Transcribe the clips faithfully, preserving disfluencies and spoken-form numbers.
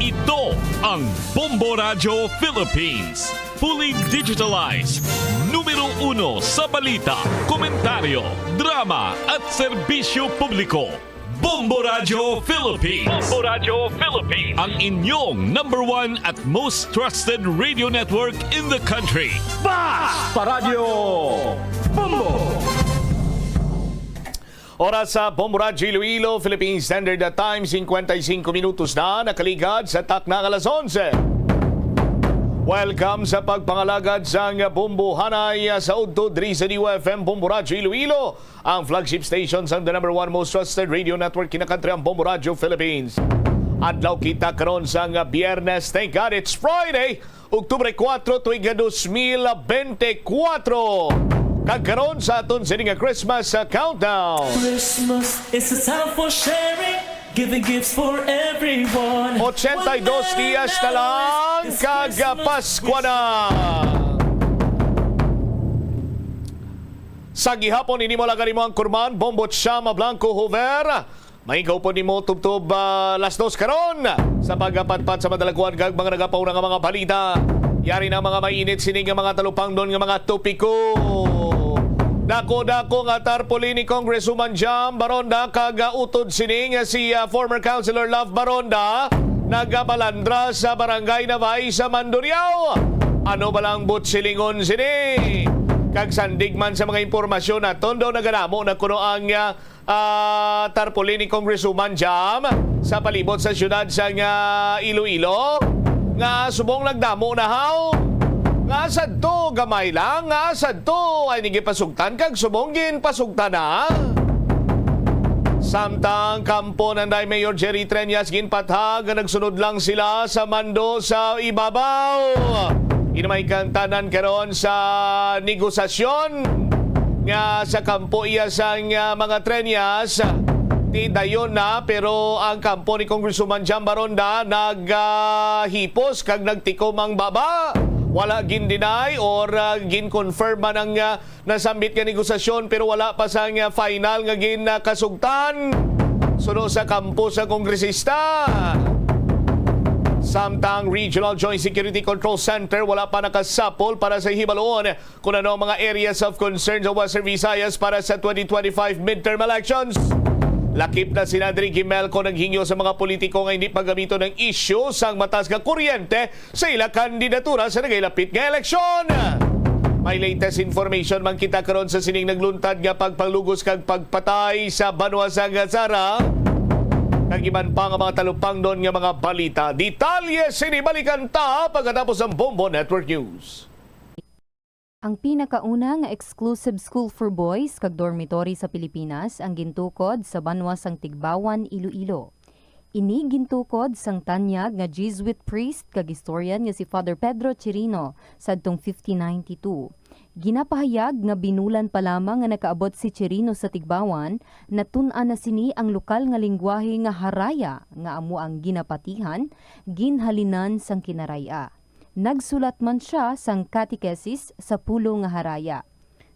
Ito ang Bombo Radyo Philippines. Fully digitalized. Numero uno sa balita, komentaryo, drama, at serbisyo publiko. Bombo Radyo Philippines. Bombo Radyo Philippines. Ang inyong number one at most trusted radio network in the country. Basta Radyo Bombo! Oras sa Bombo Radyo Iloilo, Philippine Standard Time, singkwenta y singko minutos na nakaligad sa takna nga alas onse. Welcome sa pagpangalagad sang Bombo Hanay sa udto diri sa D U F M Bombo Radyo Iloilo, ang flagship station sang the number one most trusted radio network in the country, ang Bombo Radyo Philippines. Adlaw kita karon sang Biyernes. Thank God it's Friday. Oktubre kuwatro, tuig nga dos mil bente kuwatro. Kag karon sa aton sini nga Christmas, uh, countdown. Christmas is a time for sharing, giving gifts for everyone. Ochenta y dos dias na lang, kag, uh, Paskwa na. Sa gihapon, ini mo lang ang imo anchorman, Bombo Chama Blanco Hoover. May kaupod nimo tubtob, ah, las dos karon sa pagpatpat sa madalaguan kag mga nagapauna nga mga balita. Yari na ang mga mainit sini nga mga talupangnon nga mga topiko. Dako-dako nga tarpaulin ni Congresswoman Jam Baronda kag, ah, utod sini nga si, ah, former Councilor Love Baronda nagabalandra sa Barangay Navay sa Mandurriao. Ano ba lang buot silingon sini? Kag sandig man sa mga impormasyon naton, daw nagadamo na kuno ang, ah, ah, tarpaulin ni Congresswoman Jam sa palibot sa siyudad sang, ah, Iloilo, nga subong nagdamo na haw. Nga sadto gamay lang, nga sadto ay nigipasugtan kag subong ginpasugtan na. Samtang kampo nanday Mayor Jerry Treñas ginpatha nga nagsunod lang sila sa mando sa ibabaw. Inumay kang tanan karon sa negosasyon nga sa kampo iya sang, ah, mga Treñas, ti dayon na, pero ang kampo ni Congresswoman Jam Baronda nag, ah, hipos kag nagtikom ang baba. Wala gin-deny or, ah, gin-confirm man ang, ah, nasambit nga negosasyon, pero wala pa sang, ah, final nga gin, ah, kasugtan. Suno sa kampo sa kongresista. Samtang Regional Joint Security Control Center wala pa nakasapol para sa hibaluon kung ano ang mga areas of concern sa Western Visayas para sa twenty twenty-five midterm elections. Lakip na sina diri, Gimelco naghingyo sa mga politiko nga hindi paggamiton ang isyu sang mataas nga kuryente sa ila kandidatura sa nagailapit nga eleksyon. May latest information man kita karon sa sining nagluntad nga pagpanglugos kag pagpatay sa banwa sa Ngazara, kag iban pa nga mga talupangnon nga mga balita. Detalye sini balikan ta pagkatapos ng Bombo Network News. Ang pinakauna nga exclusive school for boys kag dormitory sa Pilipinas ang gintukod sa banwa sang Tigbauan, Iloilo. Ini gintukod sang tanyag nga Jesuit priest kag historian nga si Father Pedro Chirino sadtong fifteen ninety-two. Ginapahayag nga binulan pa lamang nga nakaabot si Chirino sa Tigbauan, natun-an na sini ang lokal nga linggwahe nga Haraya, nga amo ang ginapatihan, ginhalinan sang Kinaray-a. Nagsulat man sia sang catechesis sa pulo nga Haraya.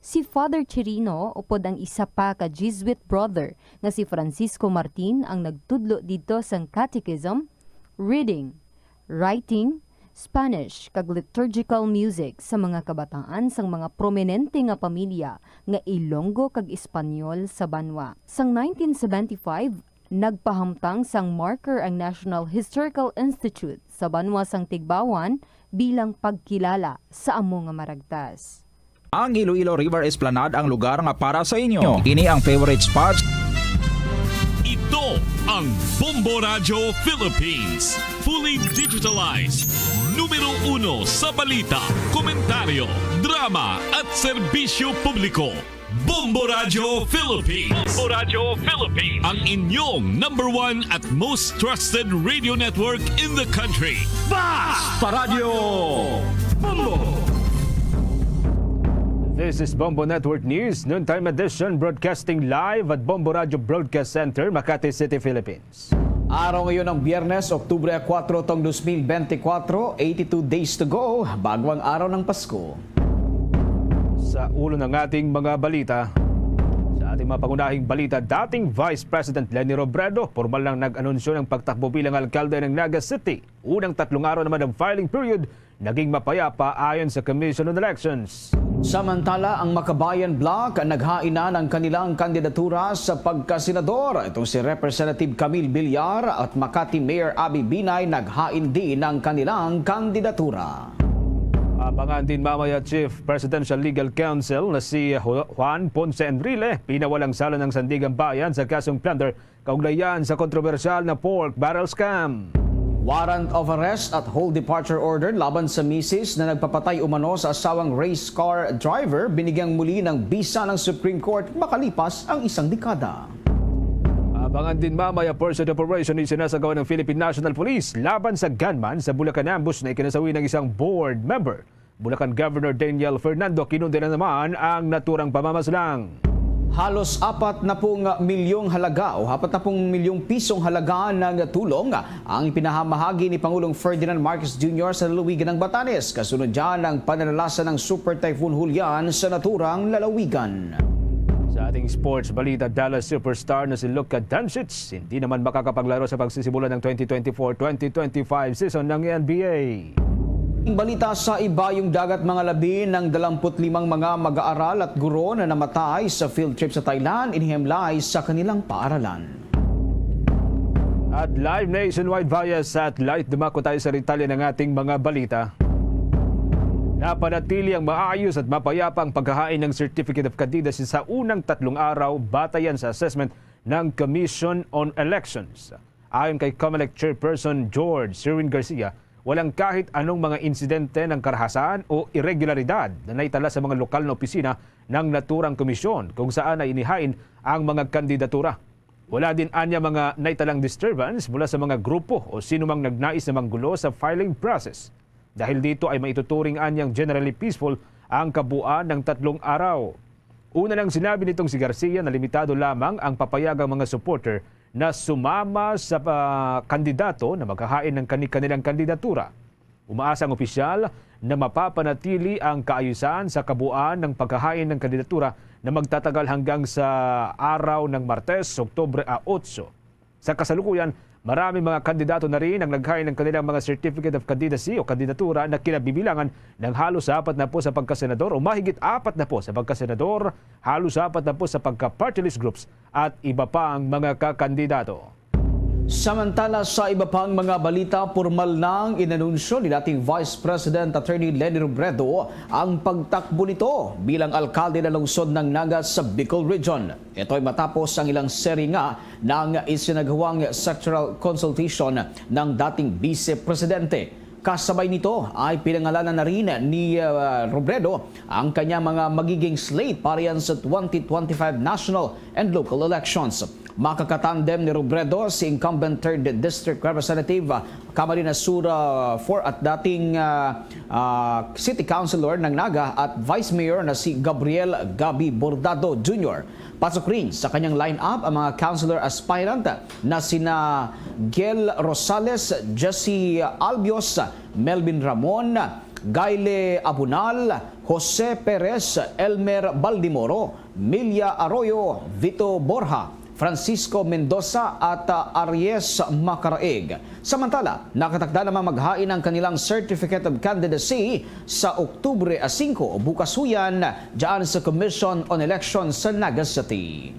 Si Father Chirino upod ang isa pa ka Jesuit brother nga si Francisco Martin ang nagtudlo didto sang catechism, reading, writing, Spanish, kag liturgical music sa mga kabataan sang mga prominente nga pamilya nga Ilonggo kag Espanyol sa banwa. Sang nineteen seventy-five, nagpahamtang sang marker ang National Historical Institute sa banwa sang Tigbauan bilang pagkilala sa amo nga maragtas. Ang Iloilo River Esplanade ang lugar nga para sa inyo. Ini ang favorite spot. Ito ang Bombo Radyo Philippines. Fully digitalized. Numero uno sa balita, komentaryo, drama, at serbisyo publiko. Bombo Radyo Philippines. Bombo Radyo Philippines. Ang inyong number one at most trusted radio network in the country. Basta Radyo Bombo! This is Bombo Network News, noontime edition, broadcasting live at Bombo Radyo Broadcast Center, Makati City, Philippines. Araw ngayon ng Biyernes, Oktubre kuwatro tong dos mil bente kuwatro, eighty-two days to go bago ang araw ng Pasko. Sa ulo ng ating mga balita, sa Ating mga pangunahing balita, dating Vice President Leni Robredo, formal nang nag-anunsyo ng pagtakbo bilang alkalde ng Naga City. Unang tatlong araw naman ng filing period, naging mapayapa ayon sa Commission on Elections. Samantala, ang Makabayan Bloc naghain na ng kanilang kandidatura sa pagkasenador. Itong si Representative Camille Villar at Makati Mayor Abby Binay naghain din ng kanilang kandidatura. Abangan din mamaya, Chief Presidential Legal Counsel na si Ju-, Juan Ponce Enrile, pinawalang sala ng Sandiganbayan sa kasong plunder kaugnay sa kontrobersyal na pork barrel scam. Warrant of arrest at hold departure order laban sa misis na nagpapatay umano sa asawang race car driver, binigyang muli ng bisa ng Supreme Court makalipas ang isang dekada. Abangan din mamaya, pursuit operation isinasagawa ng Philippine National Police laban sa gunman sa Bulacan ambush na ikinasawi ng isang board member. Bulacan Governor Daniel Fernando kinundi na naman ang naturang pamamaslang. Halos apat na pung milyong halaga o apat na pung milyong pisong halaga ng tulong ang ipinahamahagi ni Pangulong Ferdinand Marcos Junior sa lalawigan ng Batanes, kasunod dyan ng pananalasa ng Super Typhoon Julian sa naturang lalawigan. Sa ating sports balita, Dallas superstar na si Luka Doncic hindi naman makakapaglaro sa pagsisimulan ng twenty twenty-four twenty twenty-five season ng N B A. Ang balita sa ibayong dagat, mga labi ng dalamput limang mga mag-aaral at guro na namatay sa field trip sa Thailand, inihimlay sa kanilang paaralan. At live nationwide via satellite, dumako tayo sa detalye ng ating mga balita. Napanatili ang maayos at mapayapa ang paghahain ng Certificate of Candidacy sa unang tatlong araw, batayan sa assessment ng Commission on Elections. Ayon kay Comelec Chairperson George Sherwin Garcia, walang kahit anong mga insidente ng karahasan o iregularidad na naitala sa mga lokal na opisina ng naturang komisyon, kung saan ay inihain ang mga kandidatura. Wala din anya mga naitalang disturbance mula sa mga grupo o sinumang nagnais na manggulo sa filing process. Dahil dito ay maituturing anyang generally peaceful ang kabuuan ng tatlong araw. Una nang sinabi nitong si Garcia na limitado lamang ang papayagang mga supporter na sumama sa, ah, kandidato na maghahain ng kani-kanilang kandidatura. Umaasa ang opisyal na mapapanatili ang kaayusan sa kabuuan ng paghahain ng kandidatura na magtatagal hanggang sa araw ng Martes, Oktubre a otso. Sa kasalukuyan, maraming mga kandidato na rin ang naghain ng kanilang mga Certificate of Candidacy o kandidatura na kinabibilangan ng halos apat na po sa pagkasenador o mahigit apat na po sa pagkasenador, halos apat na po sa pagka-party list groups at iba pang mga kakandidato. Samantala, sa iba pang mga balita, pormal nang inanunsyo ni dating Vice President Attorney Leni Robredo ang pagtakbo nito bilang alkalde ng lungsod ng Naga sa Bicol Region. Ito ay matapos ang ilang serye nga ng isinagawang sectoral consultation ng dating Vice Presidente. Kasabay nito ay pinangalanan na rin ni, ah, Robredo ang kanyang mga magiging slate para yan sa twenty twenty-five national and local elections. Makakatandem ni Robredo si incumbent third District Representative, ah, Camarines Sur, ah, four at dating, ah, ah, City Councilor ng Naga at Vice Mayor na si Gabriel Gabby Bordado Junior. Pasok rin sa kanyang lineup ang mga councilor aspirant na sina Gel Rosales, Jesse Albios, Melvin Ramon, Gayle Abunal, Jose Perez, Elmer Baldimoro, Milia Arroyo, Vito Borja, Francisco Mendoza at, ah, Aries Macaraig. Samantala, nakatakda namang maghain ang kanilang Certificate of Candidacy sa Oktubre a singko, bukas huyan, dyan sa Commission on Elections sa Naga City.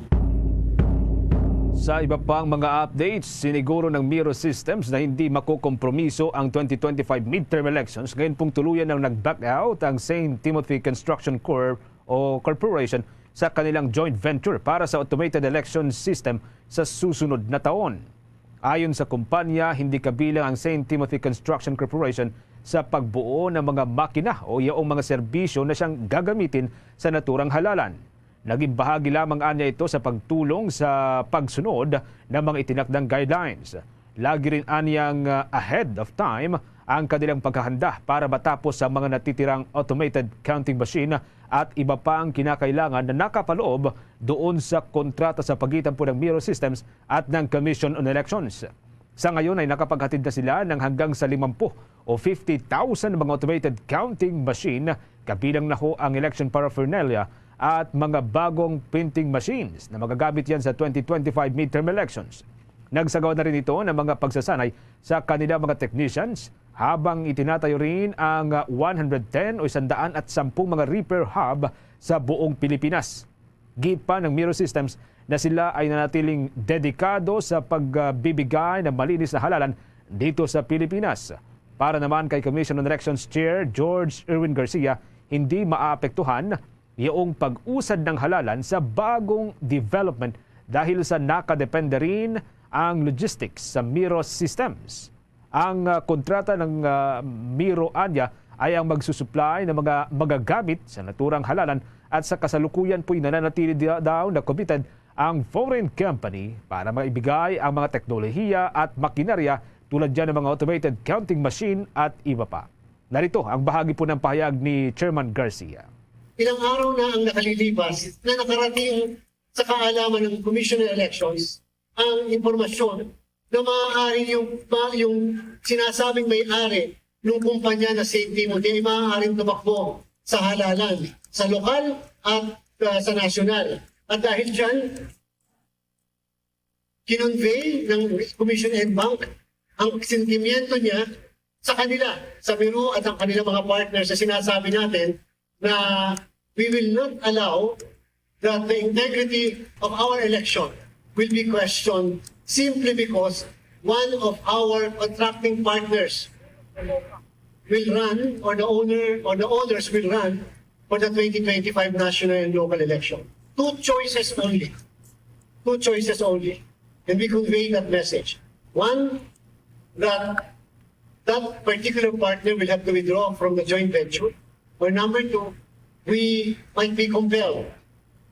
Sa iba pang mga updates, siniguro ng Miro Systems na hindi makukompromiso ang twenty twenty-five midterm elections. Ngayon pong tuluyan ng nag-back out ang Saint Timothy Construction Corp o Corporation sa kanilang joint venture para sa automated election system sa susunod na taon. Ayon sa kumpanya, hindi kabilang ang Saint Timothy Construction Corporation sa pagbuo ng mga makina o yaong mga serbisyo na siyang gagamitin sa naturang halalan. Naging bahagi lamang anya ito sa pagtulong sa pagsunod ng mga itinakdang guidelines. Lagi rin anyang, ah, ahead of time ang kanilang paghahanda para matapos sa mga natitirang automated counting machine at iba pang kinakailangan na nakapaloob doon sa kontrata sa pagitan po ng Miro Systems at ng Commission on Elections. Sa ngayon ay nakapaghatid na sila ng hanggang sa limampu o fifty thousand mga automated counting machine, kabilang na ho ang election paraphernalia at mga bagong printing machines na magagamit yan sa twenty twenty-five midterm elections. Nagsagawa na rin ito ng mga pagsasanay sa kanilang mga technicians habang itinatayo rin ang one hundred ten o sandaan at sampung mga repair hub sa buong Pilipinas. Giit pa ng Miro Systems na sila ay nanatiling dedikado sa pagbibigay ng malinis na halalan dito sa Pilipinas. Para naman kay Commission on Elections Chair George Erwin Garcia, hindi maapektuhan yung pag-usad ng halalan sa bagong development dahil sa nakadepende rin ang logistics sa Miro Systems. Ang, ah, kontrata ng, ah, Miro anya ay ang magsusupply ng mga magagamit sa naturang halalan at sa kasalukuyan po'y nananatili da-, daw na committed ang foreign company para maibigay ang mga teknolohiya at makinarya tulad dyan ng mga automated counting machine at iba pa. Narito ang bahagi po ng pahayag ni Chairman Garcia. Ilang araw na ang nakalilipas na nakarating sa kaalaman ng Commission on Elections ang impormasyon na maaari yung, ma-, yung sinasabing may-ari ng kumpanya na Saint Timothy ay maaaring tumakbo sa halalan, sa lokal at, ah, sa nasyonal. At dahil dyan, kinonvey ng Commission en banc ang sentimiento niya sa kanila, sa Miro at ang kanilang mga partners sa sinasabi natin na we will not allow that the integrity of our election will be questioned simply because one of our contracting partners will run, or the owner, or the owners will run for the twenty twenty-five national and local election. Two choices only. Two choices only. And we convey that message. One, that that particular partner will have to withdraw from the joint venture. Or number two, we might be compelled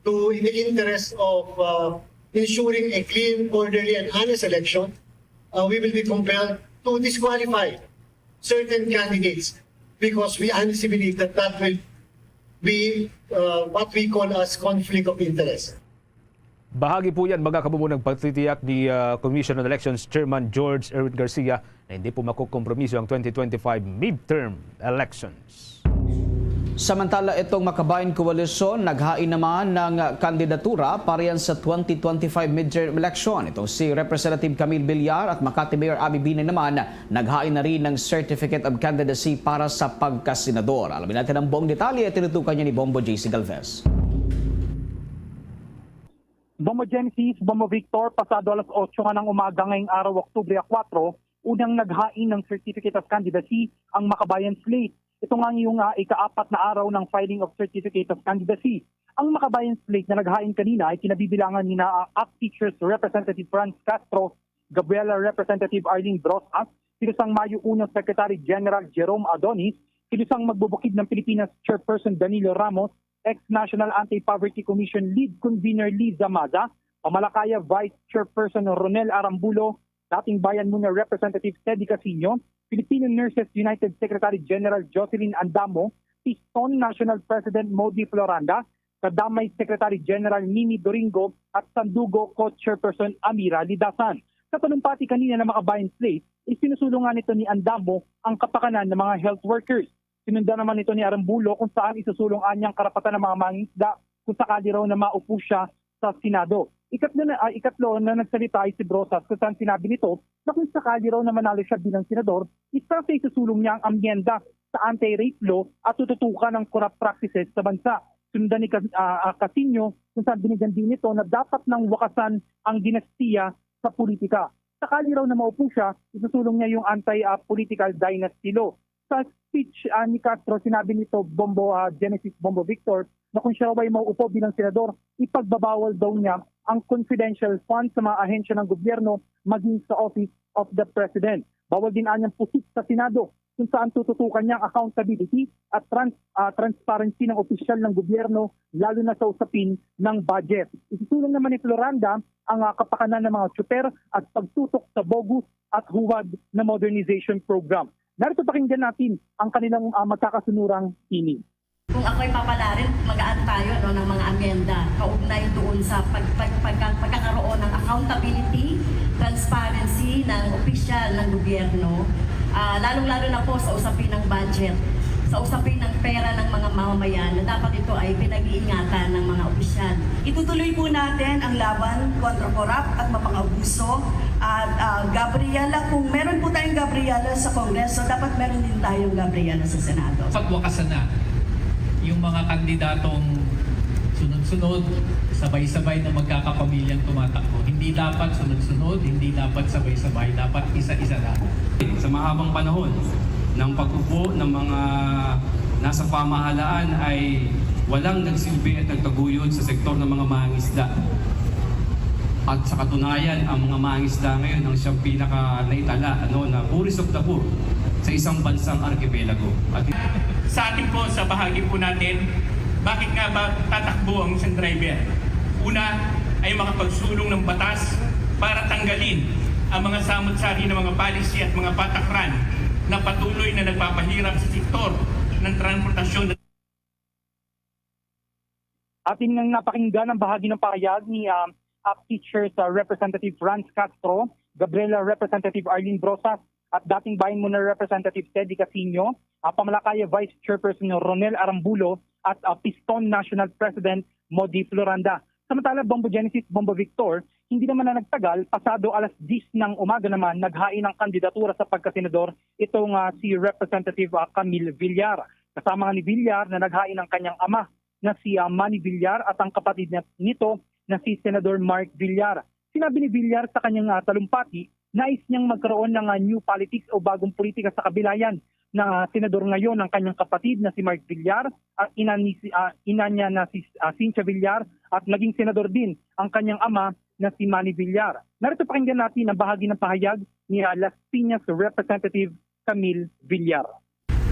to, in the interest of, uh, ensuring a clean, orderly, and honest election, uh, we will be compelled to disqualify certain candidates because we honestly believe that that will be, uh, what we call as conflict of interest. Bahagi po yan, mga kabubo, ng pagtitiyak ni, ah, Commission on Elections Chairman George Erwin Garcia na hindi po makukompromiso ang twenty twenty-five midterm elections. Samantala, itong Makabayan Coalition naghain naman ng kandidatura para yan sa twenty twenty-five midterm election. Itong si Representative Camille Villar at Makati Mayor Abby Binay naman naghain na rin ng Certificate of Candidacy para sa pagkasenador. Alamin natin ang buong detalye, tinutukan niya ni Bombo J C Galvez. Bombo Genesis, Bombo Victor, pasado alas otso nga ng umaga ngayong araw, Oktubre kuwatro, unang naghain ng Certificate of Candidacy ang Makabayan Slate. Ito nga ang iyong, ah, ikaapat na araw ng filing of Certificate of Candidacy. Ang Makabayan Slate na naghain kanina ay kinabibilangan ni na, ah, ACT Teachers Representative Franz Castro, Gabriela Representative Arlene Brosas, Kilusang Mayo Uno Secretary General Jerome Adonis, Kilusang Magbubukid ng Pilipinas Chairperson Danilo Ramos, ex-National Anti-Poverty Commission Lead Convener Liza Maza, Pamalakaya Vice Chairperson Ronel Arambulo, dating Bayan Muna Representative Teddy Casino, Filipino Nurses United Secretary General Jocelyn Andamo, Piston National President Modi Floranda, Kadamay Secretary General Mimi Doringo at Sandugo Co-Chairperson Amira Lidasan. Sa panumpati kanina ng Makabayan Slate, isinusulong nga nito ni Andamo ang kapakanan ng mga health workers. Sinundan naman nito ni Arambulo kung saan isusulong anyang karapatan ng mga mangingisda kung sakali raw na maupo siya sa Senado. Ikatlo na, ah, ikatlo na nagsalita ay si Brosas kung saan sinabi nito na kung sakali raw na manalo siya bilang senador, isa sa isusulong niya ang amyenda sa anti-rape law at tututukan ang corrupt practices sa bansa. Sinundan ni Cas-, ah, ah, Casino kung saan binigyan din nito na dapat nang wakasan ang dinastiya sa politika. Sakali raw na maupo siya, isusulong niya yung anti, ah, political dynasty law. Sa speech, ah, ni Castro, sinabi nito, Bombo, ah, Genesis Bombo Victor, na kung siya raw ay mauupo bilang senador, ipagbabawal daw niya ang confidential fund sa mga ahensya ng gobyerno maging sa Office of the President. Bawal din anyang pusit sa Senado kung saan tututukan niya ang accountability at trans-, ah, transparency ng opisyal ng gobyerno, lalo na sa usapin ng budget. Isusulong naman ni Floranda ang, ah, kapakanan ng mga tsuper at pagtutok sa bogus at huwad na modernization program. Narito, pakinggan natin ang kanilang, ah, magkakasunurang tinig. Kung ako'y papalarin, mag-aano tayo, no, ng mga amyenda kaugnay doon sa pag-, pag-, pagka-, pagkakaroon ng accountability, transparency ng opisyal ng gobyerno, ah, lalong-lalo na po sa usapin ng budget. Sa usapin ng pera ng mga mamamayan na dapat ito ay pinag-iingatan ng mga opisyal. Itutuloy po natin ang laban kontra korap at mapang-abuso. At, ah, Gabriela, kung meron po tayong Gabriela sa Kongreso, dapat meron din tayong Gabriela sa Senado. Pagwakasan na yung mga kandidatong sunod-sunod, sabay-sabay na magkakapamilyang tumatakbo. Hindi dapat sunod-sunod, hindi dapat sabay-sabay, dapat isa-isa lang. Sa mahabang panahon ng pag-upo ng mga nasa pamahalaan ay walang nagsilbi at nagtaguyod sa sektor ng mga mangisda. At sa katunayan, ang mga mangisda ngayon ang siyang pinaka naitala, ano, na poorest of the poor sa isang bansang arkipelago. At sa atin po, sa bahagi po natin, bakit nga ba tatakbo ang isang driver? Una ay makapagsulong ng batas para tanggalin ang mga samot-sari na mga policy at mga patakaran na patuloy na nagpapahirap sa sektor ng transportasyon. Atin ngang napakinggan ang bahagi ng pahayag ni, ah, ACT Teachers, ah, Representative Franz Castro, Gabriela Representative Arlene Brosas, at dating Bayan Muna Representative Teddy Casino, ah, Pamalakaya Vice Chairperson Ronel Arambulo, at, ah, Piston National President Modi Floranda. Samantala, Bombo Genesis, Bombo Victor, hindi naman na nagtagal, pasado alas diyes ng umaga naman, naghain ng kandidatura sa pagkasenador itong, ah, si Representative, ah, Camille Villar. Kasama nga ni Villar na naghain ang kanyang ama na si, ah, Manny Villar at ang kapatid na, nito na si Senador Mark Villar. Sinabi ni Villar sa kanyang, ah, talumpati, nais niyang magkaroon ng, ah, new politics o bagong politika sa kabilayan. Na, ah, senador ngayon ang kanyang kapatid na si Mark Villar, at ina, ni, si- ah, ina niya na si, ah, Cynthia Villar, at naging senador din ang kanyang ama na si Manny Villar. Narito, pakinggan natin ang bahagi ng pahayag ni, ah, Las Piñas Representative Camille Villar.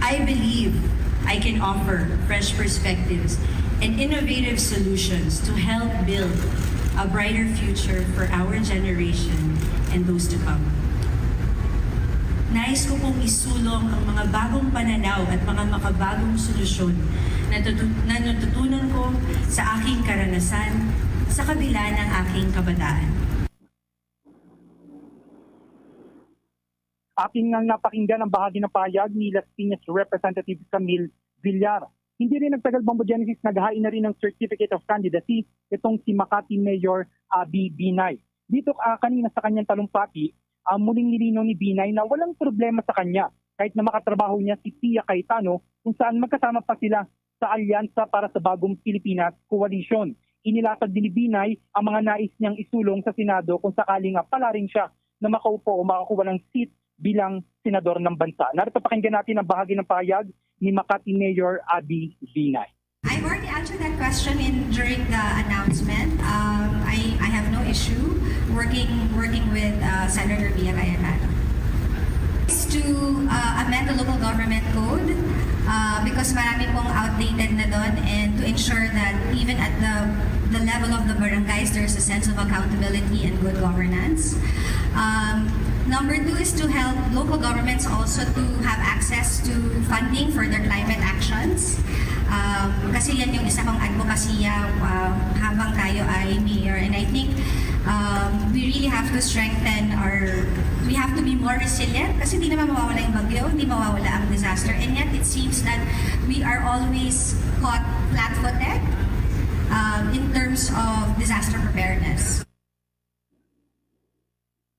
I believe I can offer fresh perspectives and innovative solutions to help build a brighter future for our generation and those to come. Nais ko pong isulong ang mga bagong pananaw at mga makabagong solusyon na tutu- na natutunan ko sa aking karanasan sa kabila ng aking kabataan. Atin ngang napakinggan ang bahagi ng pahayag ni Las Piñas Representative Camille Villar. Hindi rin nagtagal, Bombo Genesis, naghain na rin ng Certificate of Candidacy itong si Makati Mayor Abby Binay. Dito, ah, kanina sa kanyang talumpati, ah, muling nilinaw ni Binay na walang problema sa kanya kahit na makatrabaho niya si Pia Cayetano, kung saan magkasama pa sila sa Alyansa para sa Bagong Pilipinas Coalition. Inilatag din ni Binay ang mga nais niyang isulong sa Senado kung sakaling, ah, palarin siya na makaupo o makakuha ng seat bilang senador ng bansa. Narito, pakinggan natin ang bahagi ng pahayag ni Makati Mayor Abby Binay. I've already answered that question in, during the announcement. Um, I, I have no issue working, working with, uh, Senator Pia Cayetano. Is to, uh, amend the local government code, uh, because marami pong outdated na doon, and to ensure that even at the, the level of the barangays, there's a sense of accountability and good governance. Um, number two is to help local governments also to have access to funding for their climate actions. Um, kasi yan yung isa kong advokasya, uh, habang tayo ay mayor. And I think, um, we really have to strengthen our, we have to be more resilient kasi hindi naman mawawala yung bagyo, hindi mawawala ang disaster. And yet, it seems that we are always caught flat-footed, um, in terms of disaster preparedness.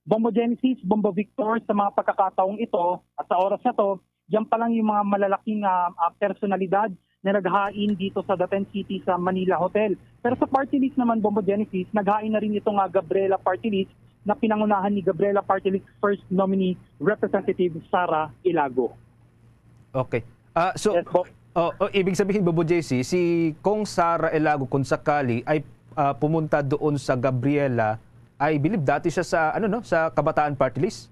Bombo Genesis, Bombo Victor, sa mga pagkakataong ito at sa oras na to, diyan pa lang yung mga malalaking, ah, ah, personalidad na naghain dito sa Daten City sa Manila Hotel. Pero sa party list naman, Bombo Genesis, naghain na rin itong, ah, Gabriela party list na pinangunahan ni Gabriela party list first nominee Representative Sara Ilago. Okay. Ah, so, Yes po. oh, oh, ibig sabihin, Bombo J C, si Cong Sara Ilago, kung sakali, ay, ah, pumunta doon sa Gabriela, I believe dati siya sa, ano, no, sa Kabataan Party List?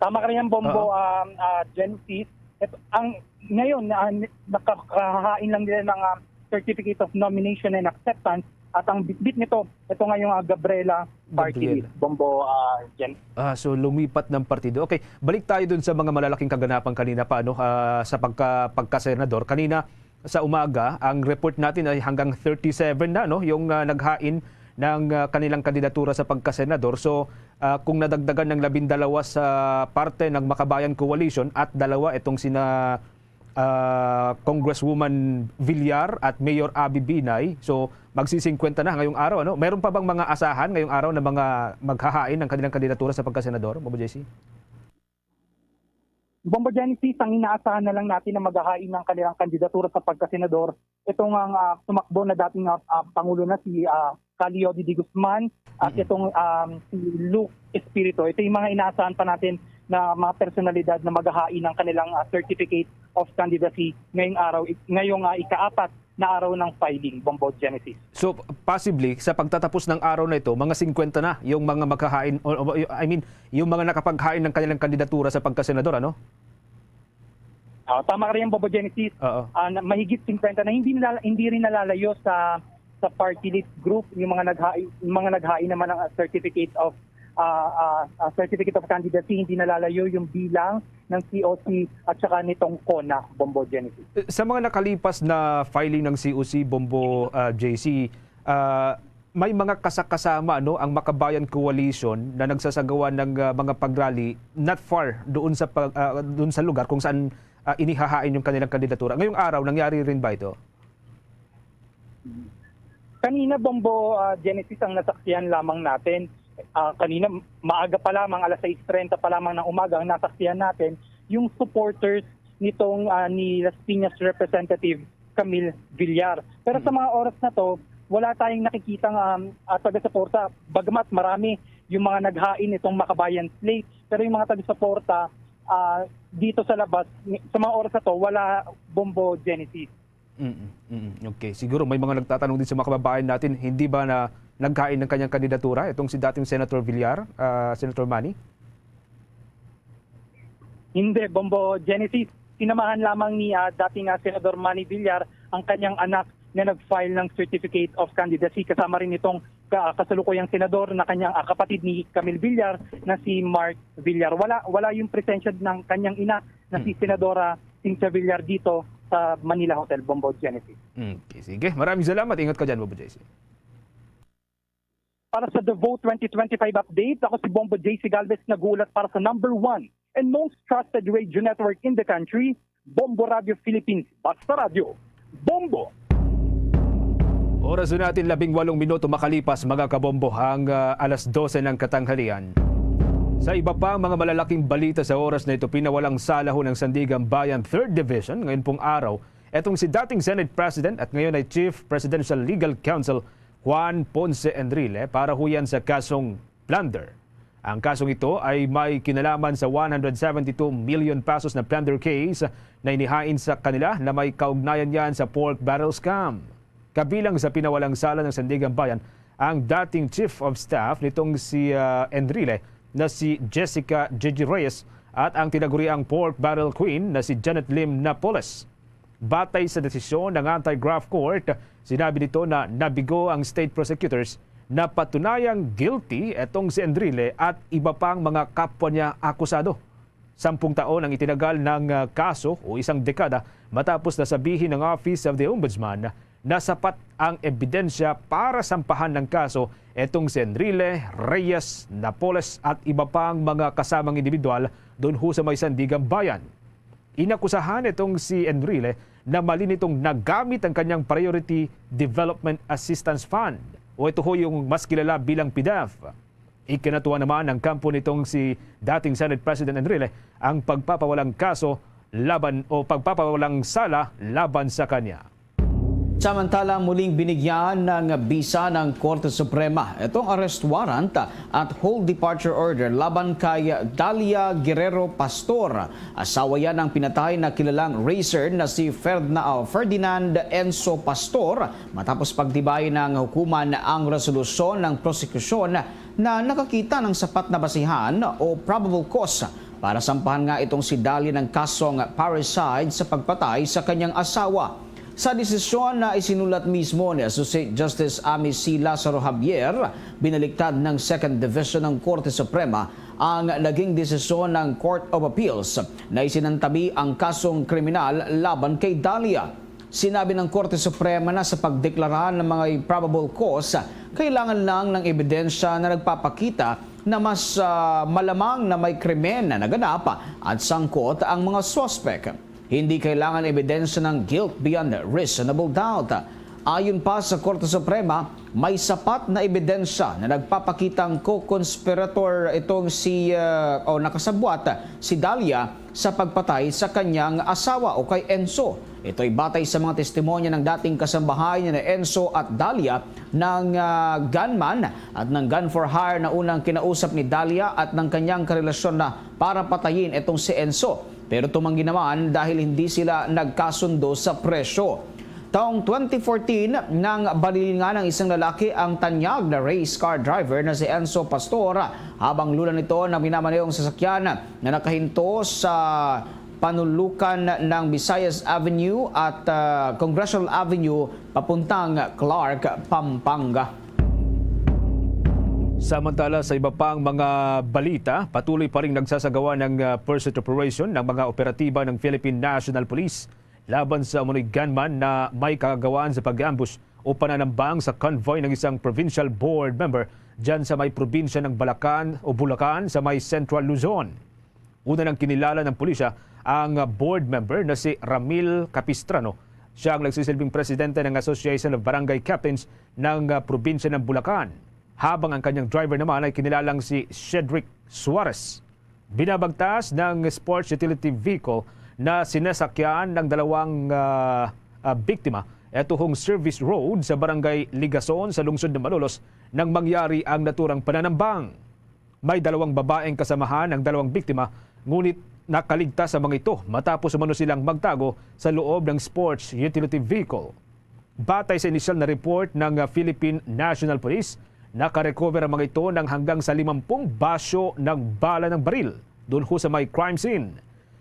Tama ka rin yan, Bombo, Oo. um, ah, Genesis. Ito, ang, ngayon, ah, nakakahain lang nila ng, ah, Certificate of Nomination and Acceptance at ang bitbit nito, ito nga yung, ah, Gabriela Party Gabriela. List, Bombo, ah, Jen. Ah, so lumipat ng partido. Okay, balik tayo dun sa mga malalaking kaganapan kanina pa, no, ah, sa pagka-, pagkasenador. Kanina sa umaga, ang report natin ay hanggang thirty-seven na, no, yung, ah, naghain ng, ah, kanilang kandidatura sa pagkasenador. So, ah, kung nadagdagan ng labindalawa sa parte ng Makabayan Coalition at dalawa itong sina, ah, Congresswoman Villar at Mayor Abby Binay, so magsisingkwenta na ngayong araw, ano? Meron pa bang mga asahan ngayong araw na mga maghahain ng kanilang kandidatura sa pagkasenador, Bobo J C? Bombo Genesis, ang inaasahan na lang natin na maghahain ng kanilang kandidatura sa pagkasenador, itong ang, ah, tumakbo na dating, ah, ah, Pangulo na si, ah, Kali Oddy de Guzman at Mm. itong, um, si Luke Espiritu. Ito yung mga inaasahan pa natin na mga personalidad na maghahain ng kanilang, ah, certificate of candidacy ngayong araw, ik-, ngayong, ah, ikaapat na araw ng filing, Bombo Genesis. So, possibly, sa pagtatapos ng araw na ito, mga singkwenta na yung mga maghahain, o, o, I mean, yung mga nakapaghain ng kanilang kandidatura sa pagkasenador, ano? Ah, tama ka rin, Bombo Genesis. Oo. Ah, na, mahigit singkwenta na hindi nila, hindi rin nalalayo sa, sa party list group yung mga naghain, yung mga naghain naman ng, ah, certificate of, ah, ah, ah, certificate of candidacy, hindi nalalayo yung bilang ng C O C at saka nitong CONA, Bombo Genesis. Eh, sa mga nakalipas na filing ng C O C, Bombo, ah, J C, ah, may mga kasakasama, no, ang Makabayan Coalition na nagsasagawa ng, ah, mga pag-rally not far doon sa pag-, ah, doon sa lugar kung saan, ah, inihahain yung kanilang kandidatura. Ngayong araw, nangyari rin ba ito? Kanina, Bombo, ah, Genesis, ang nasaksihan lamang natin. Ah, kanina, maaga pa lamang, alas sais treinta pa lamang ng umaga, ang nasaksihan natin, yung supporters nitong, ah, ni Las Piñas Representative Camille Villar. Pero sa Mm. mga oras na to, wala tayong nakikitang, um, ah, taga-suporta. Bagamat marami yung mga naghain nitong Makabayan slate, pero yung mga taga-suporta, ah, dito sa labas, sa mga oras na to, wala, Bombo, Genesis. Mm, mm, okay. Siguro may mga nagtatanong din sa mga kababayan natin, hindi ba na naghain ng kanyang kandidatura itong si dating Senator Villar, ah, Senator Manny? Hindi, Bombo Genesis. Sinamahan lamang ni, ah, dating, ah, Senador Manny Villar ang kanyang anak na nag-file ng certificate of candidacy. Kasama rin itong ka-, kasalukuyang senador na kanyang, ah, kapatid ni Camille Villar na si Mark Villar. Wala, wala yung presensya ng kanyang ina na si Hmm. Senadora Cynthia Villar dito sa Manila Hotel, Bombo Genesis. Okay, sige. Maraming salamat. Ingat ka dyan, Bombo J C. Para sa The Vote twenty twenty-five update, ako si Bombo J C Galvez, nag-uulat para sa number one and most trusted radio network in the country, Bombo Radio Philippines. Basta Radio, Bombo! Oras na natin, labing walong minuto makalipas, mga kabombo, ang, ah, alas dose ng katanghalian. Sa iba pa mga malalaking balita sa oras na ito, pinawalang sala ho ng Sandiganbayan Third Division ngayon pong araw etong si dating Senate President at ngayon ay Chief Presidential Legal Counsel Juan Ponce Enrile para ho yan sa kasong plunder. Ang kasong ito ay may kinalaman sa one hundred seventy-two million pesos na plunder case na inihain sa kanila na may kaugnayan yan sa pork barrel scam. Kabilang sa pinawalang sala ng Sandiganbayan ang dating Chief of Staff nitong si, ah, Enrile na si Jessica Gigi Reyes at ang tinaguriang pork barrel queen na si Janet Lim Napoles. Batay sa desisyon ng Anti-Graft Court, sinabi nito na nabigo ang state prosecutors na patunayang guilty etong si Enrile at iba pang mga kapwa niya akusado. Sampung taon ang itinagal ng, ah, kaso o isang dekada matapos na sabihin ng Office of the Ombudsman na sapat ang ebidensya para sampahan ng kaso etong si Enrile, Reyes, Napoles at iba pang mga kasamang individual doon ho sa may Sandiganbayan. Inakusahan itong si Enrile na mali nitong nagamit ang kanyang Priority Development Assistance Fund, o ito ho yung mas kilala bilang PDEF. Ikinatuwa naman ng kampo nitong si dating Senate President Enrile ang pagpapawalang kaso laban o pagpapawalang sala laban sa kanya. Samantala, muling binigyan ng bisa ng Korte Suprema itong arrest warrant at hold departure order laban kay Dalia Guerrero Pastor. Asawa yan ng pinatay na kilalang racer na si Ferdna-, ah, Ferdinand Enzo Pastor, matapos pagtibay ng hukuman ang resolusyon ng prosekusyon na nakakita ng sapat na basihan o probable cause para sampahan nga itong si Dalia ng kasong parricide sa pagpatay sa kanyang asawa. Sa desisyon na isinulat mismo ni Associate Justice Amy C. Lazaro Javier, binaliktad ng Second Division ng Korte Suprema ang naging desisyon ng Court of Appeals na isinantabi ang kasong kriminal laban kay Dalia. Sinabi ng Korte Suprema na sa pagdeklara ng mga probable cause, kailangan lang ng ebidensya na nagpapakita na mas, ah, malamang na may krimen na naganap at sangkot ang mga suspek. Hindi kailangan ebidensya ng guilt beyond reasonable doubt. Ayon pa sa Korte Suprema, may sapat na ebidensya na nagpapakitang co-conspirator itong si, ah, o nakasabwat si Dalia sa pagpatay sa kanyang asawa o kay Enzo. Ito'y batay sa mga testimonya ng dating kasambahay ni Enzo at Dalia ng, ah, gunman at ng gun for hire na unang kinausap ni Dalia at ng kanyang karelasyon na para patayin itong si Enzo. Pero tumanggi naman dahil hindi sila nagkasundo sa presyo. Taong twenty fourteen, nang balilingan ng isang lalaki ang tanyag na race car driver na si Enzo Pastor habang lula nito na minamanehong sasakyan na nakahinto sa panulukan ng Visayas Avenue at, ah, Congressional Avenue papuntang Clark, Pampanga. Samantala, sa iba pang mga balita, patuloy pa rin nagsasagawa ng, ah, pursuit operation ng mga operatiba ng Philippine National Police laban sa umano'y gunman na may kagawaan sa pag-ambush o pananambang sa convoy ng isang provincial board member dyan sa may probinsya ng Balacan o Bulacan sa may Central Luzon. Una nang kinilala ng pulisya ang board member na si Ramil Capistrano. Siya ang nagsisilbing presidente ng Association of Barangay Captains ng, ah, probinsya ng Bulacan, habang ang kanyang driver naman ay kinilalang si Shedrick Suarez. Binabagtas ng sports utility vehicle na sinasakyan ng dalawang, ah, ah, biktima eto hong service road sa Barangay Ligason sa lungsod ng Malolos nang mangyari ang naturang pananambang. May dalawang babaeng kasamahan ang dalawang biktima, ngunit nakaligtas ang mga ito matapos umano silang magtago sa loob ng sports utility vehicle. Batay sa inisyal na report ng, ah, Philippine National Police, nakarecover ang mga ito ng hanggang sa limampung basyo ng bala ng baril doon ho sa may crime scene.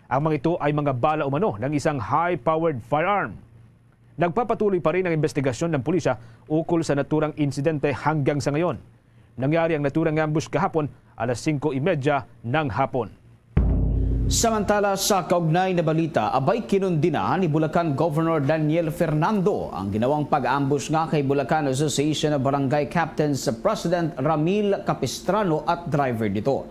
Ang mga ito ay mga bala umano ng isang high-powered firearm. Nagpapatuloy pa rin ang investigasyon ng pulisya ukol sa naturang insidente hanggang sa ngayon. Nangyari ang naturang ambush kahapon alas singko y media ng hapon. Samantala, sa kaugnay na balita, abay kinundina ni Bulacan Governor Daniel Fernando ang ginawang pag-ambush nga kay Bulacan Association of Barangay Captains President Ramil Capistrano at driver nito.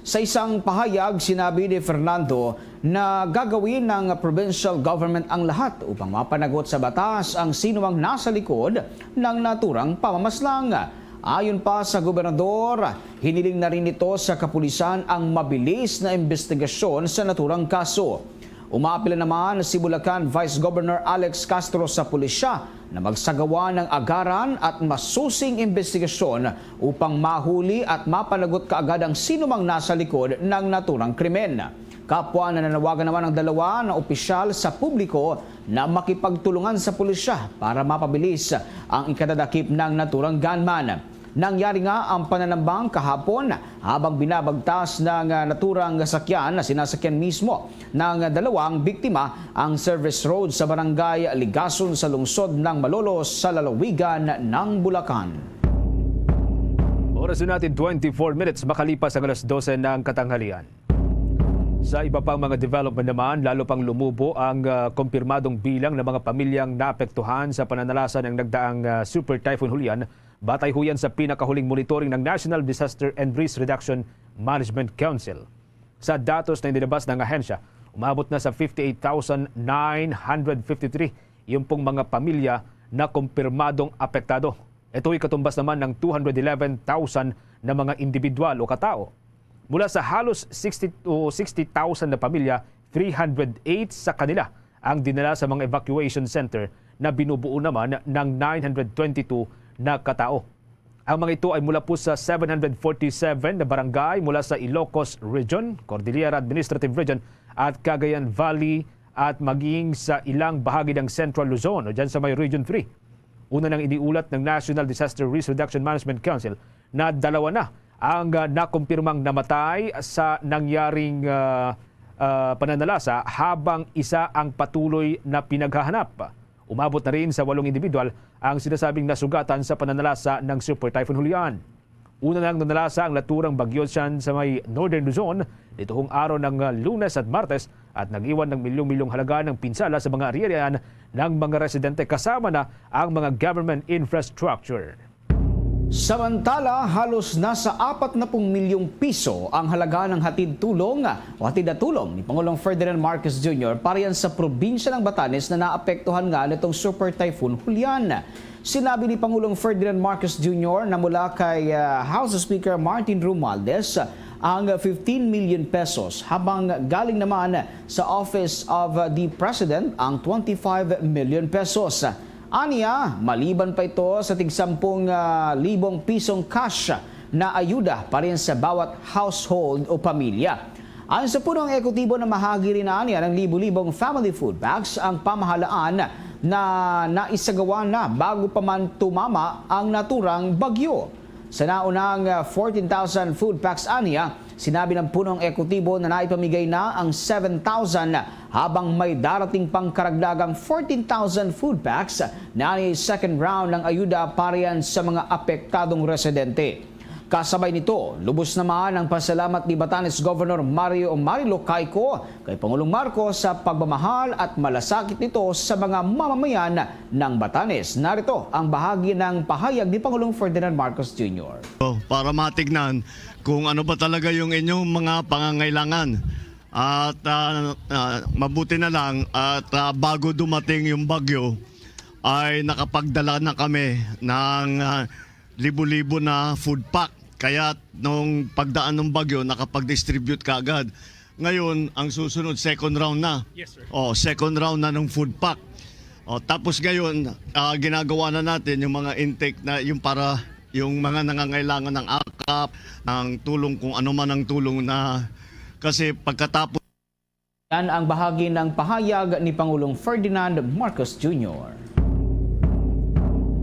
Sa isang pahayag, sinabi ni Fernando na gagawin ng provincial government ang lahat upang mapanagot sa batas ang sinumang nasa likod ng naturang pamamaslang. Ayon pa sa gobernador, hiniling na rin nito sa kapulisan ang mabilis na imbestigasyon sa naturang kaso. Umaapila naman si Bulacan Vice Governor Alex Castro sa pulisya na magsagawa ng agaran at masusing imbestigasyon upang mahuli at mapanagot kaagad ang sinumang nasa likod ng naturang krimen. Kapwa, nananawagan naman ang dalawa na opisyal sa publiko na makipagtulungan sa pulisya para mapabilis ang ikadadakip ng naturang gunman. Nangyari nga ang pananambang kahapon habang binabagtas ng, ah, naturang sakyan na sinasakyan mismo ng dalawang biktima ang service road sa Barangay Ligason sa lungsod ng Malolos sa lalawigan ng Bulacan. Oras na natin, twenty-four minutes makalipas ang alas dose ng katanghalian. Sa iba pang mga development naman, lalo pang lumubo ang, ah, kumpirmadong bilang ng mga pamilyang naapektuhan sa pananalasa ng nagdaang, ah, Super Typhoon Holian, batay ho yan sa pinakahuling monitoring ng National Disaster and Risk Reduction Management Council. Sa datos na inilabas ng ahensya, umabot na sa fifty-eight thousand nine hundred fifty-three yung pong mga pamilya na kumpirmadong apektado. Ito'y katumbas naman ng two hundred eleven thousand na mga individual o katao. Mula sa halos sixty o sixty thousand na pamilya, three hundred eight sa kanila ang dinala sa mga evacuation center na binubuo naman ng nine hundred twenty-two na katao. Ang mga ito ay mula po sa seven hundred forty-seven na barangay mula sa Ilocos Region, Cordillera Administrative Region at Cagayan Valley at maging sa ilang bahagi ng Central Luzon o dyan sa may Region three. Una nang iniulat ng National Disaster Risk Reduction Management Council na dalawa na ang, ah, nakumpirmang namatay sa nangyaring, ah, ah, pananalasa, habang isa ang patuloy na pinaghahanap. Umabot na rin sa walong individual ang sinasabing nasugatan sa pananalasa ng Super Typhoon Holian. Una nang nanalasa ang naturang bagyo dyan sa may Northern Luzon nitong araw ng, ah, Lunes at Martes at nag-iwan ng milyong-milyong halaga ng pinsala sa mga ari-arian ng mga residente, kasama na ang mga government infrastructure. Samantala, halos nasa apat na pung milyong piso ang halaga ng hatid tulong o hatid na tulong ni Pangulong Ferdinand Marcos Junior para yan sa probinsya ng Batanes na naapektuhan nga nitong Super Typhoon Julian. Sinabi ni Pangulong Ferdinand Marcos Junior na mula kay, ah, House Speaker Martin Romualdez ang fifteen million pesos, habang galing naman sa Office of the President ang twenty-five million pesos. Anya, maliban pa ito sa tigsampung, ah, libong pisong cash na ayuda pa rin sa bawat household o pamilya. Ayon sa punong ehekutibo, namahagi rin anya ng libo-libong family food packs ang pamahalaan na naisagawa na bago pa man tumama ang naturang bagyo. Sa naunang, ah, fourteen thousand food packs anya, sinabi ng punong ehekutibo na naipamigay na ang seven thousand, habang may darating pang karagdagang fourteen thousand food packs na second round ng ayuda para yan sa mga apektadong residente. Kasabay nito, lubos naman ang pasalamat ni Batanes Governor Mario Marilo Caico kay Pangulong Marcos sa pagmamahal at malasakit nito sa mga mamamayan ng Batanes. Narito ang bahagi ng pahayag ni Pangulong Ferdinand Marcos Junior. Oh, para matignan kung ano ba talaga yung inyong mga pangangailangan. At, ah, ah, mabuti na lang at, ah, bago dumating yung bagyo, ay nakapagdala na kami ng, ah, libo-libo na food pack. Kaya nung pagdaan ng bagyo, nakapag-distribute kaagad. Ngayon, ang susunod, second round na. Yes, sir. Oh, second round na ng food pack. Oh, tapos ngayon, ah, ginagawa na natin yung mga intake na yung para yung mga nangangailangan ng akap, ng tulong, kung ano man ang tulong na, kasi pagkatapos Yan ang bahagi ng pahayag ni Pangulong Ferdinand Marcos Junior.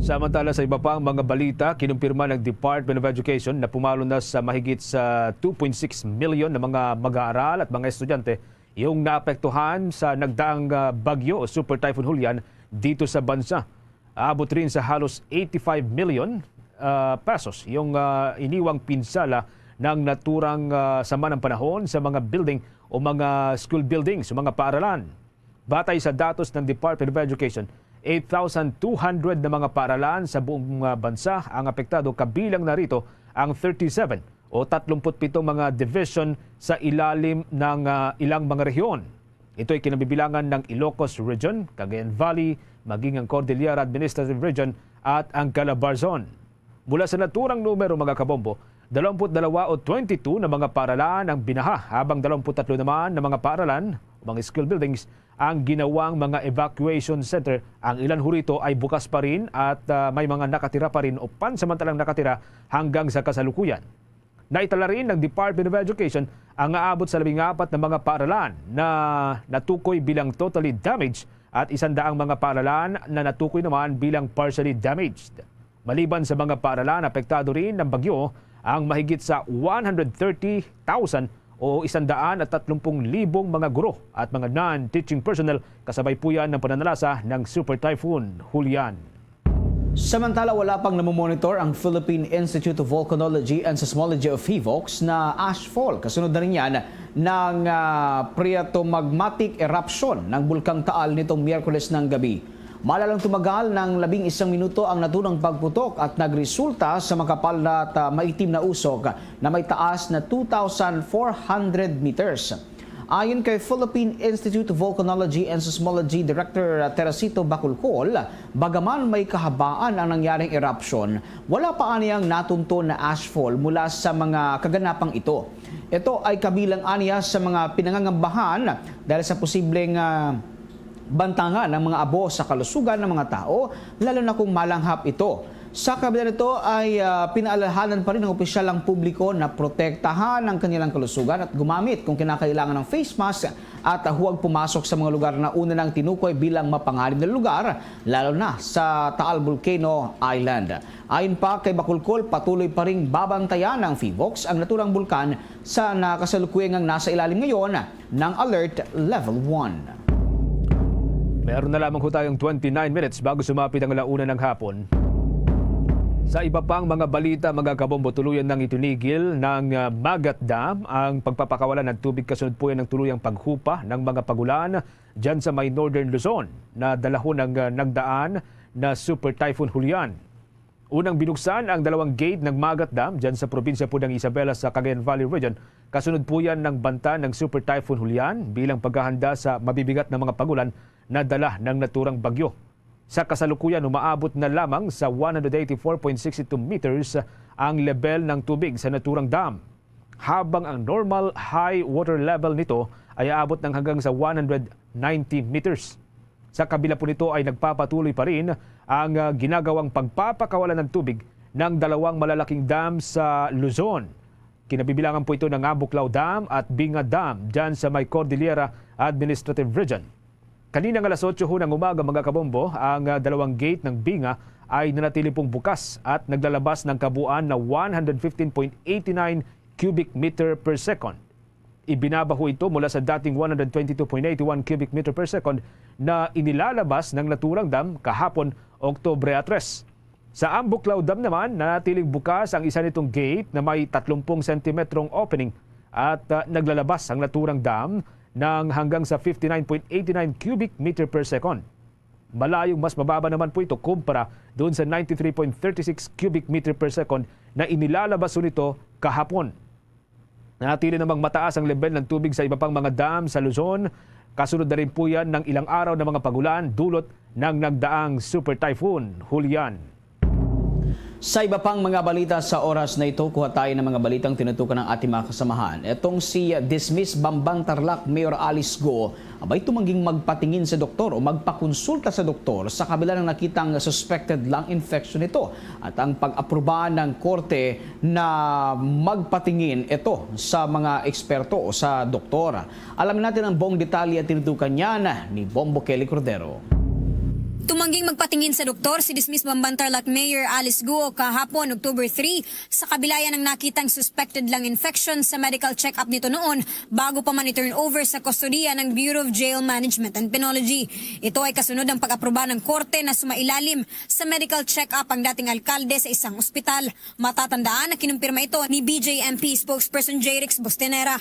Samantala, sa iba pang mga balita, kinumpirma ng Department of Education na pumalo na sa mahigit sa two point six million na mga mag-aaral at mga estudyante yung naapektuhan sa nagdaang, ah, bagyo o Super Typhoon Julian dito sa bansa. Aabot rin sa halos eighty-five million, ah, pesos yung, ah, iniwang pinsala ng naturang, ah, sama ng panahon sa mga building o mga school buildings o mga paaralan. Batay sa datos ng Department of Education, eight thousand two hundred na mga paaralan sa buong, ah, bansa ang apektado, kabilang na rito ang thirty-seven o tatlumpu't pitong mga division sa ilalim ng, ah, ilang mga rehiyon. Ito'y kinabibilangan ng Ilocos Region, Cagayan Valley, maging ang Cordillera Administrative Region at ang Calabarzon. Mula sa naturang numero, mga kabombo, dalawampu't dalawa o twenty-two na mga paaralan ang binaha, habang dalawampu't tatlo naman na mga paaralan o mga school buildings ang ginawang mga evacuation center. Ang ilan ho rito ay bukas pa rin at, ah, may mga nakatira pa rin o pansamantalang nakatira hanggang sa kasalukuyan. Naitala rin ng Department of Education ang aabot sa labing apat na mga paaralan na natukoy bilang totally damaged at isandaang mga paaralan na natukoy naman bilang partially damaged. Maliban sa mga paaralan, apektado rin ng bagyo ang mahigit sa one hundred thirty thousand o isandaan at tatlumpung libong mga guro at mga non-teaching personnel, kasabay po yan ng pananalasa ng Super Typhoon Julian. Samantala, wala pang namomonitor ang Philippine Institute of Volcanology and Seismology o PHIVOLCS na ashfall kasunod na rin yan ng, ah, phreatomagmatic eruption ng Bulkang Taal nitong Miyerkules ng gabi. Malalang tumagal ng labing isang minuto ang naturang pagputok at nagresulta sa makapal at, ah, maitim na usok na may taas na two thousand four hundred meters. Ayon kay Philippine Institute of Volcanology and Seismology Director Teresito Bacolcol, bagaman may kahabaan ang nangyaring erupsyon, wala pa aniyang natunton na ashfall mula sa mga kaganapang ito. Ito ay kabilang aniya sa mga pinangangambahan dahil sa posibleng, ah, bantangan ang mga abo sa kalusugan ng mga tao, lalo na kung malanghap ito. Sa kabila nito ay, ah, pinaalalahanan pa rin ng opisyal ang publiko na protektahan ang kanilang kalusugan at gumamit kung kinakailangan ng face mask at, ah, huwag pumasok sa mga lugar na una nang tinukoy bilang mapanganib na lugar, lalo na sa Taal Volcano Island. Ayon pa kay Bacolcol, patuloy pa ring babantayan ng PHIVOLCS ang naturang bulkan sa nakasalukuyan ngang nasa ilalim ngayon ng Alert Level one. Meron na lamang ho tayong twenty-nine minutes bago sumapit ang ala una ng hapon. Sa iba pang mga balita, mga kabombo, tuluyan nang itinigil ng, ah, Magat Dam ang pagpapakawalan ng tubig kasunod po yan ng tuluyang paghupa ng mga pagulan dyan sa may Northern Luzon na dalahon ng, ah, nagdaan na Super Typhoon Julian. Unang binuksan ang dalawang gate ng Magat Dam dyan sa probinsya po ng Isabela sa Cagayan Valley Region kasunod po yan ng banta ng Super Typhoon Julian bilang paghahanda sa mabibigat na mga pagulan na dala ng naturang bagyo. Sa kasalukuyan, umaabot na lamang sa one hundred eighty-four point six two meters ang lebel ng tubig sa naturang dam, habang ang normal high water level nito ay aabot ng hanggang sa one hundred ninety meters. Sa kabila po nito ay nagpapatuloy pa rin ang, ah, ginagawang pagpapakawalan ng tubig ng dalawang malalaking dam sa Luzon. Kinabibilangan po ito ng Ambuclao Dam at Binga Dam dyan sa may Cordillera Administrative Region. Kanina nga alas otso ho ng umaga, mga kabombo, ang, ah, dalawang gate ng Binga ay nanatili pong bukas at naglalabas ng kabuuan na one hundred fifteen point eight nine cubic meter per second. Ibinaba ho ito mula sa dating one hundred twenty-two point eight one cubic meter per second na inilalabas ng naturang dam kahapon, Oktubre a tres. Sa Ambuclao Dam naman, nanatiling bukas ang isa nitong gate na may tatlong sentimetrong opening at, ah, naglalabas ang naturang dam ng hanggang sa fifty-nine point eight nine cubic meter per second. Malayong mas mababa naman po ito kumpara doon sa ninety-three point thirty six cubic meter per second na inilalabas nito kahapon. Nanatili namang mataas ang lebel ng tubig sa iba pang mga dam sa Luzon. Kasunod na rin po yan ng ilang araw na mga pagulan dulot ng nagdaang Super Typhoon Julian. Sa iba pang mga balita sa oras na ito, kuha tayo ng mga balitang tinutukan ng ating mga kasamahan. Itong si Dismiss Bamban Tarlac Mayor Alice Go, abay tumangging magpatingin sa doktor o magpakonsulta sa doktor sa kabila ng nakitang suspected lung infection nito. At ang pag-aproba ng korte na magpatingin ito sa mga eksperto o sa doktor. Alamin natin ang buong detalye at tinutukan niyan ni Bombo Kelly Cordero. Tumangging magpatingin sa doktor si Dismiss Bamban Tarlac Mayor Alice Guo kahapon, October three, sa kabila ng nakitang suspected lung infection sa medical check-up nito noon bago pa man i-turn over sa kustodiya ng Bureau of Jail Management and Penology. Ito ay kasunod ng pag-aproba ng korte na sumailalim sa medical check-up ang dating alkalde sa isang ospital. Matatandaan na kinumpirma ito ni B J M P spokesperson J Rex Bostenera.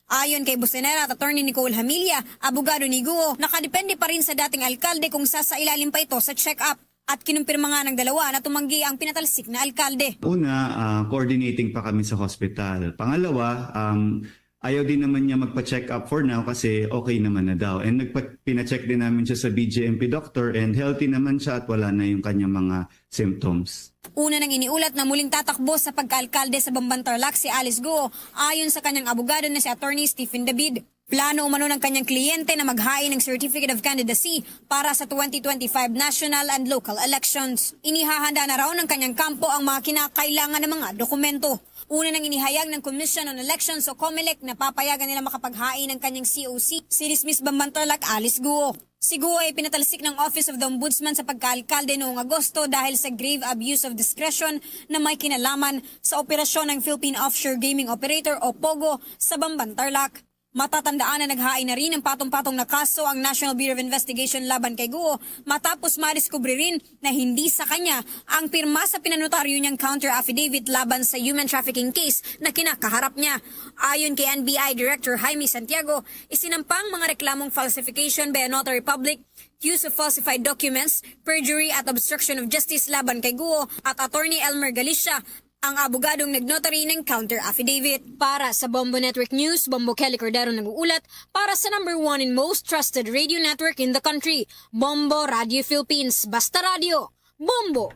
Ayon kay Bostenera at Attorney Nicole Hamilla, abogado ni Guo, nakadepende pa rin sa dating alkalde kung sasailalim pa ito sa check-up. At kinumpirma nga ng dalawa na tumanggi ang pinatalsik na alkalde. Una, ah, coordinating pa kami sa hospital. Pangalawa, um, ayaw din naman niya magpa-check up for now kasi okay naman na daw. And nagpa-, pina-check din namin siya sa B J M P doctor and healthy naman siya at wala na yung kanyang mga symptoms. Una nang iniulat na muling tatakbo sa pagkaalkalde sa Bamban Tarlac si Alice Guo, ayon sa kanyang abogado na si Attorney Stephen David. Plano umano ng kanyang kliyente na maghain ng Certificate of Candidacy para sa twenty twenty-five national and local elections. Inihahanda na raw ng kanyang kampo ang mga kinakailangan na mga dokumento. Una nang inihayag ng Commission on Elections o COMELEC na papayagan nila makapaghain ng kanyang C O C si Dismiss Bamban Tarlac Alice Guo. Si Guo ay pinatalsik ng Office of the Ombudsman sa pagkaalkalde noong Agosto dahil sa grave abuse of discretion na may kinalaman sa operasyon ng Philippine Offshore Gaming Operator o POGO sa Bamban Tarlac. Matatandaan na naghain na rin ng patong-patong na kaso ang National Bureau of Investigation laban kay Guo matapos madiskubre rin na hindi sa kanya ang pirma sa pinanotaryo niyang counter affidavit laban sa human trafficking case na kinakaharap niya. Ayon kay N B I Director Jaime Santiago, isinampang mga reklamong falsification by a notary public, use of falsified documents, perjury at obstruction of justice laban kay Guo at Attorney Elmer Galicia, ang abogadong nag-notary ng counter affidavit. Para sa Bombo Network News, Bombo Kelly Cordero nag-uulat para sa number one and most trusted radio network in the country, Bombo Radio Philippines. Basta radyo, Bombo!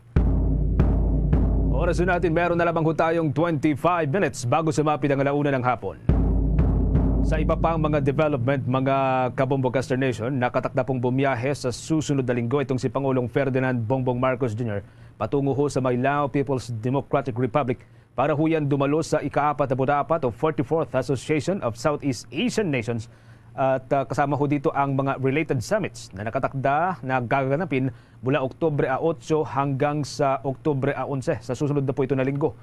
Oras na natin, meron na lamang ho tayong twenty-five minutes bago sumapit ang alauna ng hapon. Sa iba pang mga development, mga kabombo Caster Nation, nakatakda pong bumiyahe sa susunod na linggo itong si Pangulong Ferdinand Bongbong Marcos Junior patungo ho sa may Lao People's Democratic Republic para ho yan dumalo sa ika-apat na apat o forty-fourth Association of Southeast Asian Nations at, ah, kasama ho dito ang mga related summits na nakatakda na gaganapin mula Oktubre a otso hanggang sa Oktubre a onse, sa susunod na po ito na linggo.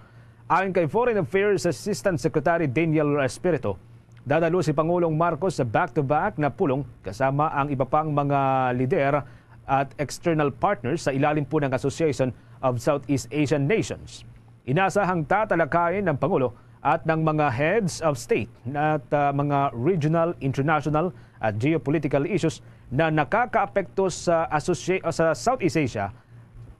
Ayon kay Foreign Affairs Assistant Secretary Daniel Espiritu, dadalo si Pangulong Marcos sa back-to-back na pulong kasama ang iba pang mga lider at external partners sa ilalim po ng Association of Southeast Asian nations. Inasahang tatalakayin ng Pangulo at ng mga heads of state at, ah, mga regional, international at geopolitical issues na nakakaapekto sa asosia-, sa Southeast Asia,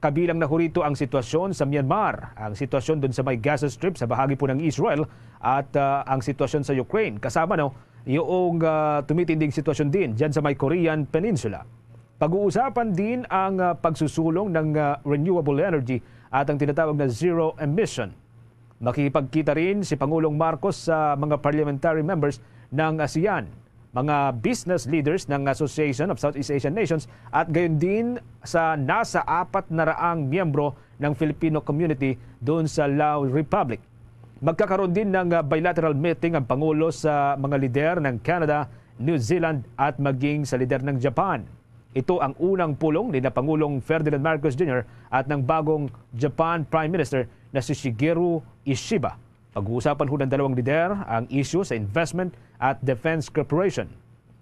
kabilang na ho rito ang sitwasyon sa Myanmar, ang sitwasyon dun sa may Gaza Strip sa bahagi po ng Israel, at, ah, ang sitwasyon sa Ukraine. Kasama, no, yung, ah, tumitinding sitwasyon din dyan sa may Korean Peninsula. Pag-uusapan din ang, ah, pagsusulong ng, ah, renewable energy at ang tinatawag na zero emission. Makikipagkita rin si Pangulong Marcos sa mga parliamentary members ng ASEAN, mga business leaders ng Association of Southeast Asian Nations, at gayon din sa nasa apat na raang miyembro ng Filipino community doon sa Lao Republic. Magkakaroon din ng, ah, bilateral meeting ang Pangulo sa mga lider ng Canada, New Zealand at maging sa lider ng Japan. Ito ang unang pulong ni na Pangulong Ferdinand Marcos Junior at ng bagong Japan Prime Minister na si Shigeru Ishiba. Pag-uusapan ho ng dalawang lider ang isyu sa investment at defense cooperation.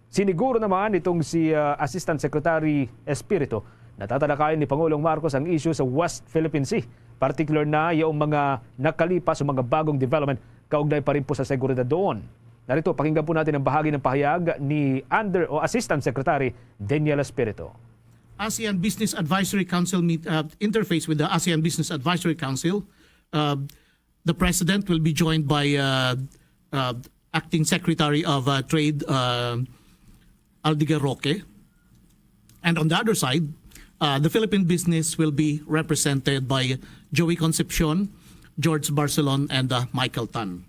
Siniguro naman itong si, ah, Assistant Secretary Espiritu na tatalakayin ni Pangulong Marcos ang isyu sa West Philippine Sea, partikular na yung mga nakalipas o mga bagong development kaugnay pa rin po sa seguridad doon. Narito, pakinggan po natin ang bahagi ng pahayag ni Under o Assistant Secretary Daniel Espiritu. ASEAN Business Advisory Council meet, uh, interface with the ASEAN Business Advisory Council. Uh, the president will be joined by, uh, uh, Acting Secretary of, uh, Trade, uh, Aldiger Roque. And on the other side, uh, the Philippine business will be represented by Joey Concepcion, George Barcelon, and, uh, Michael Tan.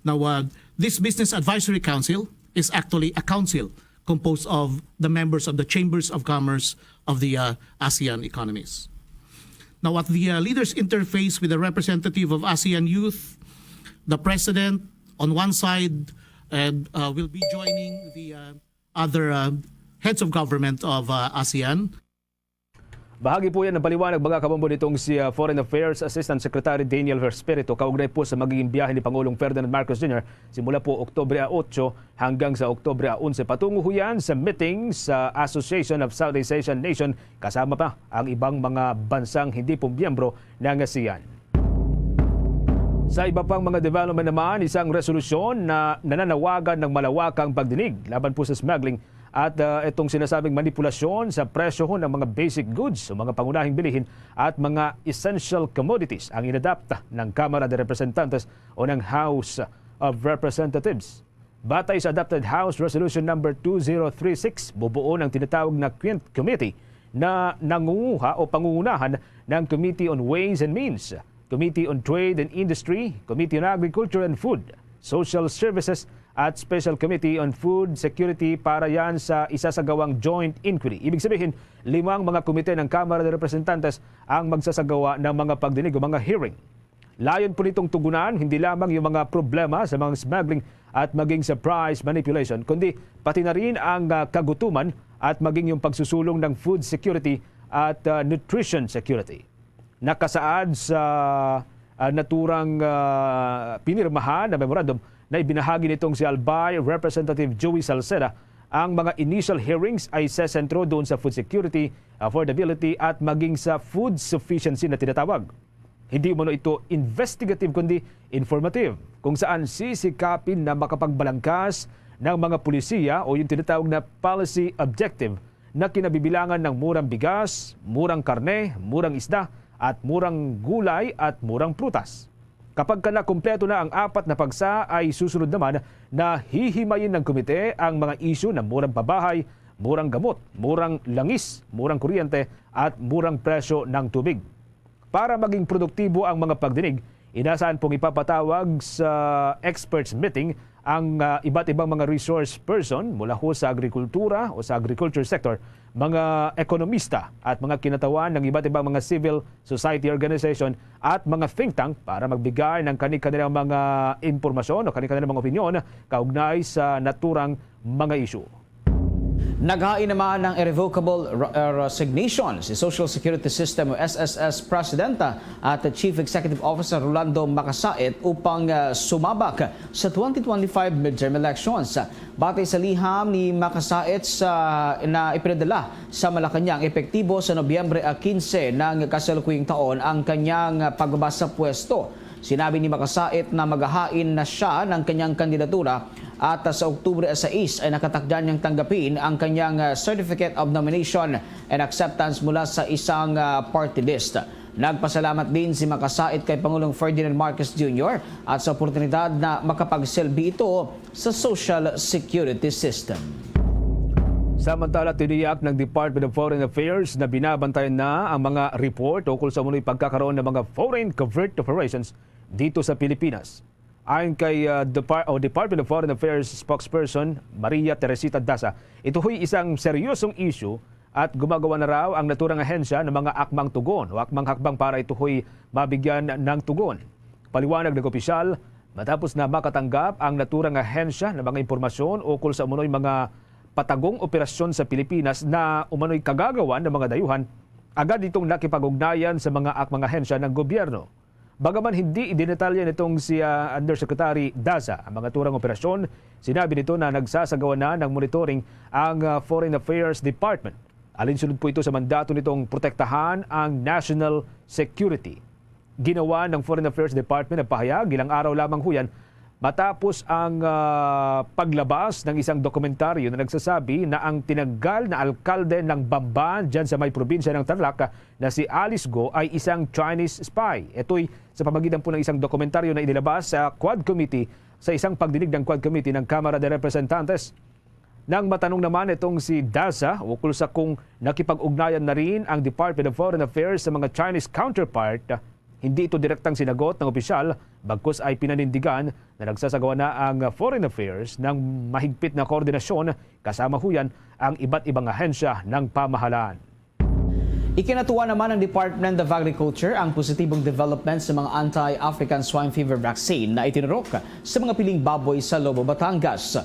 Now, uh, this Business Advisory Council is actually a council composed of the members of the Chambers of Commerce of the, uh, ASEAN economies. Now, at the, uh, leaders interface with the representative of ASEAN youth, the president on one side, and, uh, will be joining the, uh, other, uh, heads of government of, uh, ASEAN. Bahagi po yan ng paliwanag, mga kabombo, nitong si, ah, Foreign Affairs Assistant Secretary Daniel Espiritu kaugnay po sa magiging biyahe ni Pangulong Ferdinand Marcos Junior simula po Oktubre a otso hanggang sa Oktubre a onse. Patungo ho yan sa meeting sa Association of Southeast Asian Nation, kasama pa ang ibang mga bansang hindi po miyembro ng ASEAN. Sa iba pang mga development naman, isang resolusyon na nananawagan ng malawakang pagdinig laban po sa smuggling at, ah, itong sinasabing manipulasyon sa presyo ng mga basic goods o mga pangunahing bilihin at mga essential commodities ang inadapt ng Kamara de Representantes o ng House of Representatives. Batay sa adopted House Resolution Number two zero three six, bubuo ng tinatawag na Quint Committee na nangunguha o pangungunahan ng Committee on Ways and Means, Committee on Trade and Industry, Committee on Agriculture and Food, Social Services, at Special Committee on Food Security para yan sa isasagawang joint inquiry. Ibig sabihin, limang mga komite ng Kamara de Representantes ang magsasagawa ng mga pagdinig o mga hearing. Layon po nitong tugunan hindi lamang yung mga problema sa mga smuggling at maging sa price manipulation, kundi pati na rin ang, ah, kagutuman at maging yung pagsusulong ng food security at, ah, nutrition security. Nakasaad sa, ah, naturang, ah, pinirmahan na memorandum na ibinahagi nitong si Albay Representative Joey Salceda, ang mga initial hearings ay sesentro doon sa food security, affordability at maging sa food sufficiency na tinatawag. Hindi umano ito investigative kundi informative, kung saan sisikapin na makapagbalangkas ng mga polisiya o yung tinatawag na policy objective na kinabibilangan ng murang bigas, murang karne, murang isda, at murang gulay at murang prutas. Kapag ka nakumpleto na ang apat na pagsa, ay susunod naman na hihimayin ng komite ang mga isyu na murang pabahay, murang gamot, murang langis, murang kuryente, at murang presyo ng tubig. Para maging produktibo ang mga pagdinig, inasahan pong ipapatawag sa experts meeting ang, ah, iba't ibang mga resource person mula ho sa agrikultura o sa agriculture sector, mga ekonomista at mga kinatawan ng iba't ibang mga civil society organization at mga think tank para magbigay ng kani-kanilang mga impormasyon o kani-kanilang mga opinyon kaugnay sa naturang mga isyu. Naghain naman ng irrevocable r- uh, resignation si Social Security System o S S S President, uh, at Chief Executive Officer Rolando Makasait upang, uh, sumabak sa twenty twenty-five midterm elections. Batay sa liham ni Makasait sa, na ipinadala sa Malacañang, epektibo sa Nobyembre, ah, quince ng kasalukuyang taon ang kanyang pagbaba sa pwesto. Sinabi ni Makasait na maghahain na siya ng kanyang kandidatura at, ah, sa Oktubre sais ay nakatakda niyang tanggapin ang kanyang, ah, Certificate of Nomination and Acceptance mula sa isang, ah, party list. Nagpasalamat din si Makasait kay Pangulong Ferdinand Marcos Junior at sa oportunidad na makapagsilbi ito sa social security system. Samantala, tiniyak ng Department of Foreign Affairs na binabantayan na ang mga report ukol sa umunoy pagkakaroon ng mga foreign covert operations dito sa Pilipinas. Ayon kay, uh, Depar- o Department of Foreign Affairs spokesperson Maria Teresita Daza, ito ho'y isang seryosong issue at gumagawa na raw ang naturang ahensya ng mga akmang tugon o akmang hakbang para ito ho'y mabigyan ng tugon. Paliwanag ng opisyal, matapos na makatanggap ang naturang ahensya ng mga impormasyon ukol sa umunoy mga patagong operasyon sa Pilipinas na umano'y kagagawan ng mga dayuhan, agad itong nakipag-ugnayan sa mga akmang ahensya ng gobyerno. Bagaman hindi idinetalya nitong si, ah, Undersecretary Daza ang mga naturang operasyon, sinabi nito na nagsasagawa na ng monitoring ang, ah, Foreign Affairs Department. Alinsunod po ito sa mandato nitong protektahan ang national security. Ginawa ng Foreign Affairs Department ang pahayag ilang araw lamang huyan matapos ang, ah, paglabas ng isang dokumentaryo na nagsasabi na ang tinanggal na alkalde ng Bamban dyan sa may probinsya ng Tarlac na si Alice Go ay isang Chinese spy. Ito'y sa pamagitan po ng isang dokumentaryo na inilabas sa Quad Committee sa isang pagdinig ng Quad Committee ng Kamara de Representantes. Nang matanong naman itong si Daza ukol sa kung nakipag-ugnayan na rin ang Department of Foreign Affairs sa mga Chinese counterpart, hindi ito direktang sinagot ng opisyal, bagkus ay pinanindigan na nagsasagawa na ang Foreign Affairs ng mahigpit na koordinasyon kasama huyan ang iba't ibang ahensya ng pamahalaan. Ikinatuwa naman ng Department of Agriculture ang positibong development sa mga anti-African swine fever vaccine na itinurok sa mga piling baboy sa Lobo, Batangas.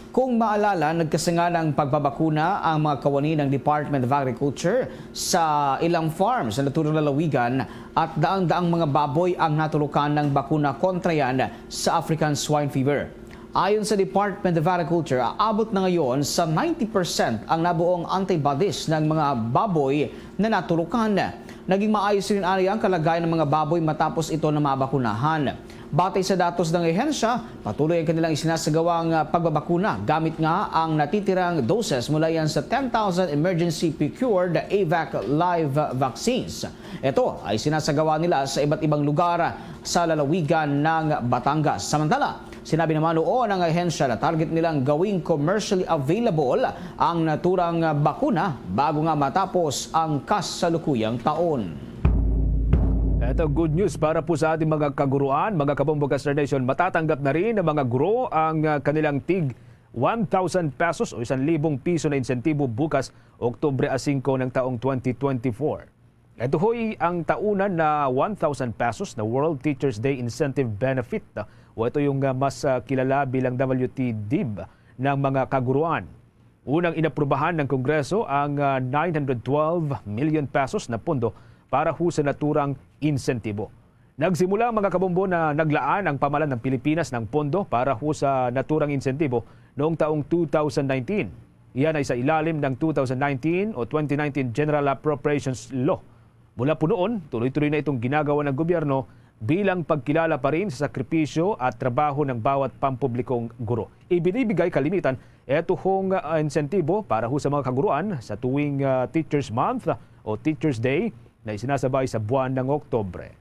Kung maalala, nagkasanga ng pagpabakuna ang mga kawani ng Department of Agriculture sa ilang farm sa naturang lalawigan at daang-daang mga baboy ang natulukan ng bakuna kontra yan sa African swine fever. Ayon sa Department of Agriculture, aabot na ngayon sa ninety percent ang nabuong antibodies ng mga baboy na natulukan. Naging maayos rin anya ang kalagayan ng mga baboy matapos ito na mabakunahan. Batay sa datos ng ahensya, patuloy ang kanilang isinasagawang, ah, pagbabakuna gamit nga ang natitirang doses mula yan sa ten thousand emergency procured AVAC live vaccines. Ito ay sinasagawa nila sa iba't ibang lugar sa lalawigan ng Batangas. Samantala, sinabi naman noon ng ahensya na target nilang gawing commercially available ang naturang bakuna bago nga matapos ang kasalukuyang taon. Ito, good news para po sa ating mga kaguruan, mga Kabombo Caster Nation. Matatanggap na rin ng mga guro ang, ah, kanilang tig one thousand pesos o isang libong piso na insentibo bukas, Oktubre a singko ng taong twenty twenty-four. Ito hoy ang taunan na one thousand pesos na World Teachers Day Incentive Benefit, o ito yung, ah, mas, ah, kilala bilang W T dib ng mga kaguruan. Unang inaprubahan ng Kongreso ang, ah, nine hundred twelve million pesos na pondo para ho sa naturang insentibo. Nagsimula ang mga kabombo na naglaan ang pamalan ng Pilipinas ng pondo para ho sa naturang insentibo noong taong two thousand nineteen. Iyan ay sa ilalim ng two thousand nineteen o twenty nineteen General Appropriations Law. Mula po noon, tuloy-tuloy na itong ginagawa ng gobyerno bilang pagkilala pa rin sa sakripisyo at trabaho ng bawat pampublikong guro. Ibinibigay kalimitan ito hong, ah, insentibo para ho sa mga kaguruan sa tuwing, ah, Teachers Month o Teachers Day na isinasabay sa buwan ng Oktubre.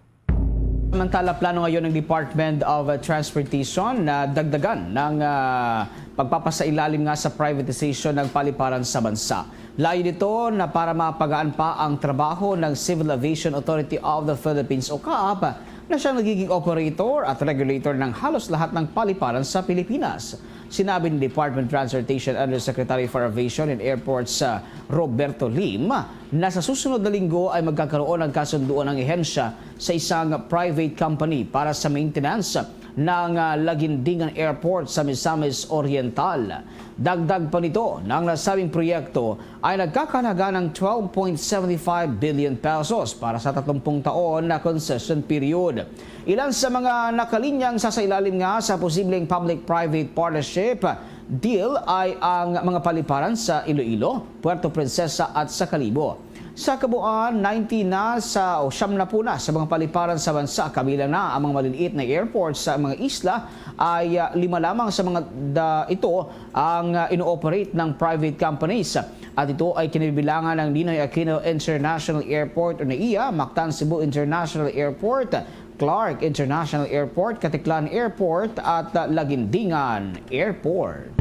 Samantala, plano ngayon ng Department of, uh, Transportation na dagdagan ng, uh, pagpapasailalim nga sa privatization ng paliparan sa bansa. Layo nito na para mapagaan pa ang trabaho ng Civil Aviation Authority of the Philippines o CAAP na siyang nagiging operator at regulator ng halos lahat ng paliparan sa Pilipinas. Sinabi ni Department of Transportation Undersecretary for Aviation and Airports, uh, Roberto Lim, na sa susunod na linggo ay magkakaroon ng kasunduan ang ahensya sa isang private company para sa maintenance ng, ah, Lagindingan Airport sa Misamis Oriental. Dagdag pa nito na ang nasabing proyekto ay nagkakahalaga ng twelve point seven five billion pesos para sa tatlumpung taon na concession period. Ilan sa mga nakalinyang sasailalim nga sa posibleng public-private partnership deal ay ang mga paliparan sa Iloilo, Puerto Princesa at sa Kalibo. Sa kabuuan, ninety na sa, o siyam na po na sa mga paliparan sa bansa, kabilang na ang mga maliliit na airport sa mga isla, ay, ah, lima lamang sa mga da, ito ang, ah, ino-operate ng private companies. At ito ay kinabibilangan ng Ninoy Aquino International Airport o NAIA, Mactan Cebu International Airport, Clark International Airport, Caticlan Airport, at, ah, Lagindingan Airport.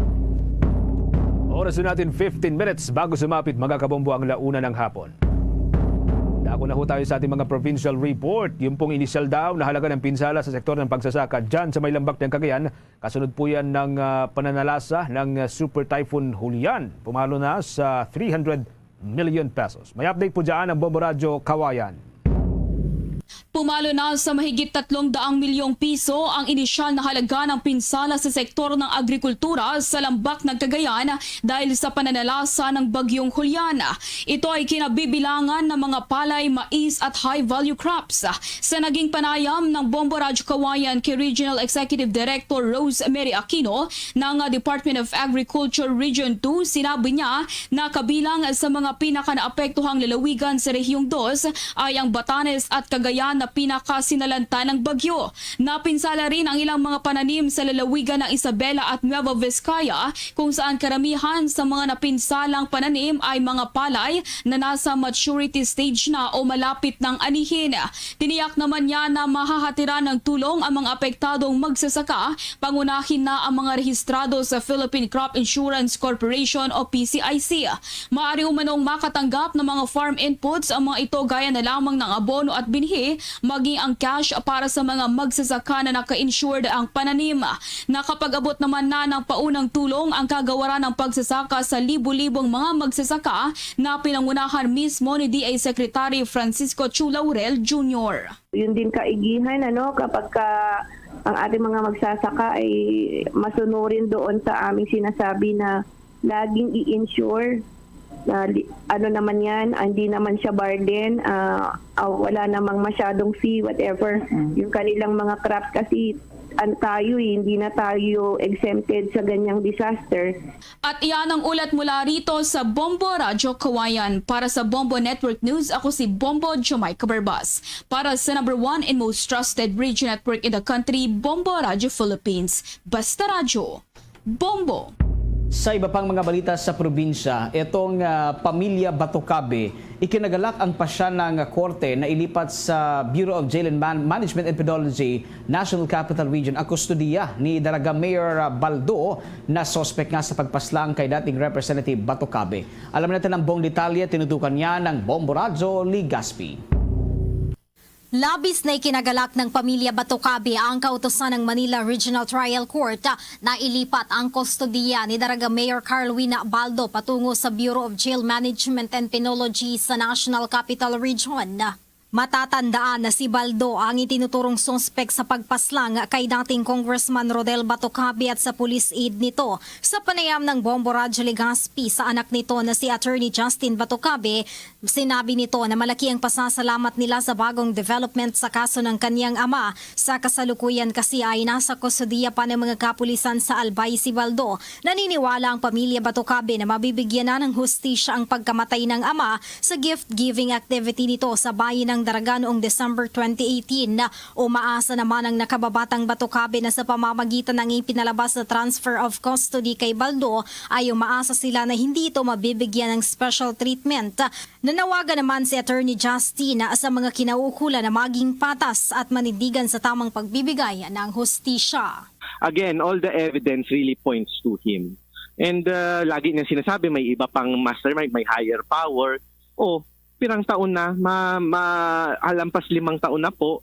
Oras na natin, fifteen minutes bago sumapit, mga kabombo, ang la una ng hapon. Dako na ho tayo sa ating mga provincial report. Yung pong inisyal daw na halaga ng pinsala sa sektor ng pagsasaka dyan sa may Lambak ng Cagayan, kasunod po yan ng, ah, pananalasa ng, ah, Super Typhoon Julian. Pumalo na sa three hundred million pesos. May update po dyan ang Bombo Radyo Kawayan. Pumalo na sa mahigit tatlong daang milyong piso ang inisyal na halaga ng pinsala sa sektor ng agrikultura sa Lambak ng Cagayan dahil sa pananalasa ng Bagyong Julian. Ito ay kinabibilangan ng mga palay, mais at high-value crops. Sa naging panayam ng Bombo Radyo Kawayan kay Regional Executive Director Rosemary Aquino ng Department of Agriculture Region two, sinabi niya na kabilang sa mga pinakanaapektuhang lalawigan sa Rehiyong Dos ay ang Batanes at Cagayan na pinakasinalanta ng bagyo. Napinsala rin ang ilang mga pananim sa lalawigan ng Isabela at Nueva Vizcaya, kung saan karamihan sa mga napinsalang pananim ay mga palay na nasa maturity stage na o malapit ng anihin. Tiniyak naman niya na mahahatiran ng tulong ang mga apektadong magsasaka, pangunahin na ang mga rehistrado sa Philippine Crop Insurance Corporation o P C I C. Maaari umanong makatanggap ng mga farm inputs ang mga ito, gaya na lamang ng abono at binhi, maging ang cash para sa mga magsasaka na naka-insured ang pananim. Nakapag-abot naman na ng paunang tulong ang kagawaran ng pagsasaka sa libo-libong mga magsasaka na pinangunahan mismo ni D A Secretary Francisco Chu Laurel Junior. Yun din kaigihan, ano, kapag ka ang ating mga magsasaka ay masunurin doon sa aming sinasabi na laging i-insure na li-, ano naman yan, ah, hindi naman siya burden, ah, ah, wala namang masyadong fee, whatever. Mm. Yung kanilang mga crop kasi, ano tayo eh, hindi na tayo exempted sa ganyang disaster. At iyan ang ulat mula rito sa Bombo Radyo Kawayan. Para sa Bombo Network News, ako si Bombo Jamaica Barbas. Para sa number one and most trusted radio network in the country, Bombo Radyo Philippines. Basta Radyo, Bombo. Sa iba pang mga balita sa probinsya, itong, ah, pamilya Batocabe, ikinagalak ang pasya ng korte na ilipat sa Bureau of Jail and Man-, Management and Penology, National Capital Region, ang kustodiya ni Daraga Mayor, ah, Baldo, na suspek nga sa pagpaslang kay dating Representative Batocabe. Alamin natin ang buong detalye, tinutukan niya ng Bombo Radyo Legazpi. Labis na ikinagalak ng pamilya Batocabe ang kautusan ng Manila Regional Trial Court na ilipat ang kustodiya ni Daraga Mayor Carlwin Baldo patungo sa Bureau of Jail Management and Penology sa National Capital Region. Matatandaan na si Baldo ang itinuturong suspek sa pagpaslang kay dating Congressman Rodel Batocabe at sa police aide nito. Sa panayam ng Bombo Radyo Legazpi sa anak nito na si Attorney Justin Batocabe, sinabi nito na malaki ang pasasalamat nila sa bagong development sa kaso ng kaniyang ama. Sa kasalukuyan kasi ay nasa kustodiya pa ng mga kapulisan sa Albay si Baldo. Naniniwala ang pamilya Batocabe na mabibigyan na ng hustisya ang pagkamatay ng ama sa gift-giving activity nito sa Bayan ng Daraga noong December twenty eighteen. Umaasa naman ang nakababatang Batocabe na sa pamamagitan ng ipinalabas na transfer of custody kay Baldo ay umaasa sila na hindi ito mabibigyan ng special treatment. Nanawagan naman si Attorney Justin sa mga kinauukulan na maging patas at manindigan sa tamang pagbibigay ng hustisya. Again, all the evidence really points to him. And, uh, lagi niyang sinasabi, may iba pang mastermind, may higher power. O, pirang taon na, ma-, ma-, halampas limang taon na po,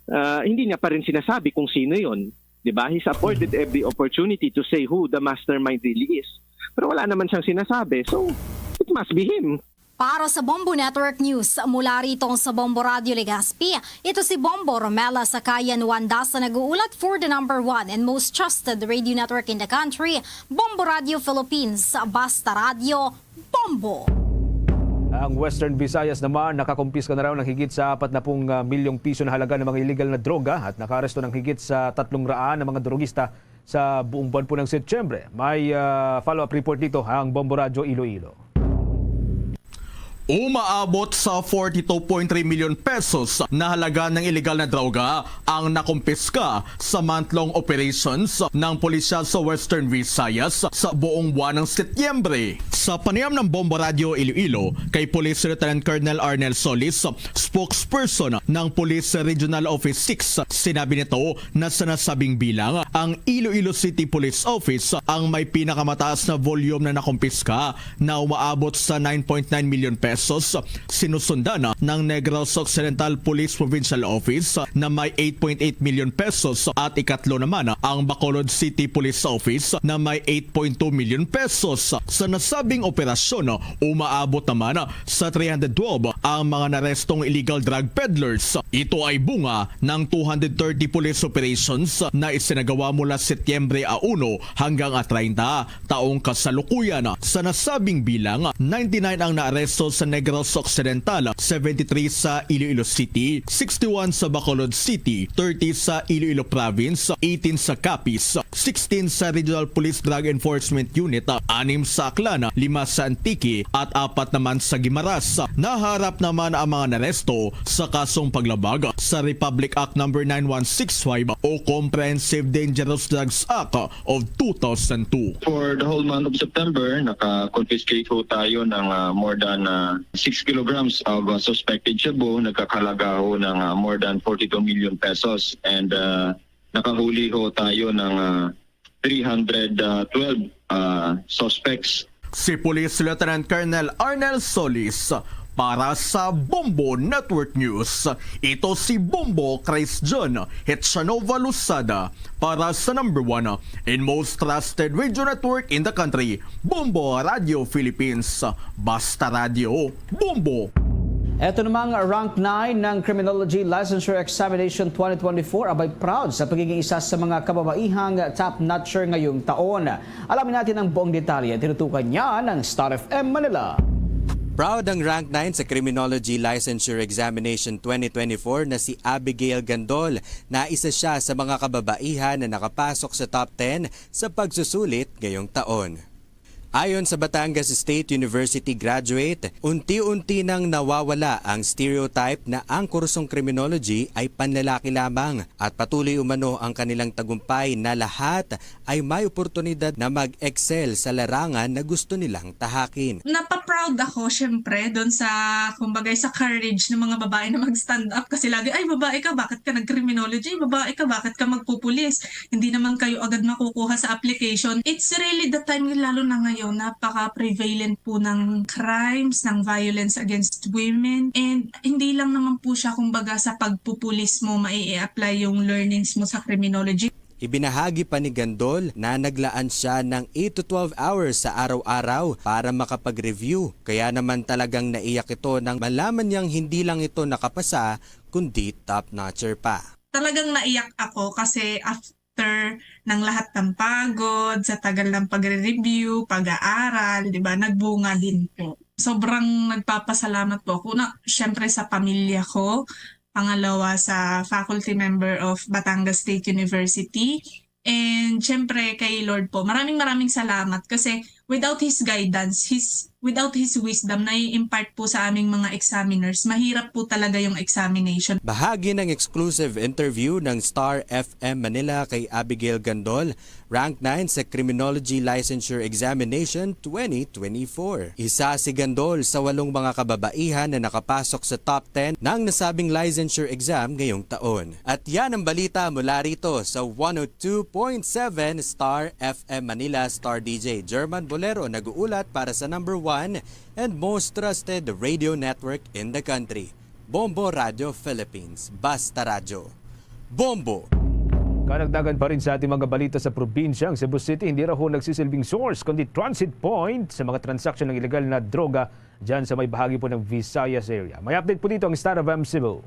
uh, hindi niya pa rin sinasabi kung sino yon. Di ba? He's afforded every opportunity to say who the mastermind really is. Pero wala naman siyang sinasabi. So, it must be him. Para sa Bombo Network News, mula rito sa Bombo Radio Legazpi, ito si Bombo Romela Sakayan Wanda sa nag-uulat for the number one and most trusted radio network in the country, Bombo Radio Philippines. Basta Radio, Bombo! Ang Western Visayas naman nakakumpiska na raw ng higit sa apat na pung, ah, milyong piso na halaga ng mga illegal na droga at nakaaresto ng higit sa tatlong raan na mga drogista sa buong buwan po ng Setyembre. May, ah, follow-up report dito ang Bombo Radyo Iloilo. Umaabot sa forty-two point three million pesos na halaga ng iligal na droga ang nakumpiska sa month-long operations ng pulisya sa Western Visayas sa buong buwan ng Setyembre. Sa panayam ng Bombo Radyo Iloilo kay Police Lieutenant Colonel Arnel Solis, spokesperson ng Police Regional Office six, sinabi nito na sa nasabing bilang, ang Iloilo City Police Office ang may pinakamataas na volume na nakumpiska na umaabot sa nine point nine million pesos. Sinusundan ng Negros Occidental Police Provincial Office na may eight point eight million pesos at ikatlo naman ang Bacolod City Police Office na may eight point two million pesos. Sa nasabing operasyon, umaabot naman sa three hundred twelve ang mga narestong illegal drug peddlers. Ito ay bunga ng two hundred thirty police operations na isinagawa mula Setyembre a uno hanggang a treinta taong kasalukuyan. Sa nasabing bilang, ninety-nine ang naaresto sa Negros Occidental, seventy-three sa Iloilo City, sixty-one sa Bacolod City, thirty sa Iloilo Province, eighteen sa Capiz, sixteen sa Regional Police Drug Enforcement Unit, anim sa Aklan, lima sa Antique, at apat naman sa Guimaras. Naharap naman ang mga naresto sa kasong paglabag sa Republic Act number nine one six five o Comprehensive Dangerous Drugs Act of two thousand two. For the whole month of September, naka-confiscate ho tayo ng, ah, more than, ah, six kilograms of, ah, suspected shabu, nagkakalaga ho ng, ah, more than forty-two million pesos. And, ah, nakahuli ho tayo ng, ah, three hundred twelve, ah, suspects. Si Police Lieutenant Colonel Arnel Solis para sa Bombo Network News. Ito si Bombo Chris John Hetsanova Losada para sa number one and most trusted radio network in the country, Bombo Radio Philippines. Basta Radio, Bombo! Eto namang Rank nine ng Criminology Licensure Examination twenty twenty-four abay proud sa pagiging isa sa mga kababaihang top notcher ngayong taon. Alamin natin ang buong detalye. Tinutukan niya ng Star F M Manila. Proud ang Rank nine sa Criminology Licensure Examination twenty twenty-four na si Abigail Gandol, na isa siya sa mga kababaihan na nakapasok sa top ten sa pagsusulit ngayong taon. Ayon sa Batangas State University graduate, unti-unti nang nawawala ang stereotype na ang kursong criminology ay panlalaki lamang at patuloy umano ang kanilang tagumpay na lahat ay may oportunidad na mag-excel sa larangan na gusto nilang tahakin. Napa-proud ako, syempre, doon sa, kumbaga, sa courage ng mga babae na mag-stand up kasi lagi, "Ay, babae ka, bakit ka nag-criminology? Babae ka, bakit ka magpupulis?" Hindi naman kayo agad makukuha sa application. It's really the time, lalo na ngayon, napaka-prevalent po ng crimes, ng violence against women. And hindi lang naman po siya, kumbaga, sa pagpupulis mo mai-apply yung learnings mo sa criminology. Ibinahagi pa ni Gandol na naglaan siya ng eight to twelve hours sa araw-araw para makapag-review. Kaya naman talagang naiyak ito nang malaman niyang hindi lang ito nakapasa, kundi top-notcher pa. Talagang naiyak ako kasi after ng lahat ng pagod, sa tagal ng pagre-review, pag-aaral, di ba, nagbunga din po. Sobrang nagpapasalamat po ako na, syempre, sa pamilya ko, pangalawa sa faculty member of Batangas State University, and syempre kay Lord po. Maraming, maraming salamat kasi without his guidance, his, without his wisdom na i-impart po sa aming mga examiners, mahirap po talaga yung examination. Bahagi ng exclusive interview ng Star F M Manila kay Abigail Gandol, Rank nine sa Criminology Licensure Examination twenty twenty-four. Isa si Gandol sa walong mga kababaihan na nakapasok sa top ten ng nasabing licensure exam ngayong taon. At yan ang balita mula rito sa one oh two point seven Star F M Manila. Star D J German Bolero nag-uulat para sa number one and most trusted radio network in the country, Bombo Radio Philippines. Basta Radyo, Bombo! Karagdagan pa rin sa ating mga balita sa probinsya, ang Cebu City hindi raw nagsisilbing source kundi transit point sa mga transaksyon ng illegal na droga dyan sa may bahagi po ng Visayas area. May update po dito ang Star F M Cebu.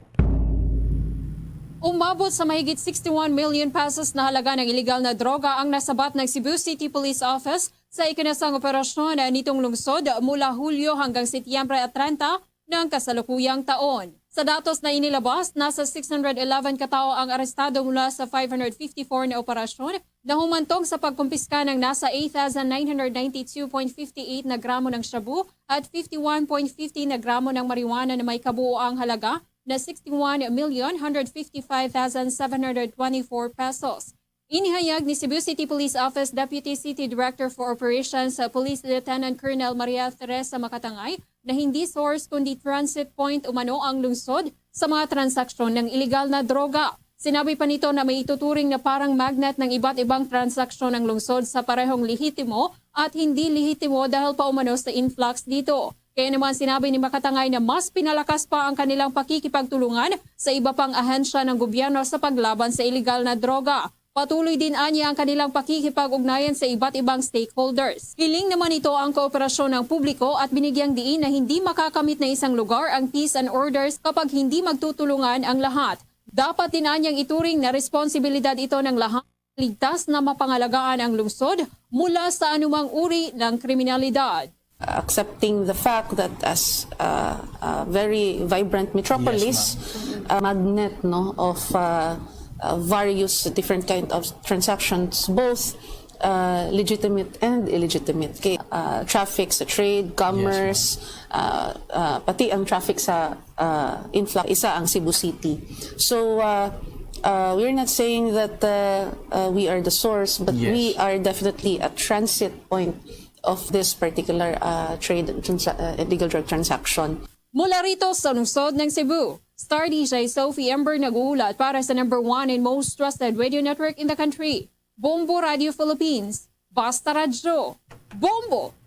Umabot sa mahigit sixty-one million pesos na halaga ng illegal na droga ang nasabat ng Cebu City Police Office sa ikinasang operasyon nitong lungsod mula Hulyo hanggang Setyembre treinta ng kasalukuyang taon. Sa datos na inilabas, nasa six hundred eleven ka tawo ang arestado mula sa five hundred fifty-four na operasyon na humantong sa pagkumpiska ng nasa eight thousand nine hundred ninety-two point fifty eight na gramo ng shabu at fifty-one point fifty na gramo ng marijuana na may kabuoang halaga na sixty-one million one hundred fifty-five thousand seven hundred twenty-four pesos. Inihayag ni Cebu City Police Office Deputy City Director for Operations, uh, Police Lieutenant Colonel Maria Teresa Makatangay, na hindi source kundi transit point umano ang lungsod sa mga transaksyon ng iligal na droga. Sinabi pa nito na may ituturing na parang magnet ng iba't ibang transaksyon ng lungsod sa parehong lehitimo at hindi lehitimo dahil pa umano sa influx dito. Kaya naman sinabi ni Makatangay na mas pinalakas pa ang kanilang pakikipagtulungan sa iba pang ahensya ng gobyerno sa paglaban sa iligal na droga. Patuloy din anya ang kanilang pakikipag-ugnayan sa iba't ibang stakeholders. Hiling naman nito ang kooperasyon ng publiko at binigyang diin na hindi makakamit na isang lugar ang peace and orders kapag hindi magtutulungan ang lahat. Dapat din anyang ituring na responsibilidad ito ng lahat, ligtas na mapangalagaan ang lungsod mula sa anumang uri ng kriminalidad. Accepting the fact that as uh, a very vibrant metropolis, a magnet, no, of uh, uh, various different kind of transactions, both uh, legitimate and illegitimate, kay uh, traffic sa trade, commerce, uh, uh, pati ang traffic sa uh, influx, isa ang Cebu City. So uh, uh, we're not saying that uh, uh, we are the source, but Yes. we are definitely a transit point of this particular uh, trade transa- uh, illegal drug transaction. Mula rito sa lungsod ng Cebu, Star D J Sophie Ember nag-uulat para sa number one and most trusted radio network in the country, Bombo Radio Philippines. Basta Radyo, Bombo!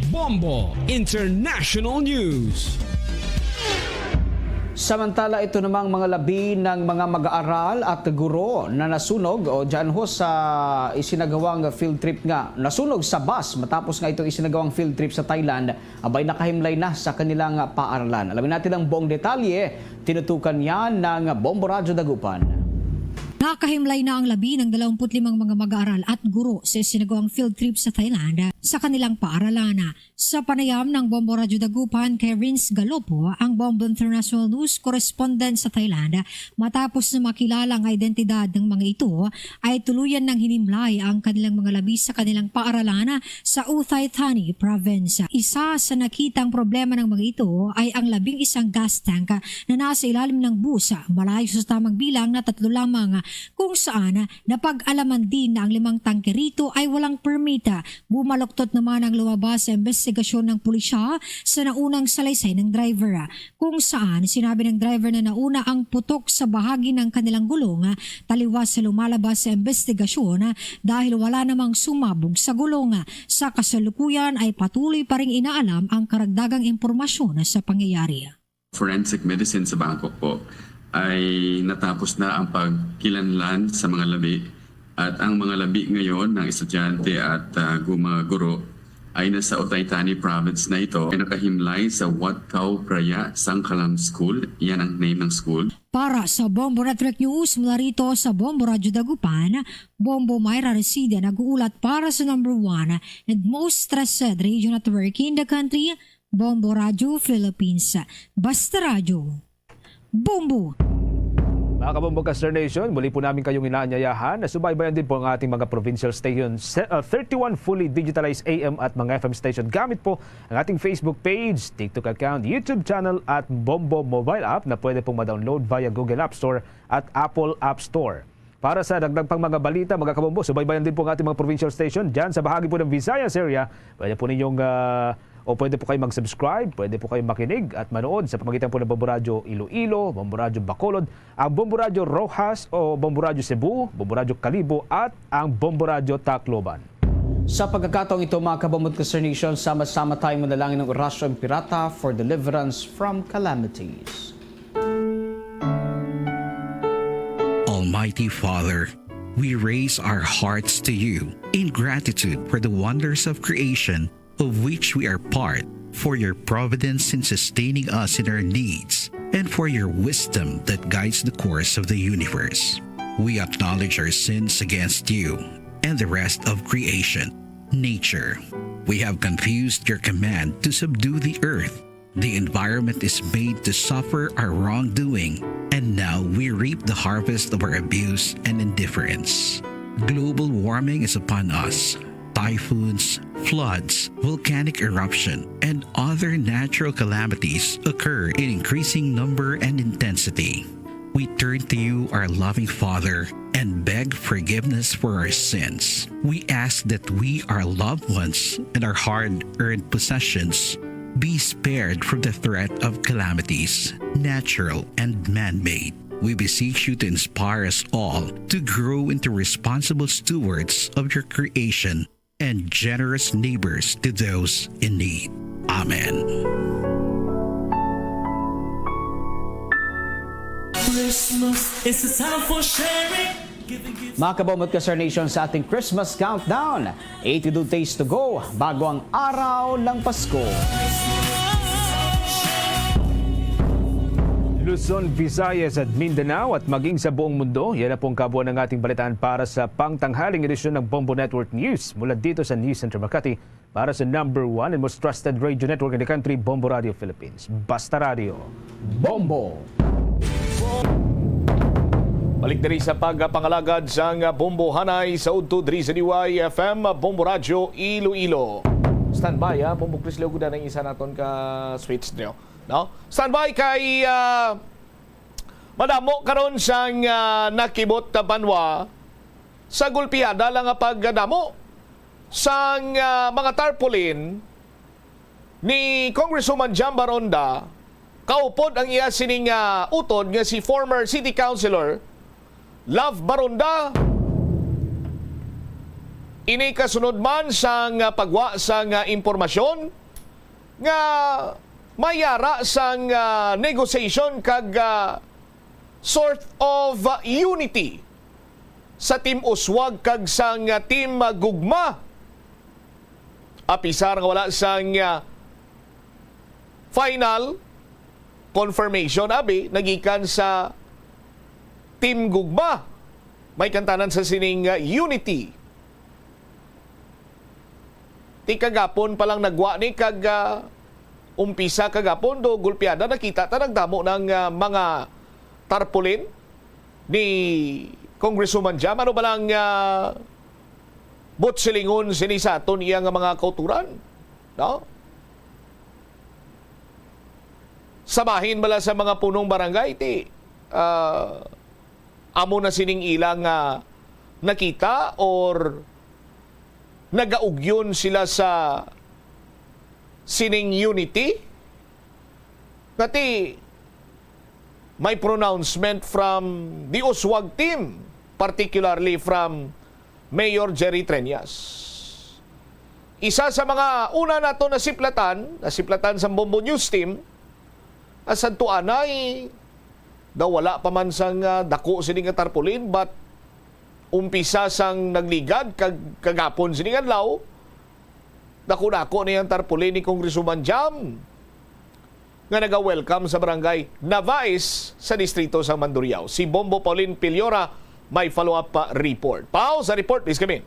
Bombo International News. Samantala, ito namang mga labi ng mga mag-aaral at guro na nasunog o dyan ho sa isinagawang field trip nga nasunog sa bus matapos nga itong isinagawang field trip sa Thailand, abay nakahimlay na sa kanilang paaralan. Alamin natin ang buong detalye, tinutukan niya ng Bombo Radyo Dagupan. Nakahimlay na ang labi ng dalawampu't limang mga mag-aaral at guro sa isinagawang field trip sa Thailand sa kanilang paaralan. Sa panayam ng Bombo Radyo Dagupan kay Vince Galopo, ang Bombo International News correspondent sa Thailand, matapos na makilala ang identidad ng mga ito, ay tuluyan ng hinimlay ang kanilang mga labi sa kanilang paaralan sa Uthai Thani Province. Isa sa nakitang problema ng mga ito ay ang labing isang gas tank na nasa ilalim ng bus, malayo sa tamang bilang na tatlo lamang, kung saan napag-alaman din na ang limang tangke rito ay walang permit. Bumaluktot naman ang lumabas sa investigasyon ng pulisya sa naunang salaysay ng driver, kung saan sinabi ng driver na nauna ang putok sa bahagi ng kanilang gulong taliwas sa lumalabas sa investigasyon dahil wala namang sumabog sa gulong. Sa kasalukuyan ay patuloy pa ring inaalam ang karagdagang impormasyon sa pangyayari. Forensic medicine sa Bangkok po ay natapos na ang pagkilanlan sa mga labi at ang mga labi ngayon ng estudyante at uh, guma guro ay nasa Otaitani province na ito ay nakahimlay sa Wat Kau Praya Sangkalam School. Yan ang name ng school. Para sa Bombo Network News, mula rito sa Bombo Radyo Dagupan, Bombo Myra Resida nag-uulat para sa number one and most trusted radio network in the country, Bombo Radyo Philippines. Basta Radyo. Bombo! Mga kabombo ka Star Nation, muli po namin kayong inaanyayahan na subaybayan din po ang ating mga provincial station, se- uh, thirty-one fully digitalized A M at mga F M station gamit po ang ating Facebook page, TikTok account, YouTube channel at Bombo mobile app na pwede pong ma-download via Google App Store at Apple App Store. Para sa dagdag pang mga balita, mga kabombo, subaybayan din po ang ating mga provincial station dyan sa bahagi po ng Visayas area. Pwede po ninyong ah, o pwede po kayo mag-subscribe, pwede po kayo makinig at manood sa pamagitan po ng Bombo Radyo Iloilo, Bombo Radyo Bacolod, ang Bombo Radyo Roxas o Bombo Radyo Cebu, Bombo Radyo Kalibo at ang Bombo Radyo Tacloban. Sa pagkakataong ito, mga kabombo at ka Star Nation, sama-sama tayong manalangin ng Orasyo Imperata for deliverance from calamities. Almighty Almighty Father, we raise our hearts to you in gratitude for the wonders of creation of which we are part, for your providence in sustaining us in our needs, and for your wisdom that guides the course of the universe. We acknowledge our sins against you and the rest of creation, nature. We have confused your command to subdue the earth. The environment is made to suffer our wrongdoing, and now we reap the harvest of our abuse and indifference. Global warming is upon us. Typhoons, floods, volcanic eruption, and other natural calamities occur in increasing number and intensity. We turn to you, our loving Father, and beg forgiveness for our sins. We ask that we, our loved ones, and our hard earned possessions be spared from the threat of calamities, natural and man made. We beseech you to inspire us all to grow into responsible stewards of your creation and generous neighbors to those in need. Amen. Christmas is a time for sharing. Makabomot ka, Star Nation, sa ating Christmas countdown. Eighty-two days to go bago ang araw ng Pasko. Luzon, Visayas at Mindanao at maging sa buong mundo. Yan na pong kabuuan ng ating balitaan para sa pangtanghaling edisyon ng Bombo Network News. Mula dito sa News Center Makati, para sa number one and most trusted radio network in the country, Bombo Radio Philippines. Basta Radio. Bombo! Balik diri sa pagpangalagad sang Bombo Hanay sa udto diri sa D Y F M, Bombo Radyo, Iloilo. Standby, ha? Bombo Chris Leo, guda na isa naton ka switch, no? No? Standby kay, ah, madamo karon sang, ah, nakibot na banwa sa gulpihada lang nga pagdamo sang, ah, mga tarpaulin ni Congresswoman Jam Baronda, kaupod ang iya sining, ah, utod nga si former city councilor Love Baronda. Ini kasunod man sang, ah, pagwa sang, ah, impormasyon nga may ara sang, ah, negotiation kag, ah, sort of, ah, unity sa Team Uswag kag sang, ah, Team, ah, Gugma. Apisar nga wala sang, ah, final confirmation, abi, nagikan sa Team Gugma, may kantanan sa sining, ah, unity. Ti kagapon pa lang nagwa ni kag, ah, umpisa kagapon do gulpiada, nakita ta nagdamo ng, ah, mga tarpaulin ni Congresswoman Jam. Ano ba lang, ah, buot silingon sini sa aton iya nga mga kauturan? No? Sa bahin bala sa mga punong barangay, ti, ah, amo na sining ila nga nakita or nagaugyon sila sa sining unity? Nga ti may pronouncement from the Uswag team, particularly from Mayor Jerry Treñas. Isa sa mga una nato nasiplatan, nasiplatan sa Bombo News Team, nga sadto anay, daw wala pa man sang, ah, dako sini nga tarpaulin, but umpisa sang nagligad kag kagapon sini nga adlaw, dako-dako na yang tarpaulin ni Congresswoman Jam nga naga-welcome sa barangay Navais sa distrito sa Mandurriao. Si Bombo Pauline Piliora may follow-up pa report. Pao sa report, please, kami.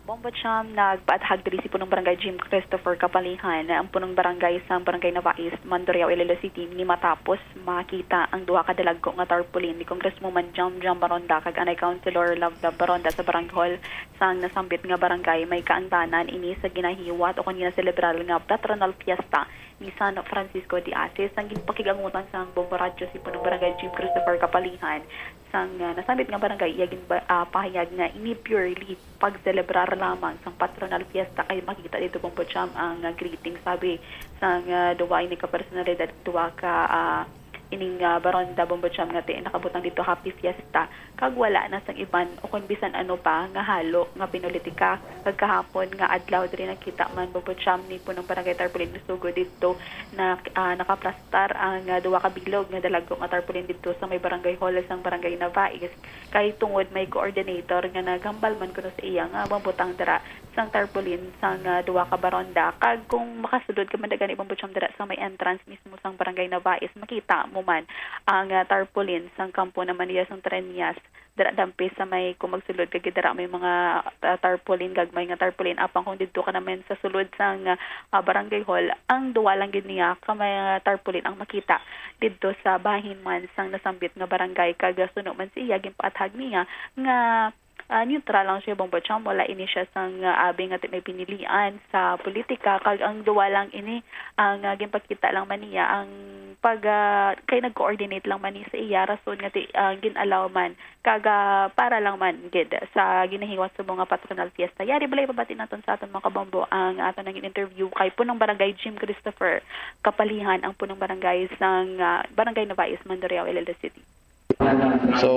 Bombo Jam, nagpaathag diri si Punong Barangay Jim Christopher Kapalihan. Ang Punong Barangay sang Barangay Navais, Mandurriao, Iloilo City, ni matapos makita ang duha ka dalagko nga tarpaulin ni Congresswoman Jam Jam Baronda kag anay Councilor Love Love Baronda sa barangay hall sang nasambit nga barangay. May kaangtanan ini sa ginahiwat o kon ginaselebrar nga patronal fiesta ni San Francisco de Assis. Ang ginpakigangutan sang Bombo Radyo si Punong Barangay Jim Christopher Kapalihan sang, ah, nasambit nga barangay, iya gin ba-, ah, pahayag nga ini purely pagselebrar lamang sang patronal fiesta, kay makita dito, Bombo Jam, ang, ah, greeting, sabi sang, ah, duwa ini ka personalidad, duwa ka, ah, ining, ah, Baronda, Bombo Cham, nga ti-, nakabutang dito Happy Fiesta, kag wala na sang iban o kon bisan ano pa nga halo nga pinulitika. Kag kahapon nga adlaw diri nakita man, Bombo Cham, ni Punong Barangay Tarpaulin Lusugo dito na, ah, nakaplastar ang, ah, duha ka bilog nga dalago nga tarpaulin dito sa may barangay hall sang Barangay Navais. Kay tungod may coordinator nga naghambal man kuno sa iya nga mabutang dira sang tarpaulin sang, ah, duha ka baronda. Kag kung makasulod ka man gani, Bombo Cham, dira sa may entrance mismo sang Barangay Navais, makita mo man ang, ah, tarpaulin sang kampo naman niya sang Treñas. Dira dampi sa may, kung magsulod ka gid dira, may mga, ah, tarpaulin, gagmay nga tarpaulin. Apang kung didto ka naman sa sulod sang, ah, barangay hall, ang duwa lang gid niya ka mga tarpaulin ang makita didto sa bahin man sang nasambit nga barangay. Kag suno man sa iya, ginpaathag niya nga, ah, neutral lang siya, Bombo Cham. Wala ini siya sang, ah, abi nga ti-, may pinilian sa politika. Kag ang duwa lang ini, ang, ah, ginpakita lang man niya ang pag, ah, kay nag-coordinate lang man ni sa iya, rason nga ti-, ah, gin-allow man. Kag, ah, para lang man gid sa ginahiwat sa mga patronal fiesta. Yari balay pabati naton sa aton mga kabombo ang aton nangin interview kay Punong Barangay Jim Christopher Kapalihan, ang Punong Barangay sang, ah, Barangay Navais, Mandurriao, Iloilo City. So,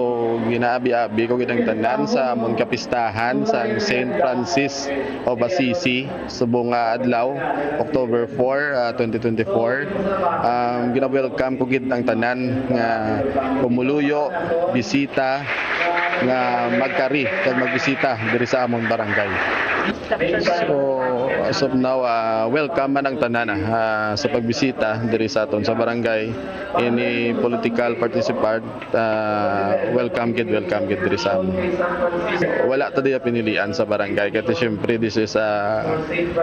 ginaabi-abi ko gid ang tanan sa amon kapistahan sang Saint Francis of Assisi subong nga adlaw, October four, ah, twenty twenty-four. Um, gina-welcome ko gid ang tanan nga pumuluyo, bisita, nga magkari kag magbisita diri sa amon barangay. So, as of now, ah, welcome man ang tanan, ah, sa pagbisita diri sa aton sa barangay. Any political participant, ah, welcome gid, welcome gid diri sa amon. Wala ta diya pinilian sa barangay, kay siyempre this is a,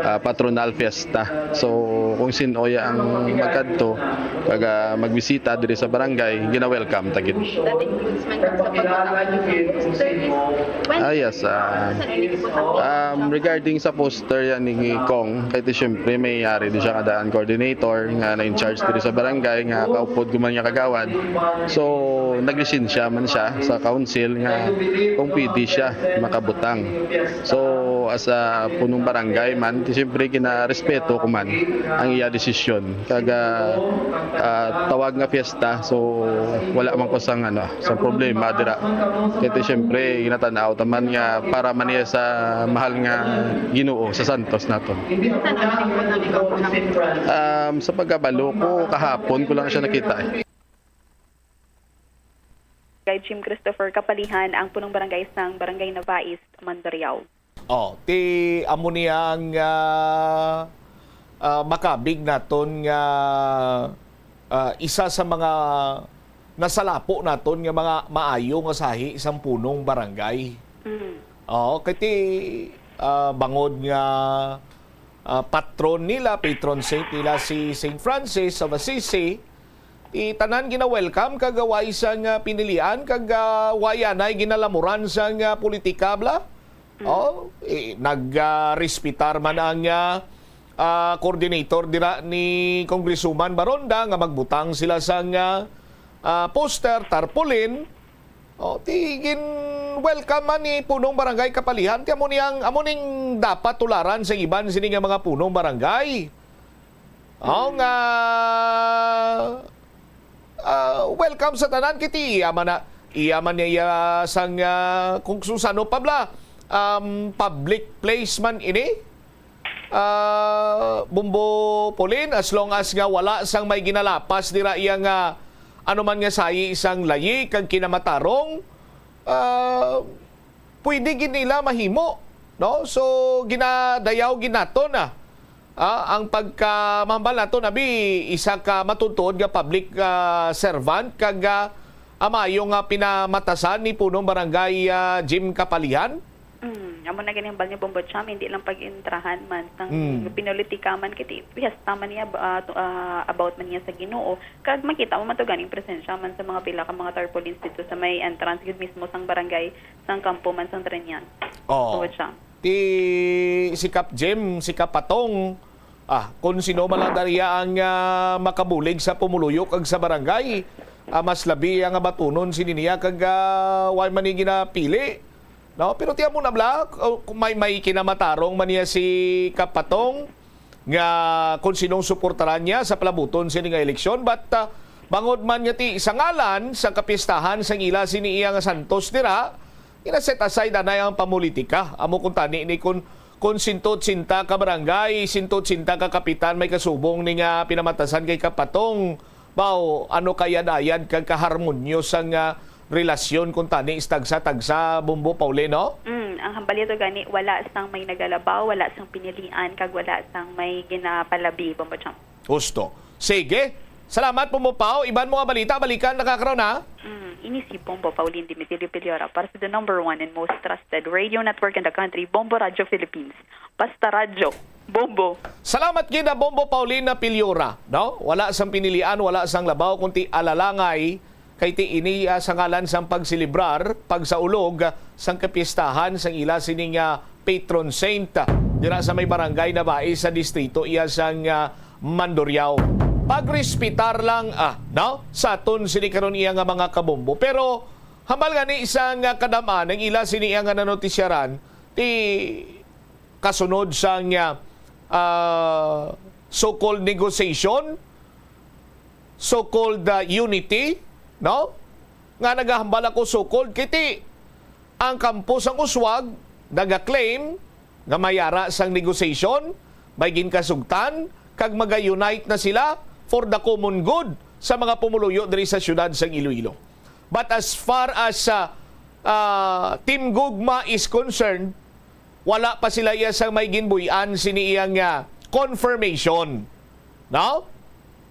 a patronal fiesta. So, kung sin-o ya ang magkadto kag, ah, magbisita diri sa barangay, gina-welcome ta gid. Dati, congressman, sa pagkakataon sa poster is, when Ah, yes, ah, sa nilipot ang um, regarding sa poster yan ni Kong, kay ti siyempre may ari di siya nga daan coordinator nga na in charge diri sa barangay nga kaupod ko man nga kagawad. So, naglisensya man siya sa council nga kung pwede siya makabutang. So, as a punong barangay man, ti siyempre ginarespeto ko man ang iya desisyon. Kag, ah, ah, tawag nga fiesta, so wala man ko sang, ano, sang problema dira. Kay ti siyempre ginatanaw ta man nga para man niya sa mahal nga Ginoo sa santos naton. Saan ang nalipod ang ikaw po ng Um, sa pagkabalo ko, kahapon ko lang siya nakita, eh. Kay Jim Christopher Kapalihan, ang punong barangay sang Barangay Navais, Mandurriao. Oh, ti amo ni ang, ah, ah, makabig naton nga, ah, isa sa mga nasalapo naton nga mga maayo nga sahi sang punong barangay. Mm. Oo, kay ti, ah, bangod nga, ah, patron nila, patron saint nila si Saint Francis of Assisi, ti tanan gina-welcome kag way sang, ah, pinilian kag, ah, way anay ginalamuran sang, ah, politika, bala. Mm. Oh, eh, nag, ah, respetar man ang, ah, ah, coordinator dira ni Congresswoman Baronda nga magbutang sila sang, ah, ah, poster, tarpaulin. Oh, ti gin-welcome man ni punong barangay Kapalihan. Ti amo ni ang, amo ning dapat tularan sa iban sini nga mga punong barangay. Oh, nga, ah, welcome sa tanan, kay ti iya man na, iya man niya, iya sang, ah, kung susano pa bala, um, public place man ini. Ah, Bumbo Pauline, as long as nga wala sang may ginalapas dira iya nga ano man nga sahi sang layi kag kinamatarong, ah, pwede gid nila mahimo, no? So, ginadayaw gid naton, ah, ah, ang pagkamahambal naton, abi, isa ka matuod-tuod nga public, ah, servant kag, ah, ang maayo nga pinamatasan ni Punong Barangay, ah, Jim Kapalihan. Mm, amo na gani ang hambal ni Bombo Cham, hindi lang pag-intrahan man, sang Mm. pinulitika man, kay ti-, piyesta man niya, ah, to-, ah, about man niya sa Ginoo. Kag makita mo man to ganing presensya man sa mga pila ka mga tarpaulins dito sa may entrance gid mismo sang barangay, sang kampo man sang Treñas. Oo. Bombo Cham. Ti si Kap Jim, si Kap Patong, ah, kung sino man lang dariya ang, ah, makabulig sa pumuluyo kag sa barangay, ah, mas labi ang batunon sini niya kag, ah, way man ni ginapili. No? Pero tiyan mo na bala, oh, kung may, may kinamatarong man niya si Kap Patong, nga kung sinong suportaran niya sa palabuton sini nga eleksyon. But, ah, Bangod man nga ti sa ngalan sa kapistahan sang ila sini iya nga santos dira, gina-set aside anay ang pamulitika. Amo kuntani ni kun, kun sento otsinta ka barangay, sento otsinta ka kapitan may kasubong ni nga pinamatasan kay kapatong. Baw, ano kayad-ayad kag kaharmonyo sang, ah, relasyon kuntani sa tagsa-tagsa, Bombo Paulino? Mm, ang hambal ito gani, wala sang may nagalabaw, wala sang pinilian, kag wala sang may ginapalabi, Bombo Chong. Husto. Sige. Salamat, Bombo Pao. Iban mo nga balita, balikan na ka karon, ha? Mm, ini si Bombo Pauline Dimitilio Piliora para sa the number one and most trusted radio network in the country, Bombo Radio Philippines. Basta radyo, Bombo. Salamat gid, Bombo Paulina Piliora, no? Wala sang pinilian, wala sang labaw, kundi alalangay kay ti ini, ah, sa ngalan sang pagselebrar, pagsaulog, ah, sang kapistahan sang ila sini nga patron saint, ah, dira sa may barangay Nabai sa distrito iya sang, ah, Mandurriao. Pagrespetar lang, ah, no? Sa aton sini karon iya nga mga kabombo. Pero hambal gani sang, ah, kadam-an ang ila sini iya nga nanotisyaran, ti kasunod sang, ah, ah, so-called negotiation, so-called, ah, unity, no? Nga nagahambal ako so-called, kay ti ang kampo sang uswag naga-claim nga may ara sang negosasyon, may ginkasugtan, kag maga-unite na sila for the common good sa mga pumuluyo diri sa siyudad sang Iloilo. But as far as, ah, ah, Team Gugma is concerned, wala pa sila iya sang may ginbuy-an sini iya nga confirmation. No?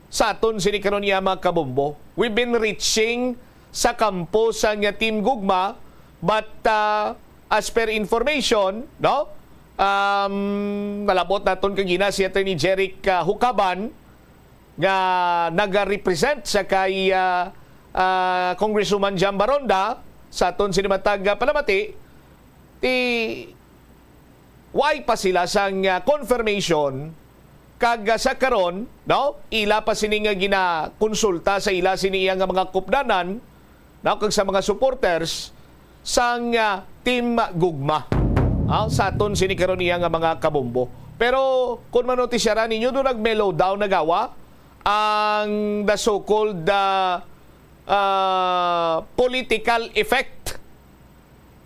Sa aton sini karon iya, mga kabombo. We've been reaching sa kampo sang Team Gugma, but, ah, as per information, no? Um, nalabot naton kagina si Attorney Jeric, ah, Hucaban, nga nagarepresent sa kay, ah, ah, Congresswoman Jam Baronda sa aton sini matag, ah, palamati, ti way pa sila sang, ah, confirmation, kag, ah, sa karon, no, ila pa sini nga ginakonsulta sa ila sini iya nga mga kupdanan, no, kag sa mga supporters sang, ah, Team Gugma, ah, sa aton sini karon iya nga mga kabombo. Pero kung manotisyaran ninyo, do nag-mellow down na gawa ang the so-called, ah, ah, political effect,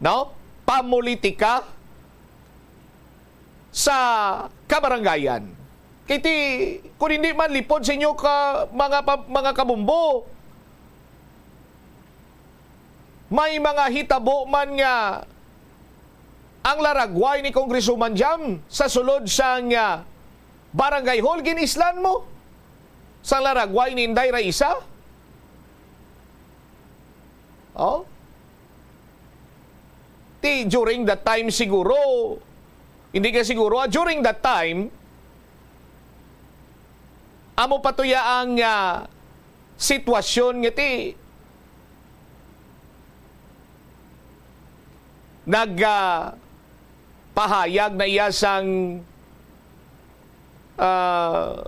no? Pamulitika sa kabarangayan. Kay ti, kung hindi man lipod sa inyo ka, mga pa-, mga kabumbo, may mga hitabo man nga ang laragway ni Congresswoman Jam sa sulod sang, ah, barangay hall, ginislan mo sang laragway ni Inday Raisa. Oh? Ti, during that time siguro, hindi ka siguro, ah, during that time, amo pa to ya ang, ah, sitwasyon nga ti nag, ah, pahayag na iya sang, ah,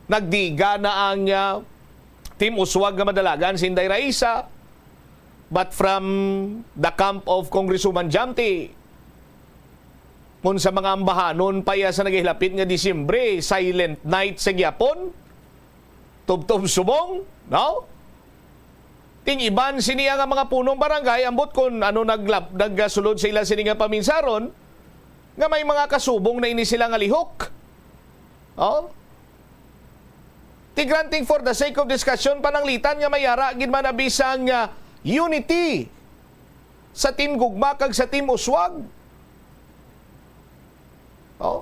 nagdiga na ang, ah, Team Uswag nga madalagan si Inday Raisa. But from the camp of Congresswoman Jam, ti, kung sa mga ambahanon pa iya sa nagahilapit nga Disyembre, silent night sa gihapon, tubtob subong, no? Ting iban sini nga mga punong barangay, ambot kon ano naglap-, nagsulod sa ila sini nga paminsaron, nga may mga kasubong na ini sila nga lihok. Oh? Ti granting for the sake of discussion, pananglitan nga may ara gid man abi sang, ah, unity sa Team Gugma kag sa Team Uswag. Oh.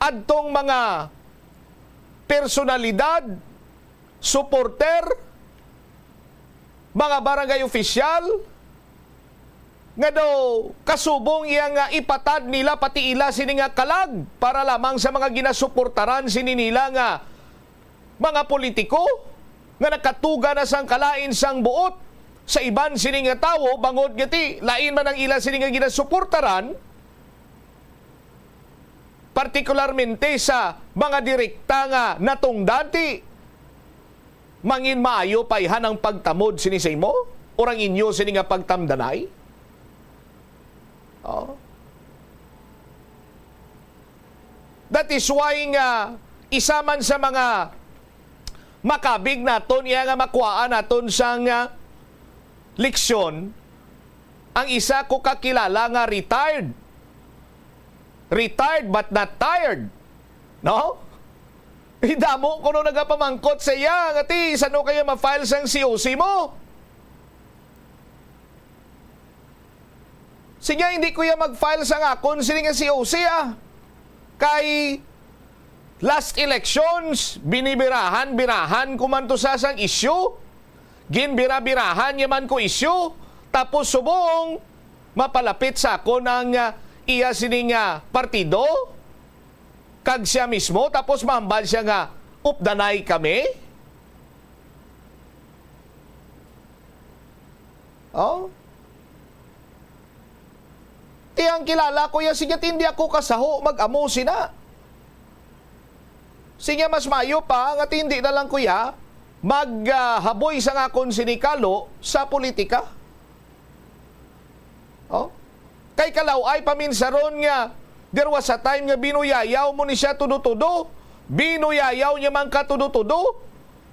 Adtong mga personalidad, supporter, mga barangay opisyal, nga daw kasubong iya nga ipatad nila pati ila sini nga kalag para lamang sa mga ginasuportaran sini nila nga mga politiko nga nakatuga na sang kalain sang buot sa iban sini nga tawo, bangod nga ti lain man ang ila sini nga ginasuportaran, partikularmente sa mga direkta nga natungdan, ti mangin maayo pa ihan ang pagtamod sini sa imo, o ang inyo sini nga pagtamdanay? Oh. Tisway nga isa man sa mga makabig naton, iya nga makuhaan naton sang, ah, leksyon, ang isa ko kakilala nga retired. Retired but not tired. No? Idamo kuno nagapamangkot sa iya nga, "Ti, san-o kaya ma-file sang C O C mo?" Sige, hindi ko ya mag-file sang akon sini nga C O C, ah. Kay last elections, binibirahan-birahan ko man to sa sang issue. Ginbira-birahan niya man ko issue. Tapos subong, mapalapit sa akon ang, ah, iya sini nga partido. Kag siya mismo, tapos mahambal siya nga, "Updanay kami." Oh? Ti ang kilala ko ya, sige, ti hindi ako kasaho mag-amo sina. Sige, mas maayo pa nga ti hindi na lang ko ya mag, ah, haboy sang akon sinikalo sa politika. Oh? Kay kalaw-ay paminsaron nga there was a time nga binuyayaw mo ni siya tudo-tudo. Binuyayaw niya man ka tudo-tudo.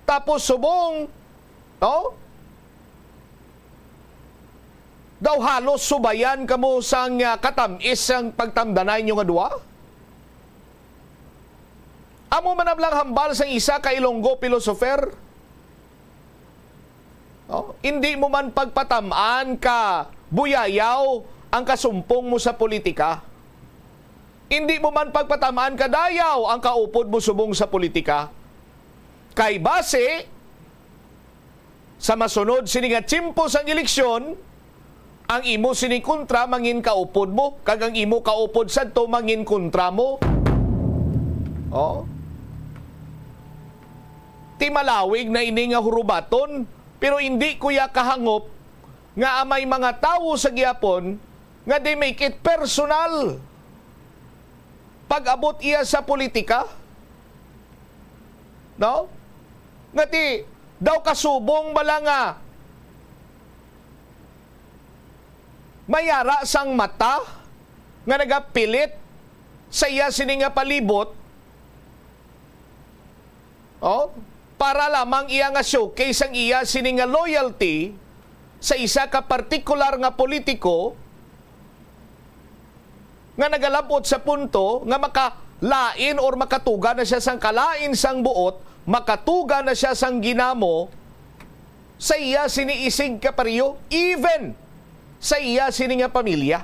Tapos subong, no? Daw halos subayan kamo sang, ah, katam-is sang pagtamdanay nyo nga duha? Amo man ang lang hambal sang isa ka Ilonggo philosopher. No? Hindi mo man pagpatam-an ka buyayaw ang kasumpong mo sa politika. Hindi mo man pagpatam-an ka dayaw ang kaupod mo subong sa politika. Kay basi, sa masunod sini nga tiyempo sang eleksyon, ang imo sini kontra mangin kaupod mo, kag ang imo kaupod sadto mangin kontra mo. Oh. Ti malawig na ini nga hurubaton, pero hindi ko ya kahangop nga may mga tawo sa gihapon nga they make it personal pag-abot iya sa politika. No? Nga ti, daw kasubong bala nga may ara sang mata nga nagapilit sa iya sini nga palibot, oh, para lamang iya nga showcase ang iya sini nga loyalty sa isa ka partikular nga politiko, nga nagalab-ot sa punto nga makalain or makatuga na siya sang kalain sang buot, makatuga na siya sang ginamo sa iya sini isig kapareho, even sa iya sini nga pamilya.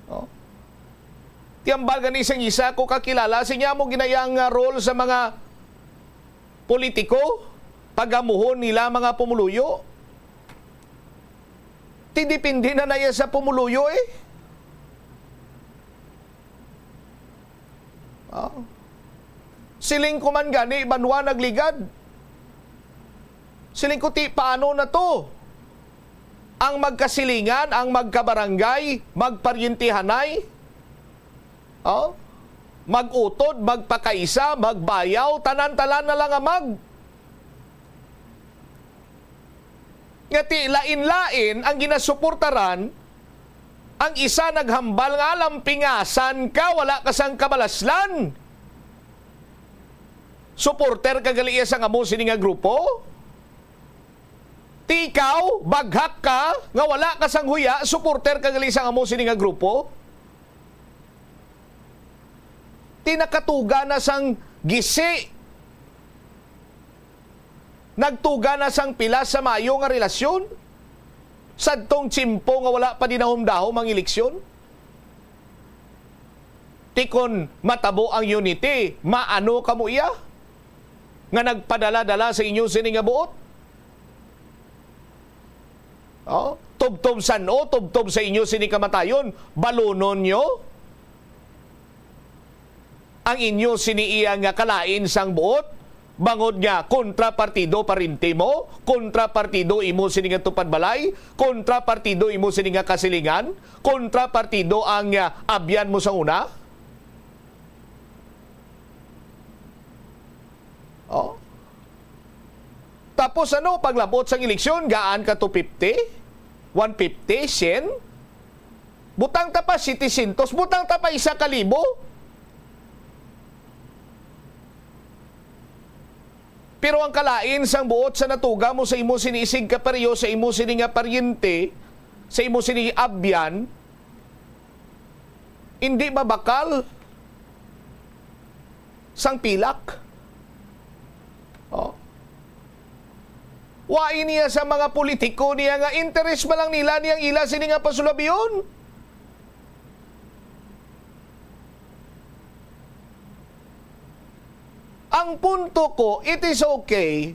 Oh. Ti hambal gani sang isa ko kakilala, siya mo ginayang nga role sa mga politiko, pagamuhon nila mga pumuluyo. Ti depende na na iya sa pumuluyo, eh. Ah. Siling ko man gani, banwa nagligad. Siling ko, ti paano na to? Ang magkasilingan, ang magkabarangay, magparyentihanay, oh, mag-utod, magpakaisa, magbayaw, tanan-tanan na lang nga mag. Nga ti lain-lain ang ginasuportaran, ang isa naghambal nga, "Alam, pingasan ka, wala ka sang kabalaslan. Suporter ka gali iya sang amo sini nga grupo. Ti ikaw, baghak ka, nga wala ka sang huya, suporter ka gali sang amo sini nga grupo." Ti nakatuga na sang gisi. Nagtuga na sang pila sa maayo nga relasyon sadtong tiyempo nga wala pa dinahom-dahom ang eleksyon. Ti kon matabo ang unity, maano kamo iya nga nagpadala-dala sa inyo sini nga buot? Oh, tubtob san-o, tubtob sa inyo sini kamatayon, balunon nyo ang inyo sini iya nga kalain sang buot, bangod nga kontra partido parente mo, kontra partido imo sini nga tupad balay, kontra partido imo sini nga kasilingan, kontra partido ang, ah, abyan mo sa una? Oh. Tapos ano, paglabot sang eleksyon, gaan ka two fifty? One fifty? Syen? Butang ta pa setecientos, butang ta pa isa ka libo. Pero ang kalain sang buot sa natuga mo sa imo sini isig ka pareho, sa imo sini nga paryente, sa imo sini abyan, hindi mabakal sang pilak. Oh. Wa ini sa mga politiko niya nga interes man lang nila niyang ila sini nga pasulabihon. Ang punto ko, it is okay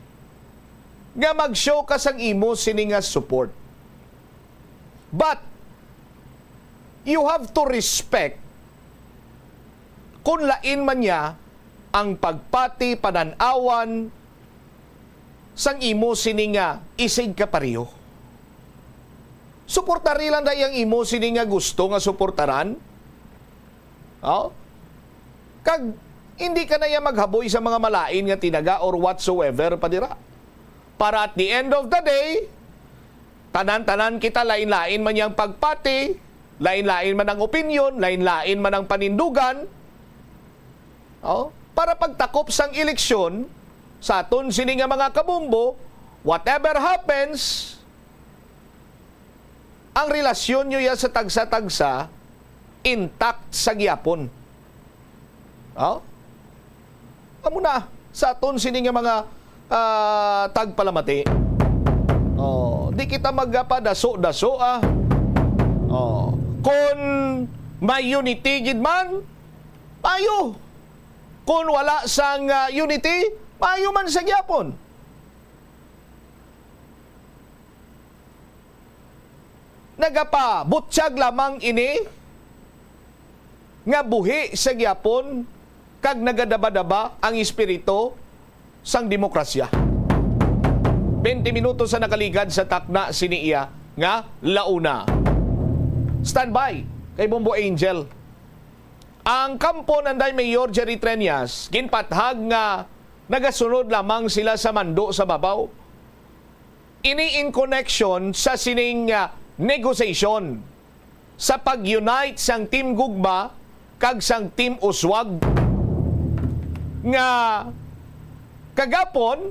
nga mag-show ka sang imo sini nga support. But you have to respect kung lain man niya ang pagpati, panan-awan sang imo sini nga isig ka pareho. Suportari lang dai ang imo sini nga gusto nga suportaran. Oh? Kag hindi ka na ya maghaboy sa mga malain nga tinaga or whatsoever pa dira. Para at the end of the day, tanan-tanan kita, lain-lain man yang pagpati, lain-lain man ang opinyon, lain-lain man ang panindugan. Oh? Para pagtakop sang eleksyon, sa aton sini nga mga kabombo, whatever happens, ang relasyon nyo ya sa tagsa-tagsa intact sa gyapon. Oh? Amo na sa aton sini nga mga, ah, tagpalamati. Oh, di kita magapadaso-daso, ah. Oh, kon may unity gid man, maayo. Kon wala sang, ah, unity, maayo man sa gyapon. Nagapabutyag lamang ini nga buhi sa gyapon kag nagadaba-daba ang espiritu sang demokrasya. Twenty minutos sa nakaligad sa takna sini iya nga launa. Standby kay Bombo Angel. Ang kampo nanday Mayor Jerry Treñas ginpathag nga nagasunod lamang sila sa mando sa babaw. Ini in connection sa sining, ah, negosasyon sa pag-unite sang Team Gugma kag sang Team Uswag nga kagapon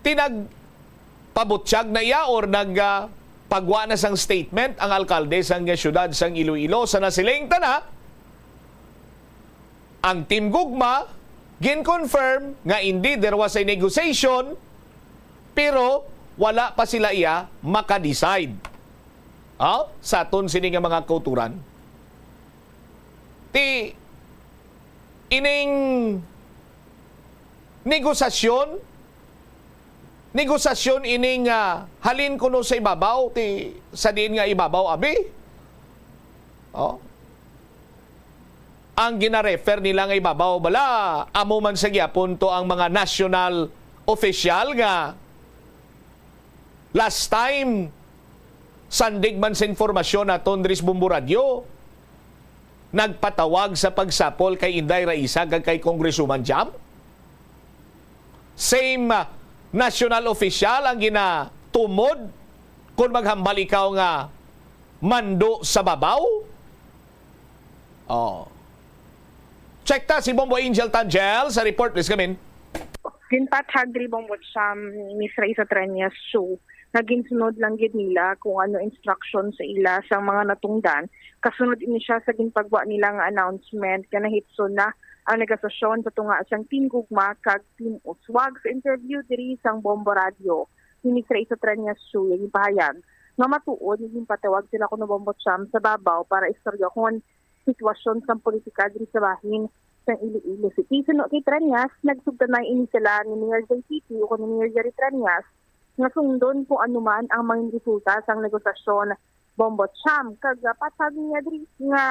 tinagpabutyag na iya or nag, ah, pagwa na sang statement ang alkalde sang siyudad sang Iloilo sa nasiling tana. Ang Team Gugma gin-confirm nga indeed there was a negotiation, pero wala pa sila iya maka-decide. Ah, sa aton sini nga mga kauturan. Ti ining negosasyon, negosasyon ini nga halin kuno sa ibabaw, ti sa diin nga ibabaw, abi? Oh. Ang gina-refer nila nga ibabaw bala, amo man sa gyapon to ang mga national official nga last time, sandig man sa informasyon naton diri sa Bombo Radio, nagpatawag sa pagsapol kay Inday Raisa kag kay Congresswoman Jam. Same, ah, national official ang ginatumod kung maghambal ikaw nga mando sa babaw. Oh. Check ta si Bombo Angel Tangel sa report, please, come in. Ginpathag diri, Bombo Cham, ni Miss Raisa Treñas Show nga ginsunod lang gid nila kung ano instruction sa ila sang mga natungdan. Kasunod ini siya sa ginpagwa nila nga announcement nga nahitso na ang negosasyon sa tunga sang Team Gugma kag Team Uswag. Sa interview diri sang Bombo Radio ni Miss Raisa Treñas Show, ginpahayag nga matuod nga ginpatawag sila kuno, Bombo Cham, sa babaw para istoryahon sitwasyon sang politika diri sa bahin sang Iloilo City. Suno kay Treñas, nagsugtanay ini sila ni Mayor J C T o ni Mayor Jerry Treñas nga sundon kung ano man ang mangin resulta sang negosasyon, Bombo Cham. Kag, ah, patag niya diri nga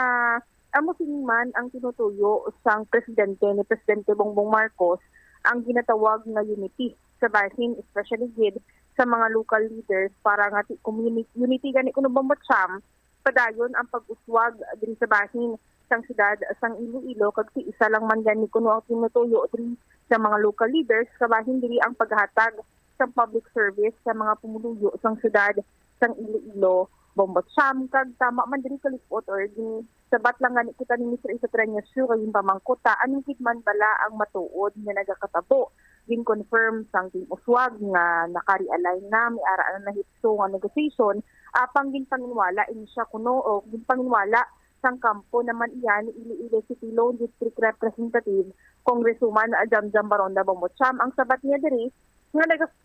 amo sini man ang tinutuyo sang presidente ni Presidente Bongbong Marcos, ang ginatawag nga unity sa bahin, especially gid sa mga local leaders, para nga ti-, community, unity gani kuno, Bombo Cham, padayon ang pag-uswag diri sa bahin sang siyudad sang Iloilo, kag ti isa lang man gani kuno ang tinutuyo diri sa mga local leaders, kabahin diri ang paghatag sang public service sa mga pumuluyo sang siyudad sang Iloilo, Bombo Cham. Kag tama man diri kalipot or gin-, sabat lang gani kita ni Mister Isa Treñas Show kag ginpamangkot ta, ano gid man bala ang matuod nga nagakatabo Gin-confirm sang Team Uswag nga naka-realign na, may ara na nahitso nga negosasyon, apang ginpanginwala ini siya kuno, o ginpanginwala sang kampo naman iya ni Iloilo City Lone District Representative Congresswoman Jamjam Baronda Bongocham. Ang sabat niya diri nga naga-,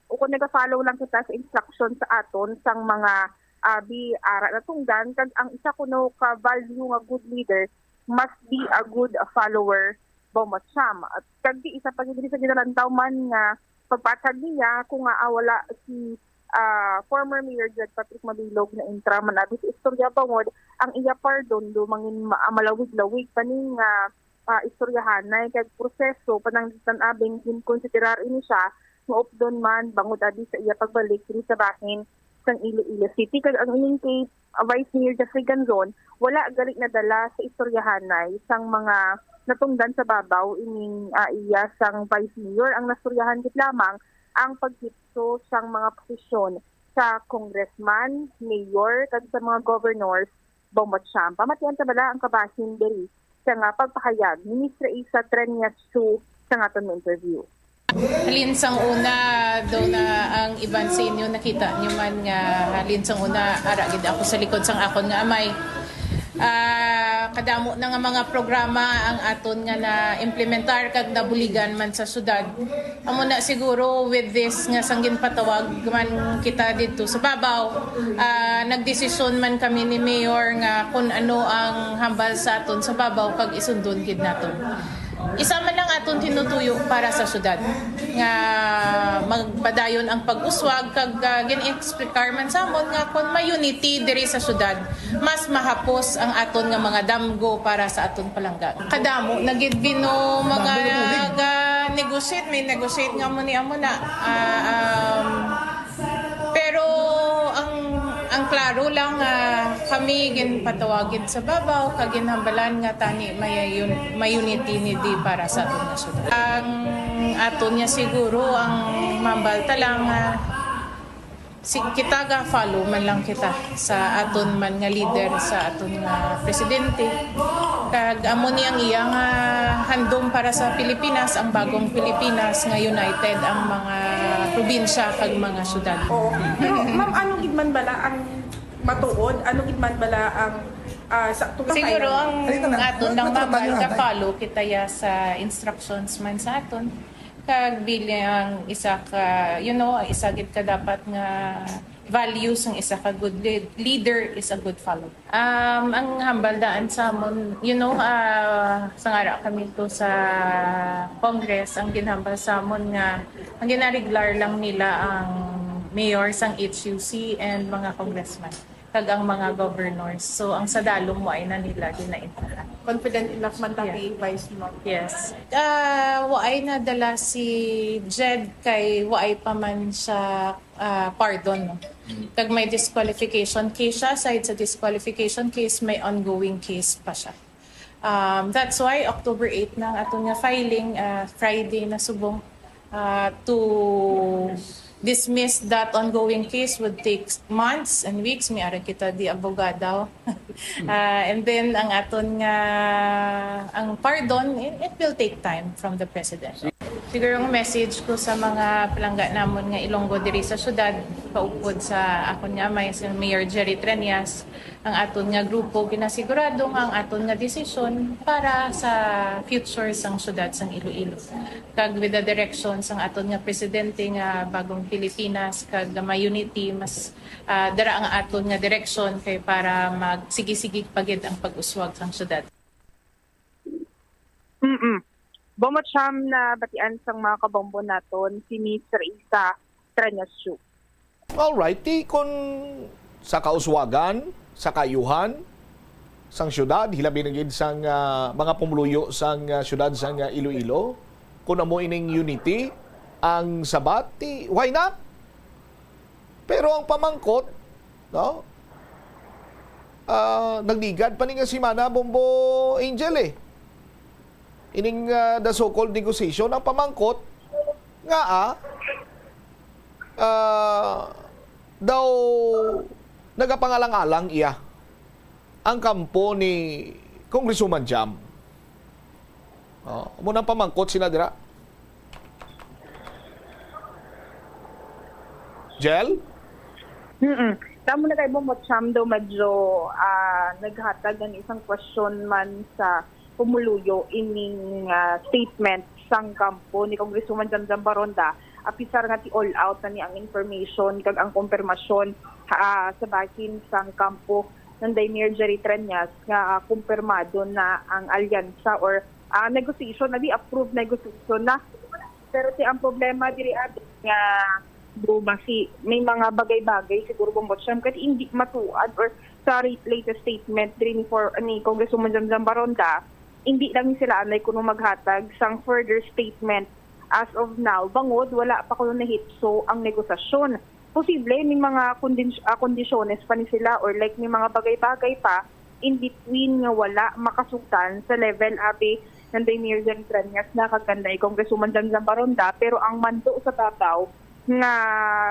ukon naga-follow lang kita sa instruction sa aton sang mga abi ara natungdan, kag ang isa kuno ka value nga good leader must be a good follower, Bongocham. At kag di isa pa gid sa ginalantaw man nga pagpatag niya kung nga, ah, wala si, ah, former Mayor Jed Patrick Mabilog na intra man abi sa istorya, bangod ang iya pardon do mangin ma-, malawig-lawig pa ni nga, ah, istoryahanay kag proseso, pananglitan abing ginkonsiderar ini siya nga updon man bangod abi sa iya pagbalik diri sa bahin sang Iloilo City. Kag ang ining kay, ah, Vice Mayor Jeffrey Ganzon, wala gali nadala sa istoryahanay sang mga natungdan sa babaw ining, ah, iya sang Vice Mayor. Ang nastoryahan gid lamang ang paghitso sang mga posisyon sa congressman, mayor, kag sa mga governors, Bongocham. Pamatian ta bala ang kabahin diri sa nga pagpahayag ni Miss Raisa Treñas Chu sa nga aton nga interview. Halin sang una, daw na ang iban sa inyo, nakita nyo man nga halin sang una, ara gid ako sa likod sang akon nga amay. Ah, kadamo na nga mga programa ang aton nga na-implementar kag nabuligan man sa syudad. Amo na siguro with this nga sang ginpatawag man kita didto sa babaw, ah, nagdesisyon man kami ni Mayor nga kun ano ang hambal sa aton sa babaw kag isundon gid naton. Isa man lang aton tinutuyo para sa syudad nga magpadayon ang pag-uswag kag, ah, gin-explicar man sa amon nga kon may unity diri sa syudad, mas mahapos ang aton nga mga damgo para sa aton palangga. Kadamo na gid, Bino, mga ga-negotiate, may negotiate nga mo ni amo na. Ah, um, pero ang, ang klaro lang, ah, kami ginpatawag gid sa babaw kag ginhambalan nga tani may, may unity ni di para sa aton nga syudad. Ang aton niya siguro ang mambal ta lang, ah, si, kita ga-follow man lang kita sa aton man nga leader, sa aton nga presidente. Kag amo ni ang iya nga handom para sa Pilipinas, ang bagong Pilipinas nga united ang mga probinsya kag mga syudad. Oo. Pero, ma'am, ano gid man bala ang matuod? Ano gid man bala ang, ah, sa, tungod sa Siguro ang Halika na. aton lang Halika na, mambal halika na. ka-follow kita ya sa instructions man sa aton. Kag bilang isa ka, you know, isa gid ka dapat nga values ang isa ka good lead-, leader is a good follower. Um, ang hambal daan sa amon, you know, ah, sangara kami to sa Congress, ang ginhambal sa amon nga ang ginareglar lang nila ang mayor sang H U C and mga congressman kag ang mga governors. So, ang sa dalom mo ay na nila ginaintahan. Confident enough man ta Yeah. kay Vice, ma'am? Yes. Ah, waay na dala si Jed kay waay pa man siya, ah, pardon, no? Mm. Kag may disqualification case siya, aside sa disqualification case, may ongoing case pa siya. Um, that's why October eight na ang aton nga filing, ah, Friday na subong. Ah, to dismiss that ongoing case would take months and weeks. May ara kita di abogado. Ah, and then, ang aton nga, ang pardon, it, it will take time from the president. Siguro ang message ko sa mga palangga namon nga Ilonggo diri sa syudad, kaupod sa akon nga amay, si Mayor Jerry Treñas, ang aton nga grupo ginasigurado nga ang aton nga desisyon para sa future sang syudad sang Iloilo. Kag with the direction sang aton nga presidente nga Bagong Pilipinas kag may unity, mas, ah, dara ang aton nga direksyon kay para magsigi-sigi pa gid ang pag-uswag sang syudad. Mm-mm. Bongocham, nabatian sang mga kabombo naton si Miss Raisa Treñas Chu. Alright, ti kon sa kauswagan, sa kaayuhan sang syudad, hilabi na gid sang, ah, mga pumuluyo sang, ah, syudad sang, ah, Iloilo, kun amo ining unity ang sabat, ti why not? Pero ang pamangkot, no? Ah, nagligad pa ni nga semana, Bombo Angel, eh. Ining, ah, the so-called negotiation, ang pamangkot nga, ah, ah, daw nagapangalang-alang iya ang kampo ni Congresswoman Jam. Oh, amo nang pamangkot sina dira. Jel? Mm-mm. Tamo na kay Bombo Cham daw medyo ah, naghatag ng isang question man sa pumuluyo ining ah, statement sang kampo ni Congresswoman Jamjam Baronda, apisar nga ti-all out na ni ang information kag ang kompirmasyon ah, sa bahin sang kampo ng Daimir Jerry Treñas nga ah, kumpirmado na ang alyansa or ah, negotiation, abi, approved negotiation na. Pero ti ang problema diri abi nga do basi may mga bagay-bagay siguro, Bombo Cham, kay hindi matuad or sa re- latest statement diri ni, for, ni Congresswoman Jamjam Baronda, hindi lang ni sila anay kuno maghatag sang further statement as of now, bangod wala pa kuno nahitso ang negosasyon. Posible may mga kondins- ah, kondisyones pa ni sila or like may mga bagay-bagay pa in between nga wala makasugtan sa level abi ng Daimir Jerry Treñas na kag kanday Congresswoman Jamjam Baronda, pero ang mando sa babaw nga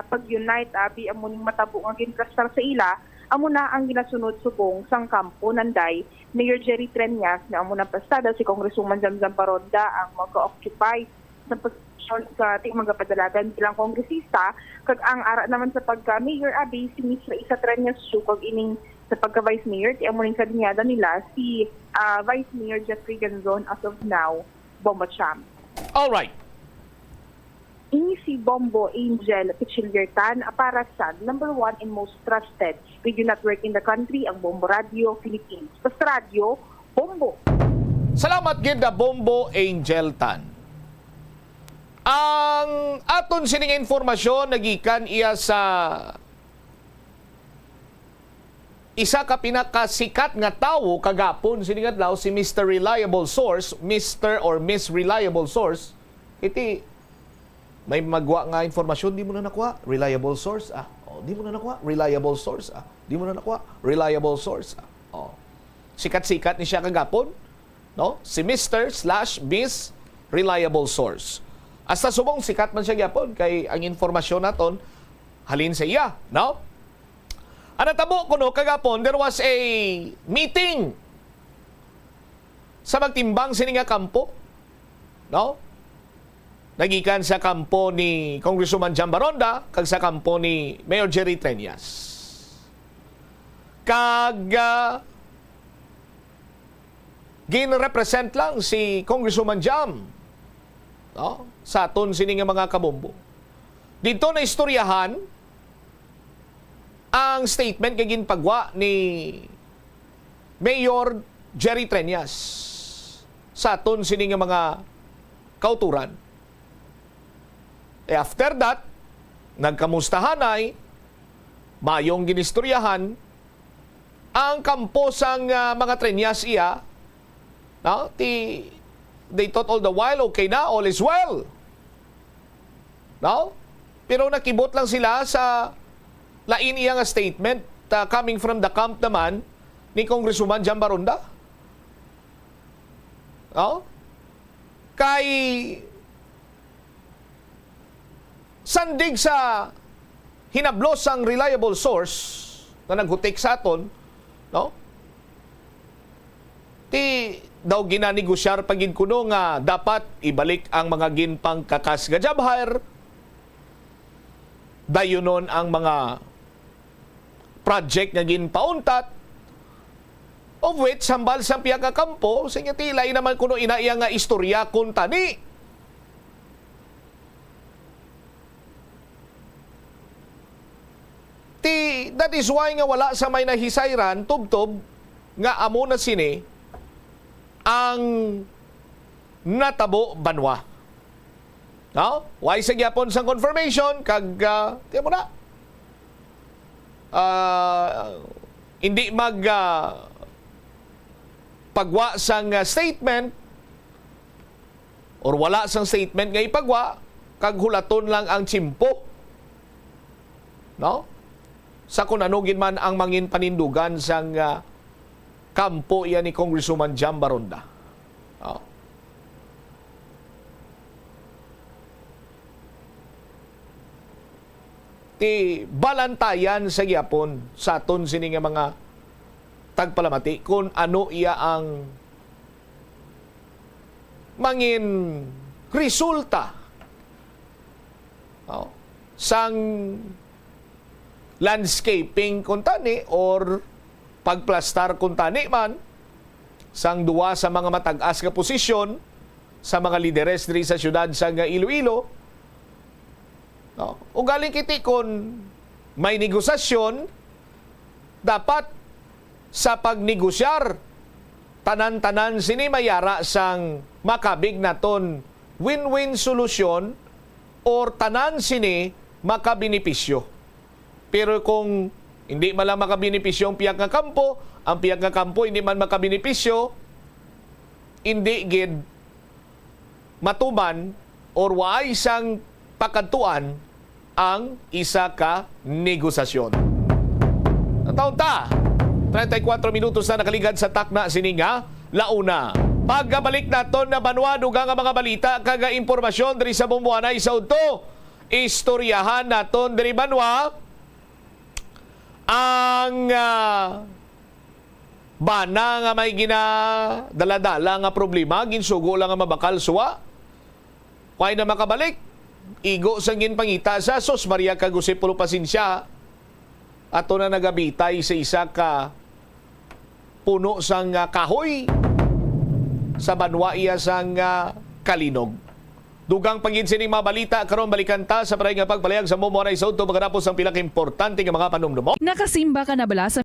pag-unite abi amo ning matabo nga ginprastar sa ila, amo na ang ginasunod subong sang kampo nanday Mayor Jerry Treñas nga amo nang pasada si Congresswoman Jamjam Baronda ang mag-occupy sa posisyon sa ti magapadalagan bilang kongresista, kag ang ara naman sa pagka-mayor abi si Miss Raisa Treñas Shu, kag ining sa pagka-vice mayor ti amo ning kalinyada nila si ah, Vice Mayor Jeffrey Ganzon as of now, Bombo Cham. Alright. Ini si Bombo Angel Pichiliertan para sa number one and most trusted radio network in the country, ang Bombo Radio Philippines. Basta radyo, Bombo! Salamat gid na Bombo Angel Tan. Ang aton sining informasyon nagikan iya sa isa ka pinakasikat nga tawo kagapon sining adlaw, si Mister Reliable Source, Mister or Miss Reliable Source. Iti may magwa nga informasyon, di mo na nakuha, reliable source ah. Oh, di mo na nakuha, reliable source ah. Di mo na nakuha, reliable source ah. Oh. Sikat-sikat ni siya kagapon, no? Si Mister slash Miss Reliable Source. Hasta subong sikat man siya gyapon kay ang informasyon naton halin sa iya, no? Ang natabo kuno kagapon, there was a meeting sa magtimbang sini nga kampo, no? Nagikan sa kampo ni Congresswoman Jam Baronda kag sa kampo ni Mayor Jerry Treñas. Kag ah, ginrepresent lang si Congresswoman Jam, no? Sa aton sini nga mga kabombo. Dito na istoryahan ang statement nga ginpagwa ni Mayor Jerry Treñas sa aton sini nga mga kauturan. E after that, nagkamustahanay, mayong ginistoryahan ang kampo sang ah, mga Treñas iya, no? Ti, they thought all the while, okay na, all is well. No? Pero nakibot lang sila sa lain iya nga statement ah, coming from the camp naman ni Congresswoman Jam Baronda. No? Kay sandig sa hinablos sang reliable source nga naghutik sa aton, no? Ti daw ginanegosyar pa gid kuno nga dapat ibalik ang mga ginpangkakas nga job hire, dayunon ang mga project nga ginpauntat, of which, hambal sang pihak nga kampo, sa inyo ti lain naman kuno ina iya nga istorya kuntani. Ti, that is why nga wala sa may nahisayran, tubtob, nga amo na sini ang natabo banwa. No? Why sa gyapon sang confirmation, kag, ah, tiyan mo na. Ah, hindi mag, ah, pagwa sang, ah, statement or wala sang statement nga ipagwa, kag hulaton lang ang tiyempo. No? Sa kung ano gid man ang mangin panindugan sang, ah, kampo iya ni Congresswoman Jam Baronda. Oh. Ti balantayan sa gyapon sa aton sini nga mga tagpalamati kung ano iya ang mangin resulta, oh, sang landscaping kuntani or pagplastar kuntani man sang duwa sa mga matag-as nga posisyon sa mga lideres diri sa siyudad sa nga Iloilo. No? Ugaling kiti, kon may negosasyon, dapat sa pagnegosyar, tanan-tanan sini mayara sang makabig naton win-win solusyon or tanan sini makabenepisyo. Pero kung hindi man lang makabenepisyo ang pihak nga kampo, ang pihak nga kampo hindi man makabenepisyo, hindi gid matuman or waay sang pakadtuan ang isa ka negosasyon. Ang taon ta, treinta y cuatro minutos na nakaligad sa takna sini nga launa. Pagkabalik naton na banwa, dugang nga mga balita kag impormasyon diri sa Bombo Anay sa udto. Istoryahan naton diri banwa ang, ah, bana nga may ginadala-dala nga problema, ginsugo lang nga mabakal suwa. Way na makabalik. Igo sang ginpangita sa Sos Maria kag Jose, pulo pasensya. Ato na nagabitay sa isa ka puno sang, ah, kahoy sa banwa iya sang, ah, Kalinog. Dugang pa gid sining mga balita karon, balikan ta sa paray nga pagpalayag sa Bombo Anay sa udto, pagkatapos ang pila ka importante nga mga panumdumon. Nakasimba ka na bala sa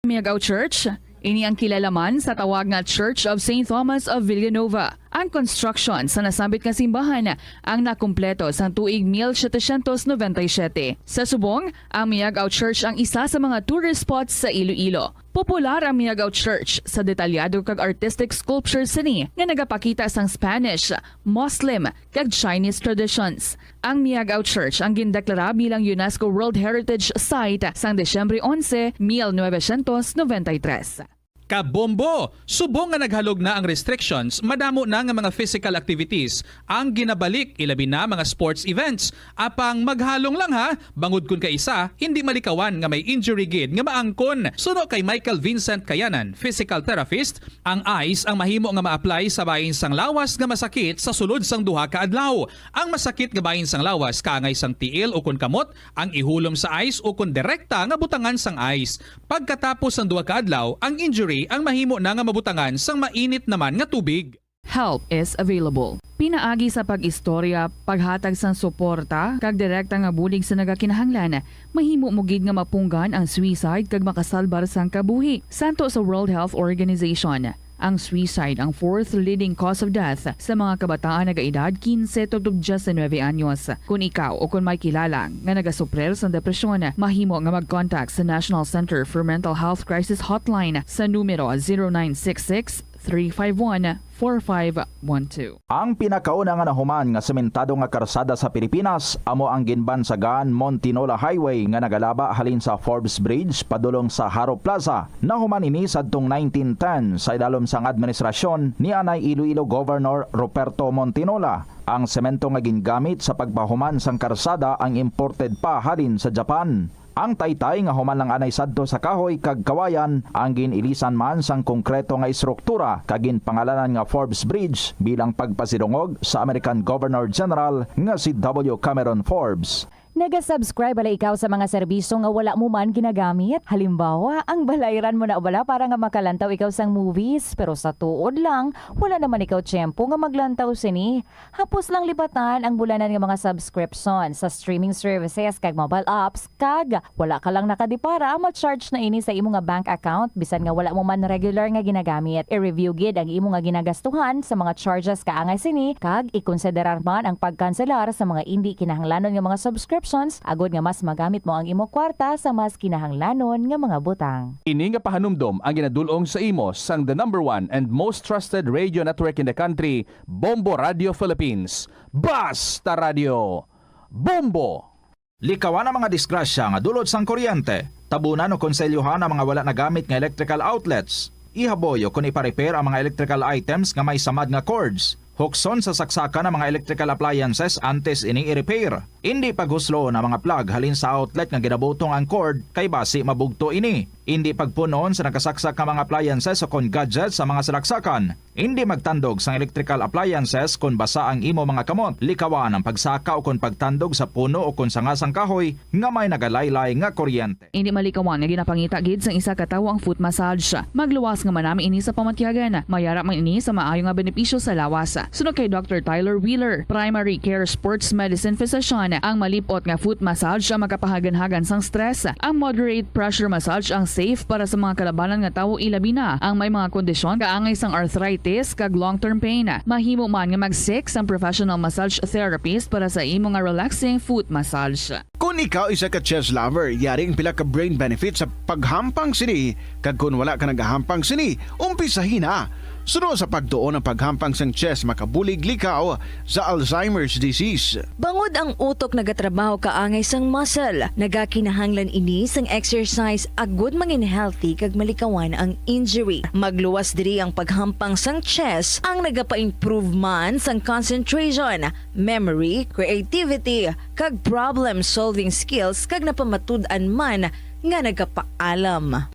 Miagao Church? Ini ang kilala man sa tawag nga Church of Saint Thomas of Villanova. Ang construction sa nasambit nga simbahan ang nakumpleto sang tuig mil setecientos noventa y siete. Sa subong, ang Miagao Church ang isa sa mga tourist spots sa Iloilo. Popular ang Miagao Church sa detalyado kag artistic sculptures sini nga nagapakita sang Spanish, Muslim, kag Chinese traditions. Ang Miagao Church ang gindeklara bilang UNESCO World Heritage Site sang Disyembre onse, mil novecientos noventa y tres. Kabombo! Subong nga naghalog na ang restrictions, madamo na nga mga physical activities ang ginabalik, ilabi na mga sports events. Apang maghalong lang ha, bangod kun kaisa, hindi malikawan nga may injury gid nga maangkon. Suno kay Michael Vincent Kayanan, physical therapist, ang ice ang mahimo nga ma-apply sa bahin sang lawas nga masakit sa sulod sang duha ka adlaw. Ang masakit nga bahin sang lawas kaangay sang tiil ukon kamot, ang ihulom sa ice ukon direkta nga butangan sang ice. Pagkatapos sang duha ka adlaw, ang injury ang mahimo na nga mabutangan sang mainit naman nga tubig. Help is available. Pinaagi sa pag-istorya, paghatag sang suporta, kag direkta nga bulig sa nagakinahanglan, mahimo mo gid nga mapunggan ang suicide kag makasalbar sang kabuhi. Santo sa World Health Organization, ang suicide ang fourth leading cause of death sa mga kabataan nagaedad quince tubtob diecinuebe anyos. Kon ikaw o kon may kilala nga nagasuprir sang depresyon, mahimo nga mag-contact sa National Center for Mental Health Crisis Hotline sa numero zero nine six six, three five one, four five one two. Ang pinakauna nga nahuman nga sementado nga karsada sa Pilipinas amo ang ginbansagan Montinola Highway nga nagalaba halin sa Forbes Bridge padulong sa Jaro Plaza. Nahuman ini sadtong nineteen ten sa idalom sang administrasyon ni anay Iloilo Governor Ruperto Montinola. Ang semento nga gingamit sa pagpahuman sang karsada ang imported pa halin sa Japan. Ang taytay nga human lang anay sadto sa kahoy kag kawayan ang gin-ilisan man sang konkreto nga estruktura kag ginpangalanan nga Forbes Bridge bilang pagpasidungog sa American Governor General nga si W. Cameron Forbes. Naga-subscribe bala ikaw sa mga serbisyo nga wala mo man ginagamit? Halimbawa, ang balayran mo na bala para nga makalantaw ikaw sang movies, pero sa tuod lang, wala naman ikaw tiyempo nga maglantaw sini. Hapos lang lipatan ang bulanan nga mga subscription sa streaming services kag mobile apps, kag wala ka lang nakadipara, ma-charge na ini sa imo nga bank account bisan nga wala mo man regular nga ginagamit. I-review gid ang imo nga ginagastuhan sa mga charges kaangay sini, kag ikonsiderar man ang pagkanselar sa mga indi kinahanglanon nga mga subscriptions agod nga mas magamit mo ang imo kwarta sa mas kinahanglanon nga mga butang. Ini nga pahanumdom ang ginadul-ong sa imo sang the number one and most trusted radio network in the country, Bombo Radio Philippines. Basta Radio Bombo! Likawan ang mga disgrasya nga dulot sang kuryente. Tabunan o konselyohan ang mga wala nagamit nga electrical outlets. Ihaboy o kon ipa-repair ang mga electrical items nga may samad nga cords. Hukson sa saksakan ang mga electrical appliances antes ini i-repair. Indi paghusloon ang mga plug halin sa outlet nga ginabutong ang cord kay basi mabugto ini. Indi pagpun-on sa nakasaksak nga mga appliances o kon gadgets sa mga salaksakan. Indi magtandog sang electrical appliances kon basa ang imo mga kamot. Likawan ang pagsaka o kon pagtandog sa puno o kon sanga sang kahoy nga may nagalaylay nga kuryente. Indi malikawan nga ginapangita gid sang isa ka tawo ang foot massage. Magluwas nga manami ini sa pamatyagan. Mayara man ini sa maayo nga benepisyo sa lawas. Suno kay Doctor Tyler Wheeler, primary care sports medicine physician, ang malip-ot nga foot massage ang makapahaganhagan sang stress. Ang moderate pressure massage ang safe para sa mga kalabanan nga tawo, ilabi na ang may mga kondisyon kaangay sang arthritis kag long-term pain. Mahimo man nga mag-seek sang professional massage therapist para sa imo nga relaxing foot massage. Kon ikaw isa ka chess lover, yari ang pila ka brain benefits sa paghampang sini, kag kon wala ka nagahampang sini, umpisahi na. Suno sa pagtuon ang paghampang sang chess makabulig likaw sa Alzheimer's disease. Bangod ang utok nagatrabaho kaangay sang muscle, nagakinahanglan ini sang exercise agud mangin healthy kag malikawan ang injury. Magluwas diri ang paghampang sang chess ang nagapa-improve man sang concentration, memory, creativity, kag problem-solving skills, kag napamatud-an man nga nagapaalam.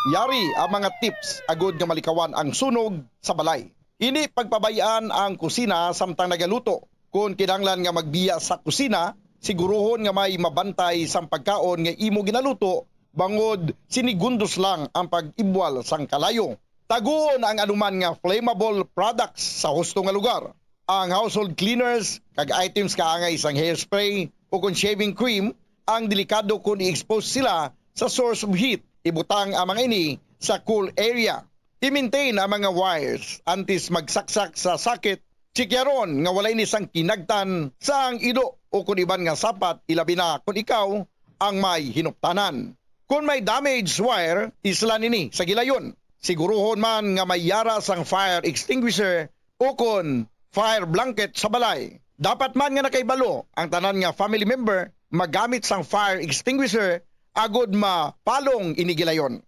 Yari ang mga tips agud nga malikawan ang sunog sa balay. Indi pagpabay-an ang kusina samtang nagaluto. Kon kinahanglan nga magbiya sa kusina, siguruhon nga may mabantay sang pagkaon nga imo ginaluto, bangod sinigundos lang ang pag-ibwal sang kalayo. Taguon ang anuman nga flammable products sa husto nga lugar. Ang household cleaners kag items kaangay sang hairspray o kon shaving cream ang delikado kon i-expose sila sa source of heat. Ibutang ang mga ini sa cool area. I-maintain ang mga wires antes magsaksak sa socket. Tsikyaron nga wala ini sang kinagtan sang ido o kon iban nga sapat, ilabi na kon ikaw ang may hinuptanan. Kon may damaged wire, islan ini sa gilayon. Siguruhon man nga may yara sang fire extinguisher o kon fire blanket sa balay. Dapat man nga nakahibalo ang tanan nga family member magamit sang fire extinguisher agud mapalong ini gilayon.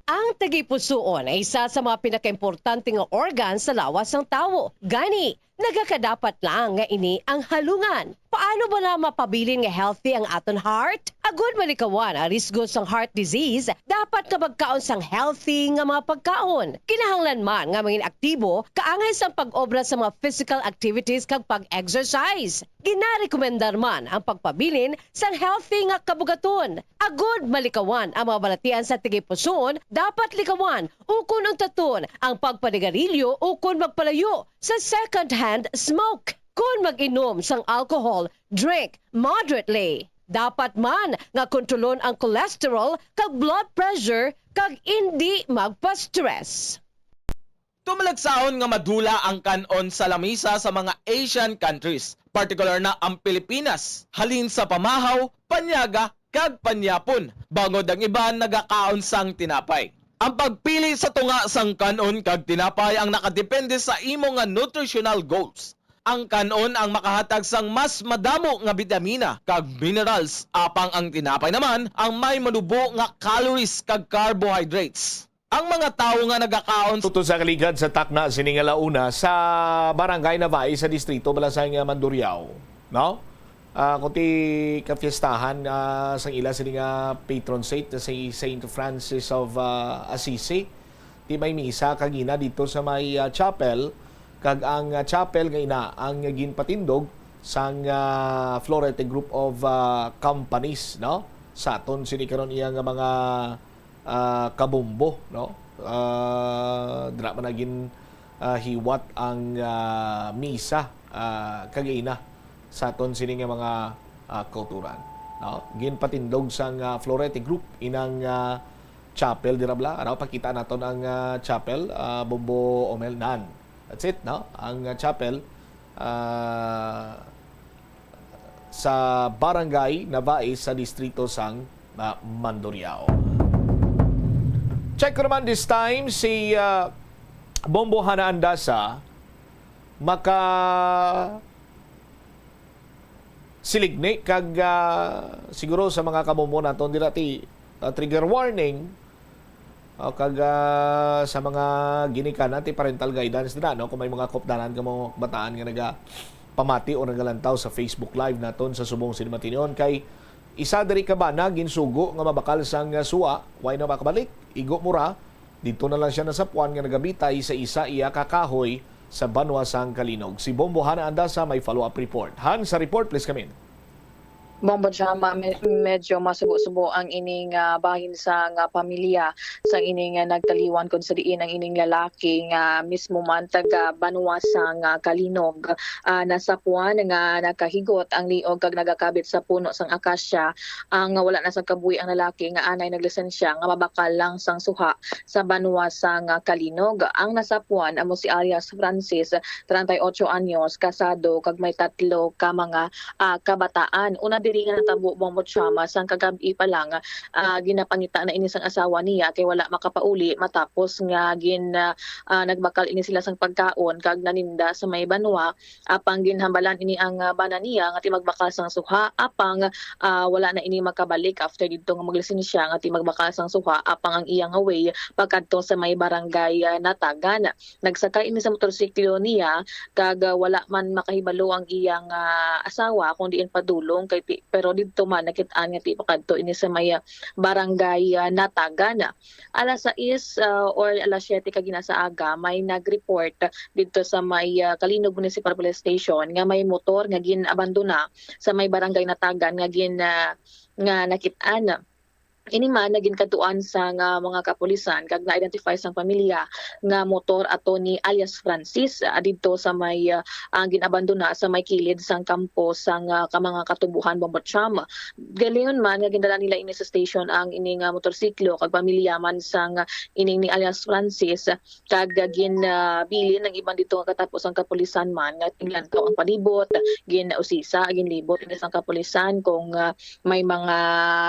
Ang tagipusoon ay isa sa mga pinakaimportante nga organ sa lawas sang tawo. Gani, nagakadapat lang nga ini ang halungan. Paano bala mapabilin nga healthy ang aton heart? Agud malikawan ang risgo sang heart disease, dapat nga magkaon sang healthy nga mga pagkaon. Kinahanglan man nga mangin aktibo kaangay sang pag-obra sa mga physical activities kag pag-exercise. Ginarekomendar man ang pagpabilin sang healthy nga kabugaton. Agud malikawan ang mga balatian sa tagipusoon, dapat likawan ukon untaton ang pagpanigarilyo ukon magpalayo sa second-hand smoke. Kon mag-inom sang alcohol, drink moderately. Dapat man nga kontrolon ang cholesterol kag blood pressure kag indi magpa-stress. Tumalagsahon nga madula ang kan-on sa lamisa sa mga Asian countries, partikular na ang Pilipinas, halin sa pamahaw, panyaga, kag panyapon, bangod ang iban nagakaon sang tinapay. Ang pagpili sa tunga sang kan-on kag tinapay ang nakadepende sa imo nga nutritional goals. Ang kan-on ang makahatag sang mas madamo nga bitamina kag minerals, apang ang tinapay naman ang may manubo nga calories kag carbohydrates. Ang mga tawo nga nagakaon Tuto sa kaligad sa takna sini nga launa sa Barangay Navais sa distrito bala sa nga Mandurriao, no? Ah, kundi kapiestahan, ah, sang ila sini nga patron saint, si Saint Francis of, ah, Assisi. Ti may misa kagina dito sa may, ah, chapel, kag ang, ah, chapel nga ina ang ginpatindog sang, ah, Florete Group of, ah, Companies, no? Sa aton sini karon iya nga mga ah, kabombo, no? Ah, dira man na gin, ah, hiwat ang, ah, misa, ah, kagaina sa aton sini nga mga, ah, kauturan, no? Ginpatindog sang, ah, Florete Group inang, ah, chapel dira bala. Ano, pakita naton ang, ah, chapel, ah, Bombo Omel nan. That's it, no? Ang, ah, chapel, ah, sa Barangay Navais sa distrito sang, ah, Mandurriao. Check ko naman this time si, ah, Bombo Hana Andasa maka siligni kag, ah, siguro sa mga kabombo naton dira ti, ah, trigger warning. O, kag, ah, sa mga ginikanan ti parental guidance dira, no? Kung may mga kaupdanan kamo, bataan nga nagapamati o nagalantaw sa Facebook Live naton sa subong sini matinuon, kay isa diri ka bana ginsugo nga mabakal sang suha, way na makabalik, igo mura, didto na lang siya nasapuan nga nagabitay sa isa iya ka kahoy sa banwa sang Kalinog. Si Bombo Hana Andasa may follow-up report. Han, sa report, please come in. Bombo Jama, me-, medyo masubo-subo ang ining, ah, bahin sang, ah, pamilya sang ining, ah, nagtaliwan, kung sa diin ang ining lalaki nga mismo man taga banwa sang, ah, Kalinog, ah, nasapuan nga nakahigot ang liog kag nagakabit sa puno sang akasya. Ang wala na sang kabuhi ang lalaki nga anay naglisensya nga mabakal lang sang suha sa banwa sang, ah, Kalinog. Ang nasapuan amo si alias Francis, treinta y ocho anyos, kasado kag may tatlo ka mga ah, kabataan. Una diri nga natabo, Bombo Chama, sang kagab-i pa lang, ah, ginapangita na ini sang asawa niya kay wala makapauli matapos nga gin, ah, ah, nagbakal ini sila sang pagkaon kag naninda sa may banwa. Apang ginhambalan ini ang, ah, bana niya nga ti magbakal sang suha. Apang, ah, wala na ini makabalik after didto nga maglisensya nga ti magbakal sang suha. Apang ang iya nga way pagkadto sa may barangay, ah, Natagan. Nagsakay ini sa motorsiklo niya, kag, ah, wala man makahibalo ang iyang, ah, asawa kung diin padulong kay ti-, pero didto man nakit-an nga ti pakadto ini sa may, ah, barangay, ah, Natagan. Alas sais, ah, or alas siyete kagina sa aga, may nag-report didto sa may, ah, Kalinog Municipal Police Station nga may motor nga gin-abandona sa may barangay Natagan nga gin-, ah, nga nakit-an. Ini man nga ginkadtuan sang mga kapulisan kag na-identify sang pamilya nga motor ato ni alias Francis, ah, didto sa may, ah, ang gin-abandona sa may kilid sang kampo sang, ah, ka mga katubuhan, Bombo Cham. Galiyon man nga gindala nila ini sa station ang ini nga motorsiklo kag pamilya man sang ining ni alias Francis, kag, ah, ginabilin ang iban didto nga katapo sang kapulisan man nga ginlantaw ang palibot, gin-usisa, ginlibot ini sang kapulisan kung, ah, may mga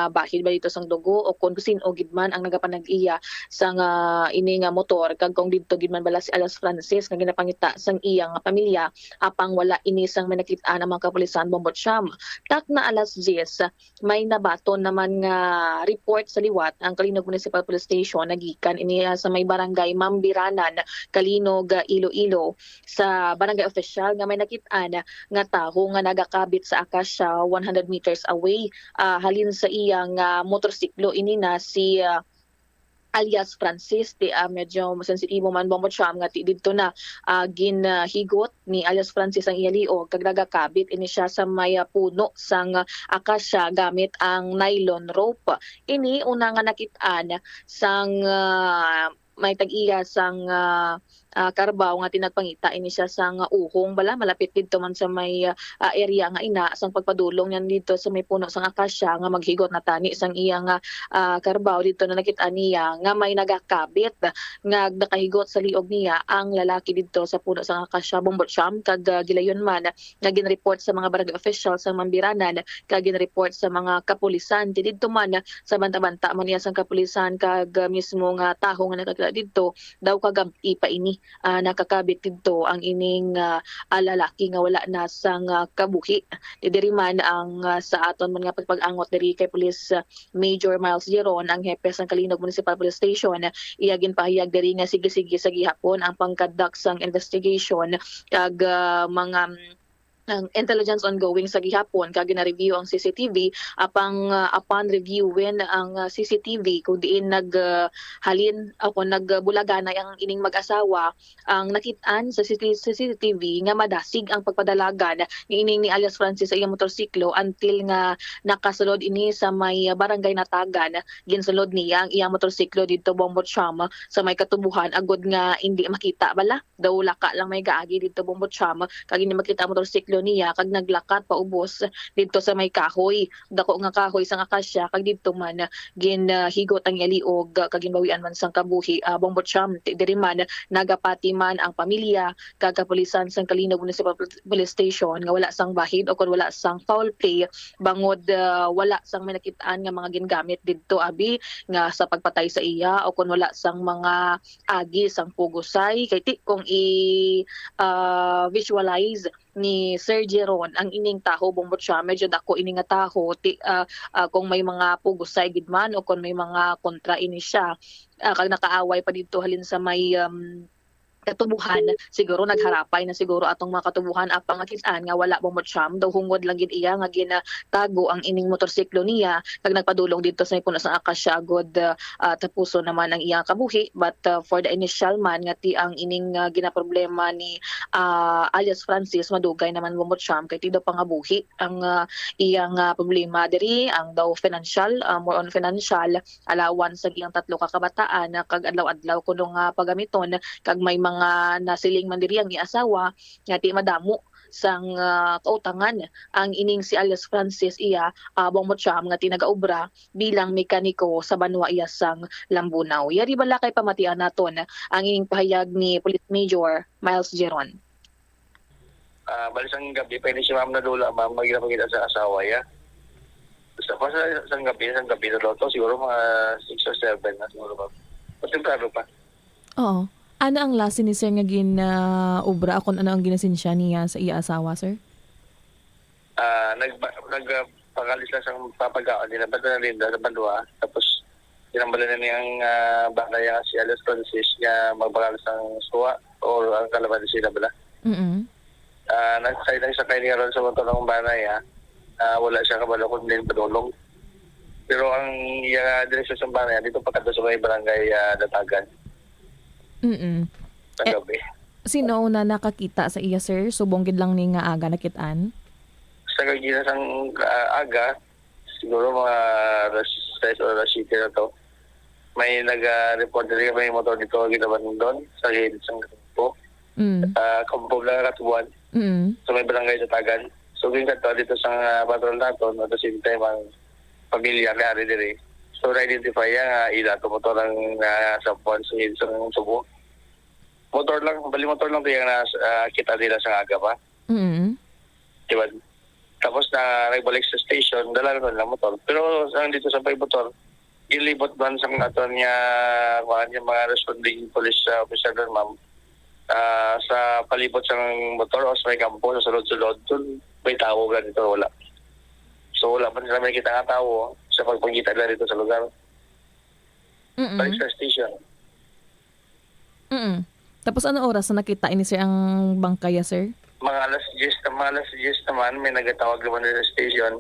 bahid ba didto sang dugo o kon sin-o gid man ang nagapanag-iya sang, ah, ini nga motor, kag kung didto gid man bala si alias Francis nga ginapangita sang iya nga pamilya, apang wala ini sang may nakit-an ang mga kapulisan, Bombo Cham. Takna alas diyes, may nabaton naman nga report sa liwat ang Kalinog Municipal Police Station nagikan ini, ah, sa may barangay Mambiranan, Kalinog, ah, Iloilo, sa barangay official nga may nakit-an nga tawo nga nagakabit sa akasya one hundred meters away, ah, halin sa iyang, ah, motorsiklo. Ini na si, ah, alias Francis, ti, ah, medyo sensitibo man, Bombo Cham, nga ti didto na, ah, ginhigot ni alias Francis ang iya liog kag nagakabit ini siya sa may, ah, puno sang, ah, akasya gamit ang nylon rope. Ini una nga nakit-an sang, ah, may tag-iya sang, ah, ah, karbaw nga ti nagpangita ini siya sang uhong bala malapit didto man sa may, ah, area nga ina sang pagpadulong niyan didto sa may puno sang akasya nga maghigot na tani sang iya nga, ah, karbaw didto na nakit-an niya nga may nagakabit nga nakahigot sa liog niya ang lalaki didto sa puno sang akasya, Bombo Cham, kag, ah, gilayon man nga ginreport sa mga barangay officials sang Mambiranan kag ginreport sa mga kapulisan. Ti didto man sa banta-banta man niya sang kapulisan kag, ah, mismo nga tawo nga nakakita didto daw kagab-i pa ini, ah, nakakabit didto ang ining, ah, ah, lalaki nga wala na sang, ah, kabuhi. Ti diri man ang, ah, sa aton man nga pagpag-angot diri kay Police, ah, Major Miles Giron, ang hepe sang Kalinog Municipal Police Station, iya ginpahayag diri nga sige-sige sa gihapon ang pangkadak sang investigation kag, ah, mga, mm, ang intelligence ongoing sa gihapon kag gina-review ang C C T V. Apang, ah, upon reviewin ang, ah, C C T V kung diin nag, ah, halin o kung nagbulaganay ang ining mag-asawa, ang nakit-an sa C C T V nga madasig ang pagpadalagan ni ining ni alias Francis sa iyang motorsiklo until nga nakasulod ini sa may barangay Natagan. Ginsulod niya ang iyang motorsiklo didto, Bombo Cham, sa may katubuhan agod nga indi makita bala. Daw laka lang may gaagi didto, Bombo Cham, kag indi makita ang motorsiklo niya kag naglakat paubos didto sa may kahoy, dako nga kahoy sang akasya, kag didto man ginhigot ang iya liog, kag ginbawian man sang kabuhi, ah, Bombo Cham. Ti diri man nagapati man ang pamilya kag kapulisan sang Kalinog Municipal Police Station nga wala sang bahid o kon wala sang foul play bangod, ah, wala sang may nakit-an nga mga gingamit didto, abi, nga sa pagpatay sa iya o kon wala sang mga agi sang pugosay. Kay ti kung i, ah, visualize ni Sir Jeron ang ining taho, Bombo Cham, medyo dako ini nga taho, ti, ah, ah, kung may mga pugusay gid man o kung may mga kontra ini siya, ah, kag nakaaway pa didto halin sa may, um, katubuhan, siguro nagharapay na siguro atong mga katubuhan, apang nakit-an nga wala, Bombo Cham, daw hungod lang gid iya nga ginatago ang ining motorsiklo niya kag nagpadulong didto sa may puno sang akasya agod, ah, ah, tapuson naman ang iyang kabuhi. But, ah, for the initial man nga ti ang ining, ah, ginaproblema ni, ah, alias Francis, madugay naman, Bombo Cham, kay ti daw pangabuhi ang, ah, iyang, ah, problema diri, ang daw financial, ah, more on financial allowance sa iyang tatlo ka kabataan, ah, kag adlaw-adlaw kuno nga pagamiton, kag may mga nasiling man diri ang iya asawa nga ti madamo sang, ah, kautangan ang ining si alias Francis iya, ah, Bombo Cham, nga ti nagaobra bilang mekaniko sa banwa iya sang Lambunao. Yari bala kay pamatian naton ang ining pahayag ni Police Major Miles Jeron. Ah, bali sang gabi pa ini si ma'am nadula, ma'am, magkita-kita sa asawa ya. Sa pa sa, sang gabi, sang gabi na daw to, siguro mga six or seven na siguro, ma'am. Mas temprano pa. Oo. Ano ang last ni sir nga gin, ah, obra, o kung ano ang ginasinsya niya sa iya asawa, sir? Ah, nagba-, nag, ah, pangalis lang sang papagaon nila, ba't na linda sa bandwa. Tapos, ginambalan na niyang, ah, baka yung si Alice Francis niya magpangalis ng suwa or ang kalaban sila bala. Mm. Ah, nagsakay, nagsakay niya ron sa motor ng banay, ah. Ah, wala siya kabalo kung din padulong. Pero ang iya direksyon sa banay, dito pa kadto sa may barangay, ah, Datagan. Mm-mm. Sa Eh, gabi. Sino una nakakita sa iya, sir? Subong gid lang ni nga aga nakit-an? Sa kagina sang, ah, aga, siguro mga alas sais o alas siyete na to. May nag-report diri, may motor dito, ginaban doon, sa gilid sang kampo. Mm. Ah, kampo lang katubuan. Mm. So, may barangay sa Tagan. So, ginkadto dito sa, ah, patrol naton, at the same time, ang pamilya may ari diri. So, na-identify niya nga ila to motor ang, ah, sa puwan sa gilid sang tubo. Motor lang, bali motor lang to yung nas-, ah, kita nila sa aga pa. Mm. Di ba? Tapos na nagbalik sa station, dala na lang motor. Pero nandito sa may motor, gilibot man sa aton nga, kuwan, yung mga responding police, ah, officer doon, ma'am. Ah, sa palibot sa motor o sa may kampo, sa sulod-sulod, doon may tao ba dito? Wala. So, wala man sila may kita nga tao sa pagpangita nila dito sa lugar. Mm-mm. Balik sa station. Mm. Tapos ano oras na nakita ini, sir, ang bangkaya, sir? Mga alas diyes na, mga alas diyes naman, may nagatawag naman sa station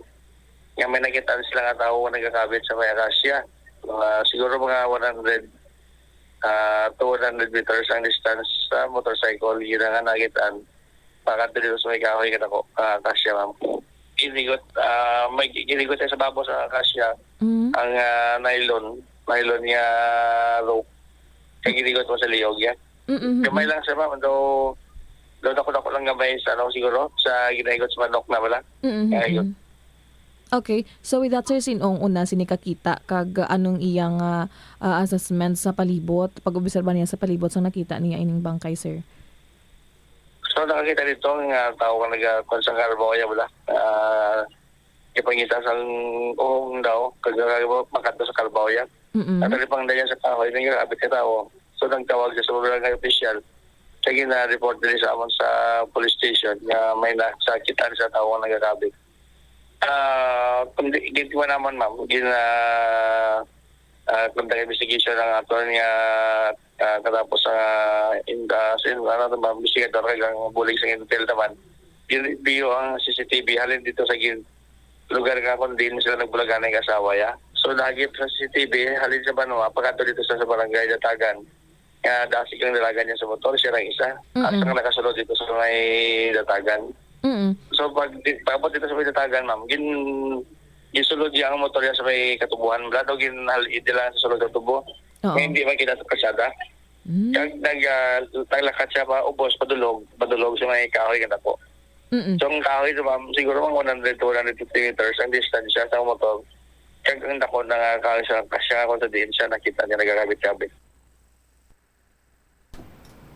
nga may nakita sila nga tao nga nagakabit sa may akasya. Mga, siguro mga one hundred, ah, to one hundred meters ang distance sa motorcycle, yun ang nakitaan. Pakat dito sa may kahoy ka dako, ah, akasya, ma'am. Ginigot, ah, may gi-, ginigot siya sa babaw sa akasya, Mm. ang, ah, nylon, nylon nga rope. Kaya ginigot mo sa liyog yan. Mm-mm. Gamay lang siya, ma'am. Daw, daw dako-dako lang gamay sa, ano, siguro, sa ginahigot sa manok na wala. Mm-mm. Kaya yun. Okay. So with that, sir, sin-ong una sinikakita kag anong iyang, ah, ah, assessment sa palibot, pag-obserba niya sa palibot sa nakita niya ining bangkay, sir? So, nakakita dito nga tao nga naga-, kuwan sa karbao yan, wala. Ah, ipangita sa uhong daw, kag makadto sa karbao yan. Mm-mm. Ang talipang dayan sa kahoy, nagkakabit ka tao. So, nagtawag siya sa barangay official. Kaya gina-report din sa amon sa police station nga may nasakitan sa tao nga nagkakabit. Ah, kung di, ginagawa naman, ma'am, gina-, ah, conduct investigation ang aton nga, ah, katapos sa, in, ah, sin-, ano, ma'am, investigador kag ang bulig sa intel naman. Gin-review ang C C T V halin dito sa gin-, lugar nga kung diin sila nagbulagan ang asawa, ya. So, nagip sa C C T V halin sa banwa, pagkadto dito sa, sa barangay Datagan. Nga dasig ang dalagan niya sa motor, siya lang isa. Mm-mm. Asa nga nakasulod dito sa may Datagan. Mm-mm. So, pag di-, paabot dito sa may Datagan, ma'am, gin-, gisulod niya ang motor niya sa may katubuhan. Wala daw ginhal-, dila sa sulod ng tubo. Oo. Nga hindi makita sa kalsada. Mm. Kag nag-, ah, naglakat siya pa, ubos, padulog, padulog sa may kahoy nga dako. Mm-mm. So, ang kahoy, ma'am, siguro mga one hundred to one hundred fifty meters ang distansya sa motor. Kag ang dako na nga kahoy sa kasya kung sa diin siya nakita niya nagkakabit-kabit.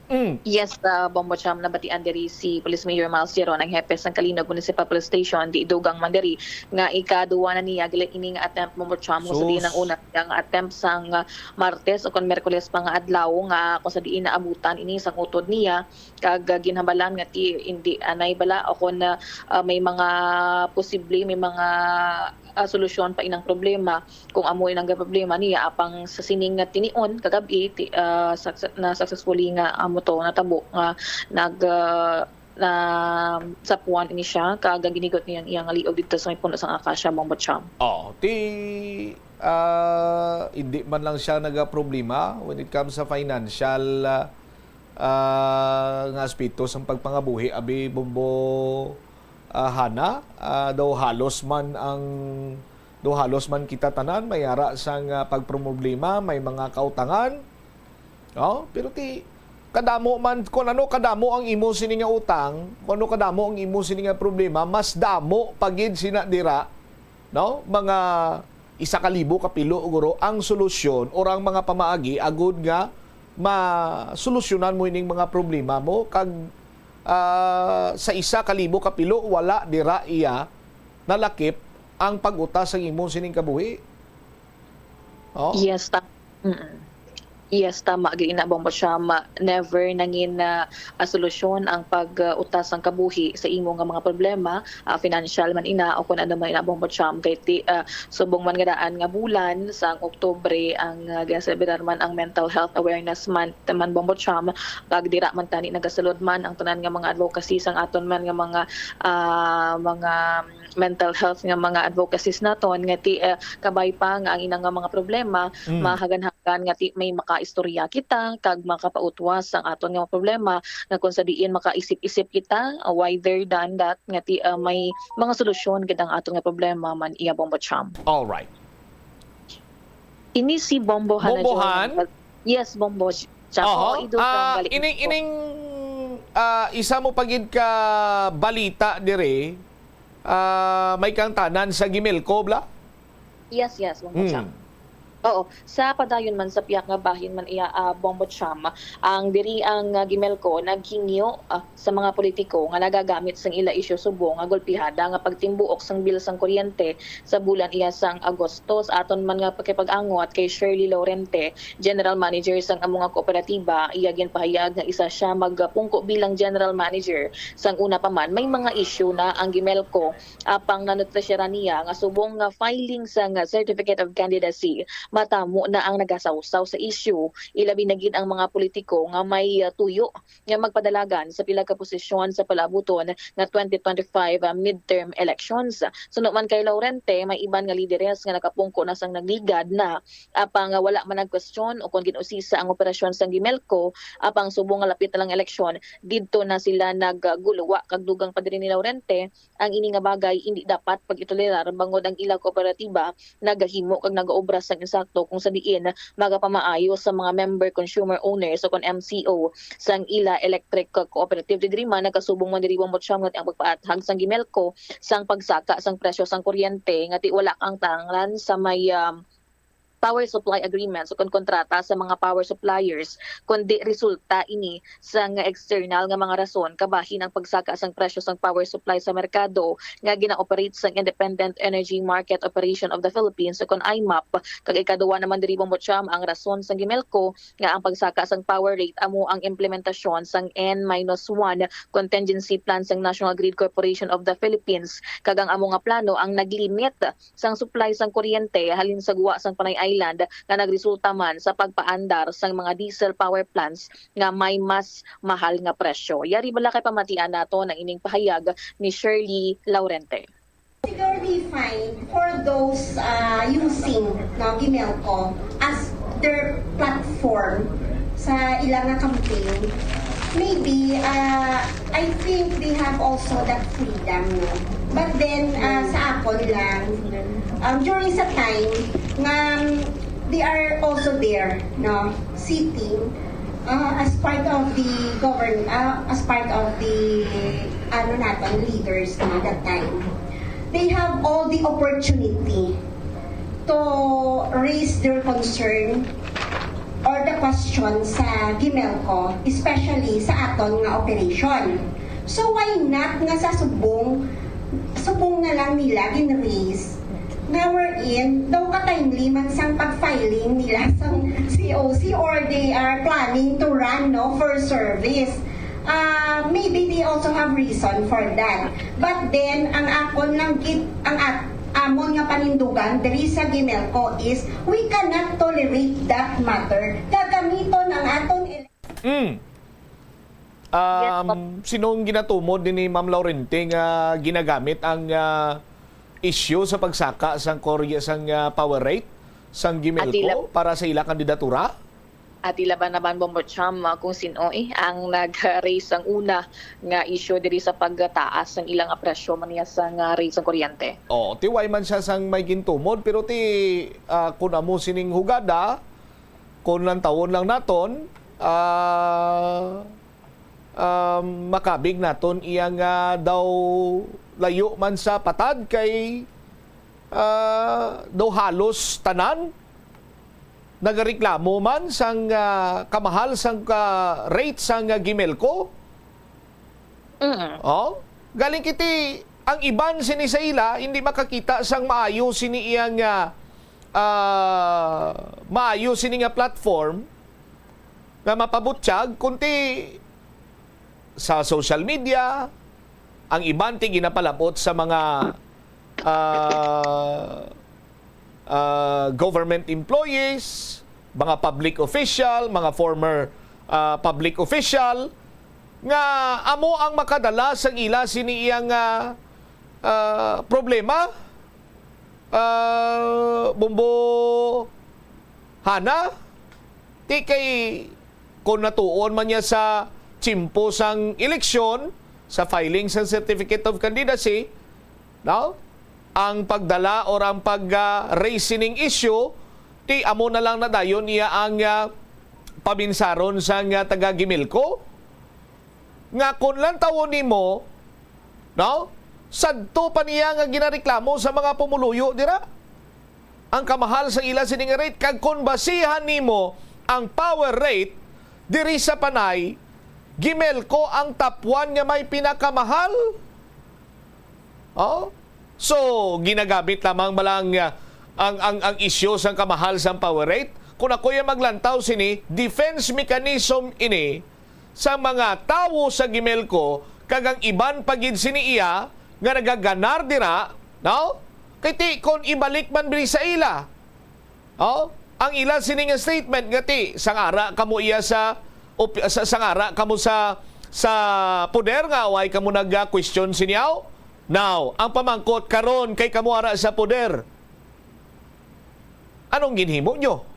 Mm. Yes, uh, Bombo Cham, nabatian diri si Police Mayor Miles Giron, ang hepe sang Calinog Municipal Police Station, di dugang man diri nga ikaduwa na niya gila ining attempt, Bombo Cham, kung sa diin ang Sus. Una niyang attempt sang, uh, Martes o kon Miyerkules pa nga adlaw nga kung sa diin naabutan ini sang utod niya, kag, uh, ginhambalan nga ti-, hindi anay bala o kon, uh, uh, may mga posible, may mga, uh, solusyon pa inang problema kung amo inang problema niya, apang sa sining nga tinion kagab-i, ti-, ah, success-, na successfully nga amo to natabo nga nag, ah, na sapuan ini siya, kag ginigot niya ang iyang liog dito sa may puno sang akasya, Bombo Cham. Oh, ti, ah, hindi man lang siya nagaproblema when it comes sa financial, ah, ah, nga aspeto sang pagpangabuhi, abi, Bombo, ah, Hana, ah, daw halos man ang, daw halos man kita tanan may ara sang, ah, pagproblema, may mga kautangan. Oh, pero ti, kadamo man, kung ano kadamo ang imo sini nga utang, kung ano kadamo ang imo sini nga problema, mas damo pa gid sina dira, no? Mga isa ka libo ka pilo, guro, ang solusyon or ang mga pamaagi agud nga masolusyonan mo ining mga problema mo, kag, ah, sa isa ka libo ka pilo, wala dira iya nalakip ang pag-utas sang imo sining kabuhi. Oh? Yes, ta-, mm. Yes, tama gyud ina, Bombo Cham. Never nangin, ah, ah, solusyon ang pag, ah, utas sang kabuhi sa imo nga mga problema, ah, financial man ina o kun ano man ina, Bombo Cham. Kay ti-, ah, subong man nga daan nga bulan sang Oktubre ang, ah, ginaselebrar man ang Mental Health Awareness Month man, Bombo Cham. Kag dira man tani nagasulod man ang tanan nga mga advocacy sang aton man nga mga, ah, mga mental health nga mga advocacies naton nga ti, ah, kabay pa nga ang ina nga mga problema, Mm. mahagan-hagan nga ti may makaistorya kita kag makapautwas ang aton nga mga problema, nga kung sa diin makaisip-isip kita, ah, wider than that, nga ti, ah, may mga solusyon gid ang aton nga problema man iya, Bombo Cham. All right. Ini si Bombo Hana Bombo Joy. Han? Yes, Bombo Ch-, Cham. Oho. Oo, idol, Ah, balik ining, ko. Ining, ah, isa mo pa gid ka balita diri, ah, may kangtanan sa Gimelco, bla? Yes, yes, Bombo Hmm. Cham. Oo, sa padayon man sa piyak nga bahin man iya, ah, Bombo Cham, ang diri ang, ah, Gimelco naghingyo, ah, sa mga politiko nga nagagamit sang ila isyu subong nga golpihada nga pagtimbuok sang bill sang kuryente sa bulan iya sang Agosto. Sa aton man nga pakipag-angot kay Shirley Laurente, General Manager sang amo nga kooperatiba, iya ginpahayag nga isa sia magpungko bilang General Manager sang una pa man. May mga isyu na ang Gimelco, apang nanutrisyaran niya nga subong nga filing sang Certificate of Candidacy, matamo na ang nagasawsaw sa isyu. Ilabi na gid ang mga politiko nga may, ah, tuyo nga magpadalagan sa pila ka posisyon sa palaabuton nga twenty twenty-five, ah, midterm elections. Suno man kay Laurente, may iban nga lideres nga nakapungko na sang nagligad na, apang, ah, wala man nagkwestiyon o kon gin-usisa ang operasyon sang Gimelco, apang subong nga lapit na lang eleksyon, didto na sila nagguluwa. Kag dugang pa diri ni Laurente, ang ini nga bagay indi dapat pag-itolerar, bangod ang ila kooperatiba nagahimo kag nagaobra sang insakto kung sa diin magapamaayo sa mga member consumer owners o kon M C O sang ila electric co-, cooperative. Diri man, nagkasubong man diri, Bombo Cham, nga ang pagpaathag sang Gimelco sang pagsaka sang presyo sang kuryente nga ti wala kang tangan sa may, um, power supply agreements o kon kontrata sa mga power suppliers, kundi resulta ini sang external nga mga rason kabahin ang pagsaka sang presyo sang power supply sa merkado nga gina-operate sang Independent Energy Market Operation of the Philippines o kon I M A P. Kag ikaduha naman diri, Bombo Cham, ang rason sang Gimelco nga ang pagsaka sang power rate amo ang implementasyon sang N minus one contingency plan sang National Grid Corporation of the Philippines, kag ang amo nga plano ang naglimit sang supply sang kuryente halin sa gwa sang Panay Island, nga nagresulta man sa pagpaandar sang mga diesel power plants nga may mas mahal nga presyo. Yari bala kay pamatian nato ang ining pahayag ni Shirley Laurente. Siguro we find for those, uh, using, no, Gimelco as their platform sa ilang nga campaign, maybe, uh, I think they have also that freedom, no? But then, uh, sa akon lang, um, during sa time nga, um, they are also there, no, sitting, uh, as part of the govern-, uh, as part of the, ano naton, leaders na that time. They have all the opportunity to raise their concern or the question sa Gimelco, especially sa aton nga operation. So why not nga sa subong, subong na lang nila gin-raise nga wherein daw ka-timely man sang pag-filing nila sang C O C, or they are planning to run, no, for service. Uh, maybe they also have reason for that. But then, ang akon lang gid, ang at, amon nga panindugan diri sa Gimelco is we cannot tolerate that matter. Gagamiton ang aton ele- Mm. Um, sinong ginatumod ni Ma'am Laurente nga ginagamit ang ah, issue sa pagsaka sang Korea sang ah, power rate sang Gimelco Atila. Para sa ila kandidatura? At ilaban naman mo mo Cham, ah, kung sino eh, ang nag-raise ang una nga issue diri sa pagtaas ng ilang presyo man niya sa nga rate sa kuryente. Oh, ti why man siya sang may gintumod, pero ti ah, kun amo sining hugada, kun lantawon lang naton, ah, um, makabig naton iya nga daw layo man sa patad kay ah, daw halos tanan nagareklamo man sang ah, kamahal sang ah, rate sang ah, Gimelco. Mm. Oh, galing kiti ang iban sini sa ila hindi makakita sang maayo sini iya nga ah, maayo sini nga platform nga mapabutyag kunti sa social media, ang iban ti ginapalabot sa mga ah, ah, government employees, mga public official, mga former ah, public official nga amo ang makadala sang ila sini iya nga ah, problema. Ah, Bombo Hana, ti kay kung natuon man niya sa tiyempo sang eleksyon, sa filing sang Certificate of Candidacy, no? Ang pagdala or ang pag ah, raise sining issue, ti amo na lang na dayon iya ang ah, pabinsaron sang ah, taga Gimelco nga kun lantawon nimo, no? Sadto pa niya nga ginareklamo sa mga pumuluyo dira ang kamahal sa ila sini nga rate, kag kon basihan nimo ang power rate diri sa Panay, Gimelco ang top one nga may pinakamahal. Oh? So, ginagamit lamang ba lang ah, ang ang ang isyu sang kamahal sang power rate? Kung ako yung maglantaw sini, defense mechanism ini sa mga tawo sa Gimelco kag ang iban pa gid sini iya nga nagaganar dira, no? Kay ti kon ibalik man bili sa ila, oh, ang ila sini nga statement nga ti sangara kamo iya sa op- sa sangara kamo sa sa poder nga way kamo nag-question sini aw. Now, ang pamangkot karon kay kamo ara sa poder. Anong ginhimo nyo?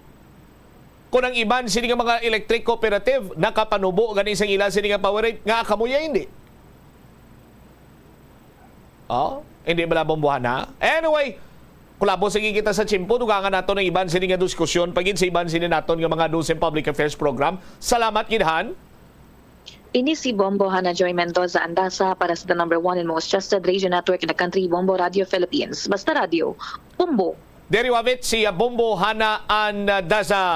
Kung ang iban sini nga mga electric cooperative nakapanubo gani sa ila sini nga power rate, nga kamo ya hindi? Oh, hindi bala Bombo Hana? Anyway, kulabo sige kita sa tiyempo, dugangan nato ang iban sini nga diskusyon pagid sa iban sini naton nga mga news and public affairs program. Salamat gid, Han. Ini si Bombo Hana Joy Mendoza Andaza para sa the number one and most trusted radio network in the country, Bombo Radio Philippines. Basta Radio, Bombo. Diri wavit si Bombo Hana Andaza.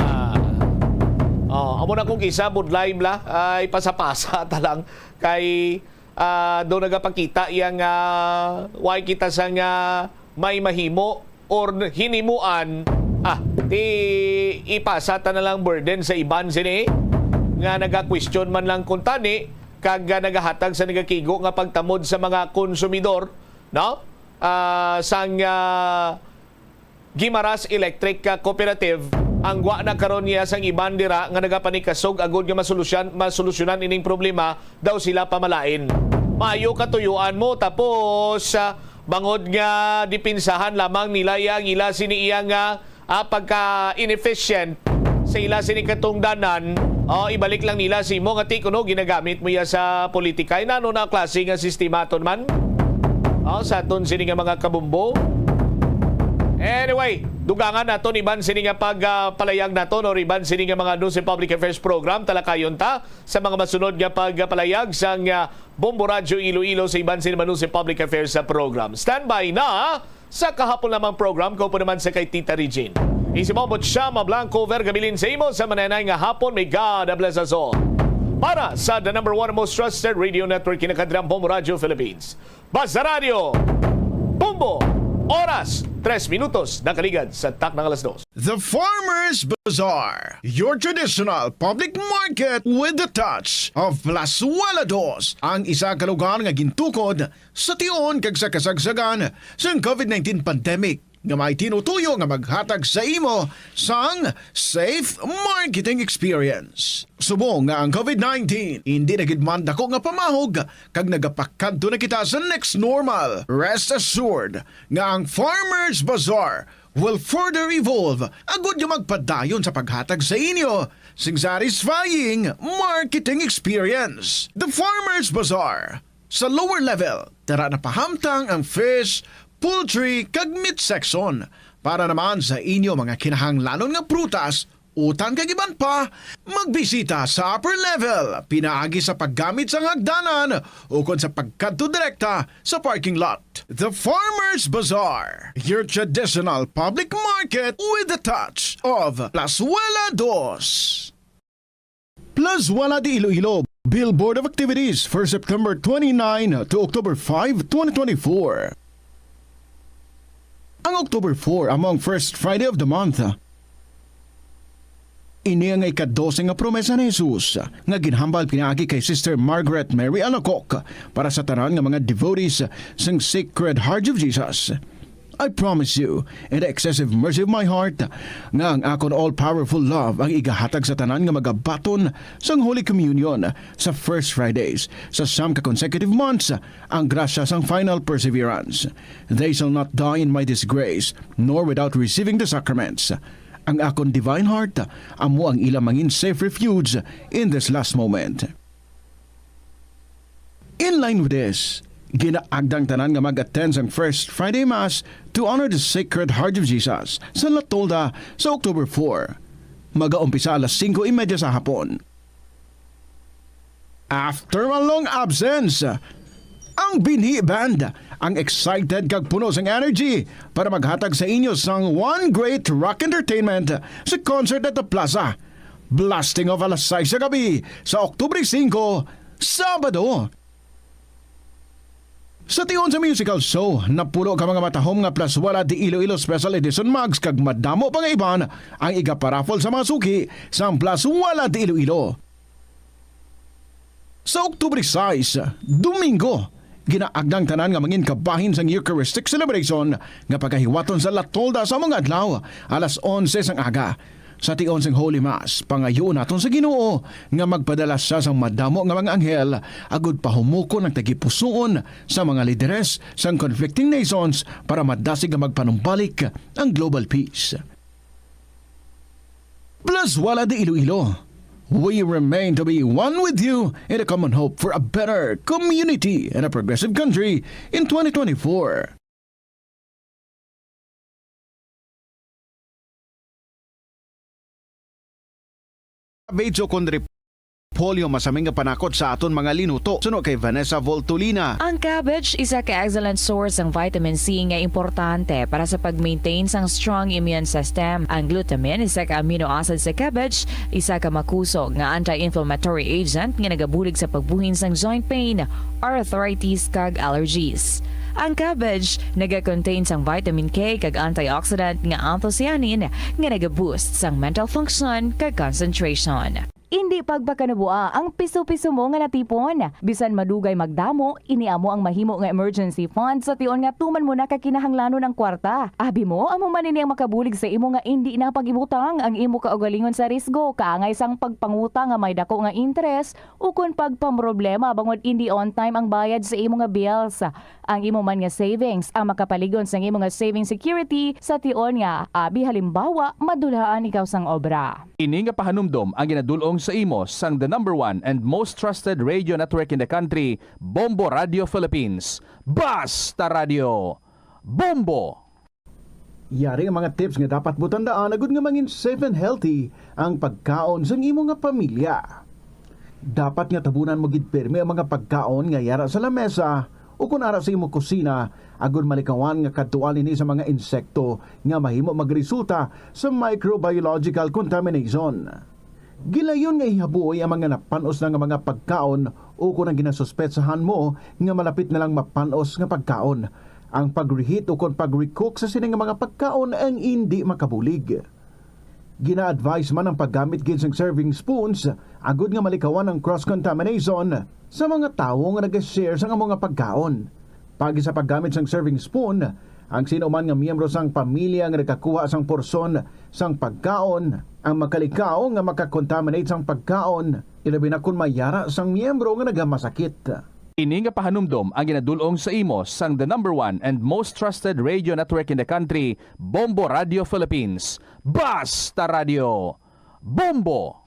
Oh, amo na kung isa budlay bla ay pasapasa ta lang kay ah, do nagapakita iya nga way kita sa nga may mahimo or hinimuan, ah, ti ipasa ta na lang burden sa iban sini nga naga-question man lang kung tani kag ah, nagahatag sa nagakigo nga pagtamod sa mga konsumidor, no? Ah, sang ah, Guimaras Electric ah, Cooperative, ang gwa na karon niya sang iban dira nga nagapanikasog agud nga masolusyan, masolusyonan ining problema daw sila pamalain. Maayo katuyuan mo tapos ah, bangod nga dipinsahan lamang nila iya ang ila sini iya nga ah, pagka inefficient sa ila sini katungdanan, oh, ibalik lang nila si mo nga ti kuno ginagamit mo iya sa politika. Ay nano na klase nga sistema aton man? Oh, sa aton sini nga mga kabumbo. Anyway, dugangan naton iban sini nga pagpalayag naton or iban sini nga mga news and public affairs program, talakayon ta sa mga masunod nga pagpalayag sang ah, Bombo Radyo Iloilo sa iban sini mga news and public affairs sa program. Standby na sa kahapon lamang program, kaupo naman sa kay Tita Regine. Isi mo, Butchama Blanco Vergabilin sa imo sa mananay nga hapon. May God bless us all. Para sa the number one most trusted radio network, kinakadram Bombo Radio Philippines. Basta Radio, Bombo, oras, tres minutos, nakaligad sa taknang alas dos. The Farmers Bazaar, your traditional public market with the touch of Plazuela Dos, ang isa ka lugar nga gintukod sa tion kag sa kasagsagan sang covid nineteen pandemic, nga may tinutuyo nga maghatag sa imo sang safe marketing experience. Subong nga ang covid nineteen indi na gid man dako nga pamahog kag nagapakadto na kita sa next normal, rest assured nga ang Farmers Bazaar will further evolve agud nga magpadayon sa paghatag sa inyo sing satisfying marketing experience. The Farmers Bazaar, sa lower level, tara na pahamtang ang fish, poultry, kag meat section. Para naman sa inyo mga kinahanglanon nga prutas, utan kag iban pa, magbisita sa upper level pinaagi sa paggamit sang hagdanan ukon sa pagkadto direkta sa parking lot. The Farmers Bazaar, your traditional public market with a touch of Plazuela Dos. Plazuela de Iloilo, Billboard of Activities for September twenty-nine to October five, twenty twenty-four. Ang October four amo ang first Friday of the month. Ini ang ika-dose nga promesa ni Jesus nga ginhambal pinaagi kay Sister Margaret Mary Alacoque para sa tanan nga mga devotees sang Sacred Heart of Jesus. I promise you, in the excessive mercy of my heart, nga ang akon all-powerful love ang igahatag sa tanan nga magabaton sang Holy Communion sa First Fridays sa siyam ka consecutive months, ang grasya sang final perseverance. They shall not die in my disgrace, nor without receiving the sacraments. Ang akon divine heart amo ang ila mangin safe refuge in this last moment. In line with this, ginaagdang tanan nga mag-attend sang First Friday Mass to honor the Sacred Heart of Jesus sa La Tolda sa October four. Magaumpisa alas singko y media sa hapon. After a long absence, ang Binhi Band ang excited kag puno sang energy para maghatag sa inyo sang one great rock entertainment sa concert at the plaza. Blasting off alas sais sa gabi sa Oktubre singko, Sabado. Sa tion sa musical show, napulo ka mga matahom nga Plazuela de Iloilo Special Edition mugs kag madamo pa nga iban ang igaparaffle sa mga suki sang Plazuela de Iloilo. Sa Oktubre sais, Domingo, ginaagdang tanan nga mangin kabahin sang Eucharistic celebration nga pagahiwaton sa La Tolda sa mga adlaw, alas onse sang aga. Sa tion sang Holy Mass, pangayuon naton sa Ginoo nga magpadala sia sang madamo nga mga anghel agud pahumukon ang tagipusoon sa mga lideres sang conflicting nations para madasig nga magpanumbalik ang global peace. Plazuela de Iloilo, we remain to be one with you in a common hope for a better community and a progressive country in twenty twenty-four. Video kon repolyo, masami nga panakot sa aton mga linuto. Suno kay Vanessa Voltolina. Ang cabbage isa ka excellent source sang vitamin C nga importante para sa pag-maintain sang strong immune system. Ang glutamine, isa ka amino acid sa cabbage, isa ka makusog nga anti-inflammatory agent nga nagabulig sa pagbuhin sang joint pain, arthritis, kag allergies. Ang cabbage naga-contain sang vitamin K kag antioxidant nga anthocyanin nga naga-boost sang mental function kag concentration. Indi pagpakanabua ang piso-piso mo nga natipon. Bisan madugay magdamo, ini amo ang mahimo nga emergency fund sa tion nga tuman mo na ka kinahanglanon ang kwarta. Abi mo, amo man ini ang makabulig sa imo nga indi na pag-ibutang ang imo kaugalingon sa risgo kaangay sang pagpangutang nga may dako nga interes ukon pagpamroblema bangod indi on time ang bayad sa imo nga bills. Ang imo man nga savings ang makapalig-on sang imo nga saving security sa tion nga, abi halimbawa, madulhaan ikaw sang obra. Ini nga pahanumdom ang ginadul-ong sa imo sang the number one and most trusted radio network in the country, Bombo Radio Philippines. Basta Radio, Bombo! Yari ang mga tips nga dapat mo tandaan agud nga mangin safe and healthy ang pagkaon sang imo nga pamilya. Dapat nga tabunan mo gid pirme ang mga pagkaon nga yara sa lamesa Ukon ara sa imo kusina, agod malikawan nga kadtuan ini sa mga insekto nga mahimo magresulta sa microbiological contamination. Gilayon nga ihaboy ang mga napan-os na nga mga pagkaon ukon ang ginasuspetsahan mo nga malapit na lang mapan-os nga pagkaon. Ang pag-reheat ukon pag-recook sa sini nga mga pagkaon ang indi makabulig. Gina-advise man ang paggamit gid sang serving spoons agud nga malikawan ang cross-contamination sa mga tawo nga nag-share sang amo nga pagkaon. Paagi sa paggamit sang serving spoon, ang sino man nga miyembro sang pamilya nga nagakuha sang porsyon sang pagkaon ang makalikaw nga makakontaminate sang pagkaon, ilabi na kon may yara sang miyembro nga nagamasakit. Ini nga pahanumdom ang ginadul-ong sa imo sang the number one and most trusted radio network in the country, Bombo Radio Philippines. Basta Radio, Bombo!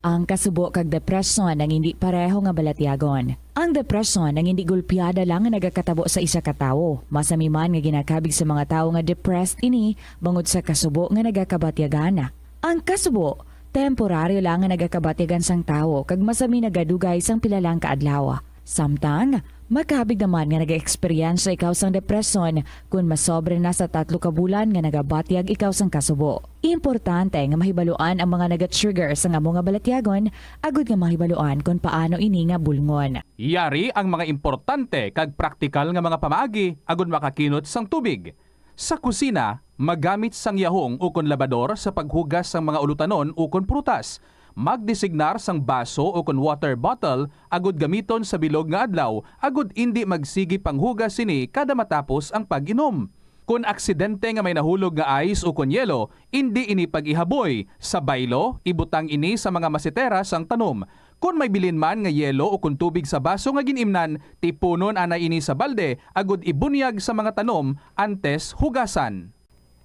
Ang kasubo kag depresyon ang indi pareho nga balatyagon. Ang depresyon ang indi gulpiada lang nga nagakatabo sa isa ka tawo. Masami man nga ginakabig sa mga tawo nga depressed ini bangod sa kasubo nga nagakabatyagan. Ang kasubo, temporaryo lang nga nagakabatyagan sang tawo kag masami nagadugay sang pila lang ka adlaw. Samtang, makabig naman nga nag-eksperyensya ikaw sang depresyon kon masobra na sa tatlo ka bulan nga nagabatyag ikaw sang kasubo. Importante nga mahibaluan ang mga naga-trigger sang amo nga balatyagon agud nga mahibaluan kon paano ini nga bulngon. Yari ang mga importante kag praktikal nga mga pamaagi agud makakinot sang tubig. Sa kusina, magamit sang yahong ukon labador sa paghugas sang mga ulutanon ukon prutas. Magdesignar sang baso ukon water bottle agud gamiton sa bilog nga adlaw agud indi magsigi panghugas sini kada matapos ang pag-inom. Kon aksidente nga may nahulog nga ice ukon yelo, indi ini pag-ihaboy. Sa baylo, ibutang ini sa mga masetera sang tanom. Kon may bilin man nga yelo ukon tubig sa baso nga gin-imnan, tipunon anay ini sa balde agud ibunyag sa mga tanom antes hugasan.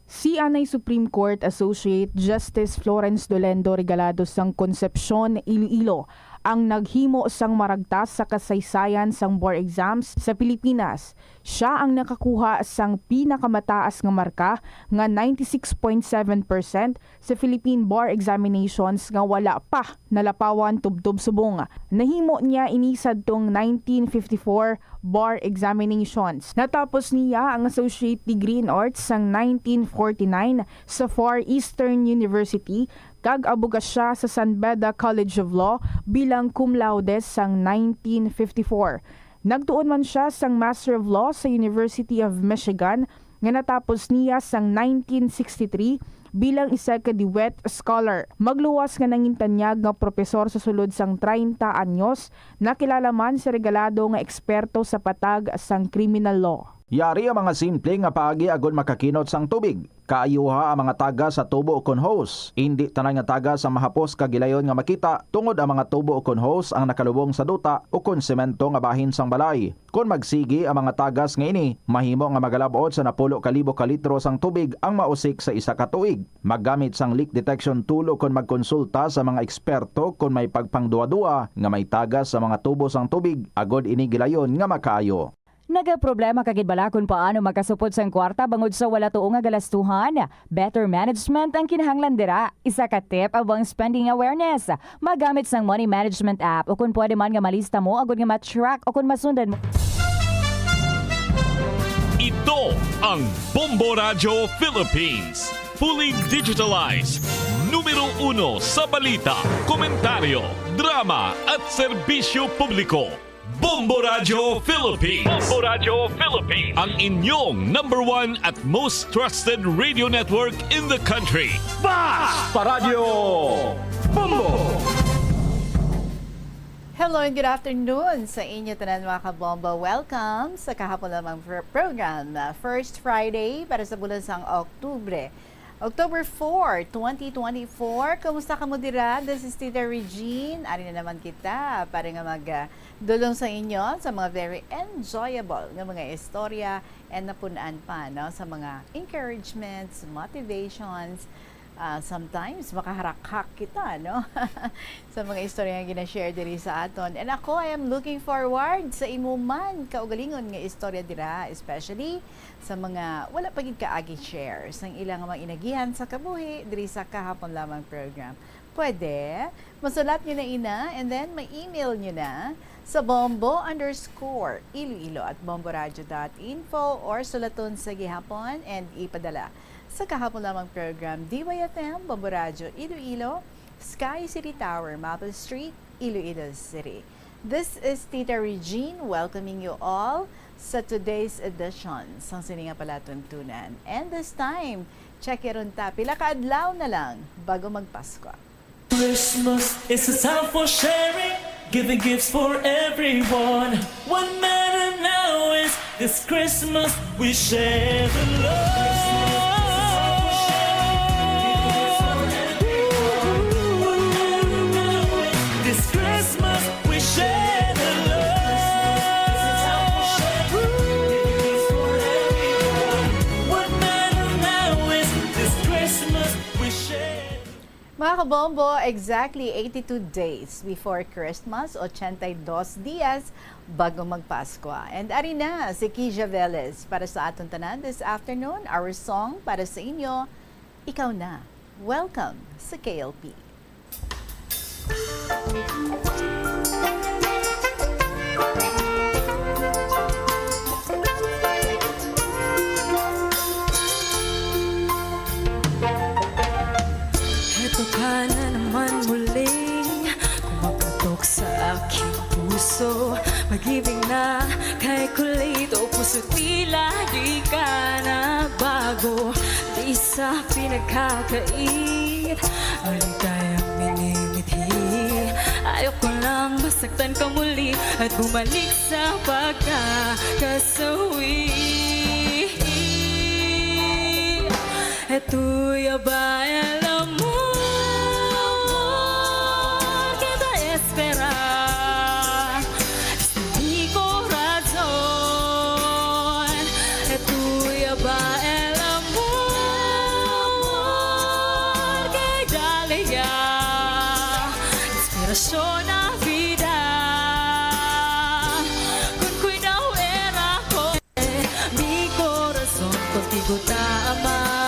Si anay Supreme Court Associate Justice Florence Dolendo Regalado sang Concepcion, Iloilo, ang naghimo sang maragtas sa kasaysayan sang bar exams sa Pilipinas. Sia ang nakakuha sang pinakamataas nga marka nga ninety-six point seven percent sa Philippine Bar Examinations nga wala pa nalapawan tubtob subong. Nahimo niya ini sadtong nineteen fifty-four bar examinations. Natapos niya ang associate degree in arts sang nineteen forty-nine sa Far Eastern University kag abogasya sa San Beda College of Law bilang cum laude sang nineteen fifty-four. Nagtuon man sia sang Master of Law sa University of Michigan nga natapos niya sang nineteen sixty-three bilang isa ka Dewitt Scholar. Magluwas nga nangintanyag nga propesor sa sulod sang treinta anyos, nakilala man si Regalado nga eksperto sa patag sang criminal law. Yari ang mga simple nga paagi agud makakinot sang tubig. Kaayuha ang mga tagas sa tubo ukon hose. Indi tanan nga tagas ang mahapos kag gilayon nga makita, tungod ang mga tubo ukon hose ang nakalubong sa duta ukon semento nga bahin sang balay. Kon magsigi ang mga tagas nga ini, mahimo nga magalab-ot sa napulo ka libo ka litro sang tubig ang mausik sa isa ka tuig. Maggamit sang leak detection tool ukon magkonsulta sa mga eksperto kon may pagpangduwa-duwa nga may tagas sa mga tubo sang tubig, agod ini gilayon nga makaayo. Nagaproblema ka gid bala kon paano makasupot sang kwarta bangod sa wala tuo nga galastuhan? Better management ang kinahanglan dira. Isa ka tip amo ang spending awareness. Magamit sang money management app, o kon pwede man nga malista mo agud nga ma-track o kon masundan mo. Ito ang Bombo Radyo Philippines. Fully digitalized. Numero uno sa balita, komentaryo, drama at serbisyo publiko. Bombo Radyo Philippines. Bombo Radyo Philippines. Ang inyong number one at most trusted radio network in the country. Basta Radyo Bombo! Hello and good afternoon sa inyo tanan, mga kabombo. Welcome sa kahapon lamang pr-, program, uh, first Friday para sa bulan sang Oktubre. October four, twenty twenty-four. Kumusta kamo dira? This is Tita Regine. Ari na naman kita para nga mag, ah, dulong sa inyo sa mga very enjoyable nga mga istorya and napun-an pa, no? Sa mga encouragements, motivations. Ah, sometimes, makaharakhak kita, no? Sa mga istorya nga gina-share diri sa aton. And ako, I am looking forward sa imo man kaugalingon nga istorya dira, especially sa mga wala pa gid kaagi share sang ilang mga inagihan sa kabuhi diri sa Kahapon Lamang program. Pwede, masulat nyo na ina, and then ma-email nyo na sa bombo underscore Iloilo at bomboradio dot info or sulaton sa gihapon and ipadala sa kahapon lamang program, D Y F M, Bombo Radio Iloilo, Sky City Tower, Maple Street, Iloilo City. This is Tita Regine welcoming you all sa today's edition sang sini nga palatuntunan. And this time, check ron ta, pila ka adlaw na lang bago magpasko. Christmas is a time for sharing, giving gifts for everyone. What matter now is this Christmas we share the love. This Christmas we share the love. What matter now is this Christmas we share. Mga kabombo, exactly eighty-two days before Christmas, ochenta y dos dias bago magpaskwa. And ari na si Kija Velez para sa aton tanan this afternoon, our song para sa inyo, Ikaw Na. Welcome sa K L P. Heto ka na naman muli, kumaputok sa aking puso. Pag-ibig na kay kulit, o puso, tila di ka na bago. Di sa pinagkakait, maligayang minimithi. Ayoko lang masaktan ka muli at bumalik sa pagkakasawi. Es tuyo ba el amor que te espera? Este mi corazón. Es tuyo ba el amor que dale ya inspiración a vida? Con cuidado era con mi corazón contigo ta ama.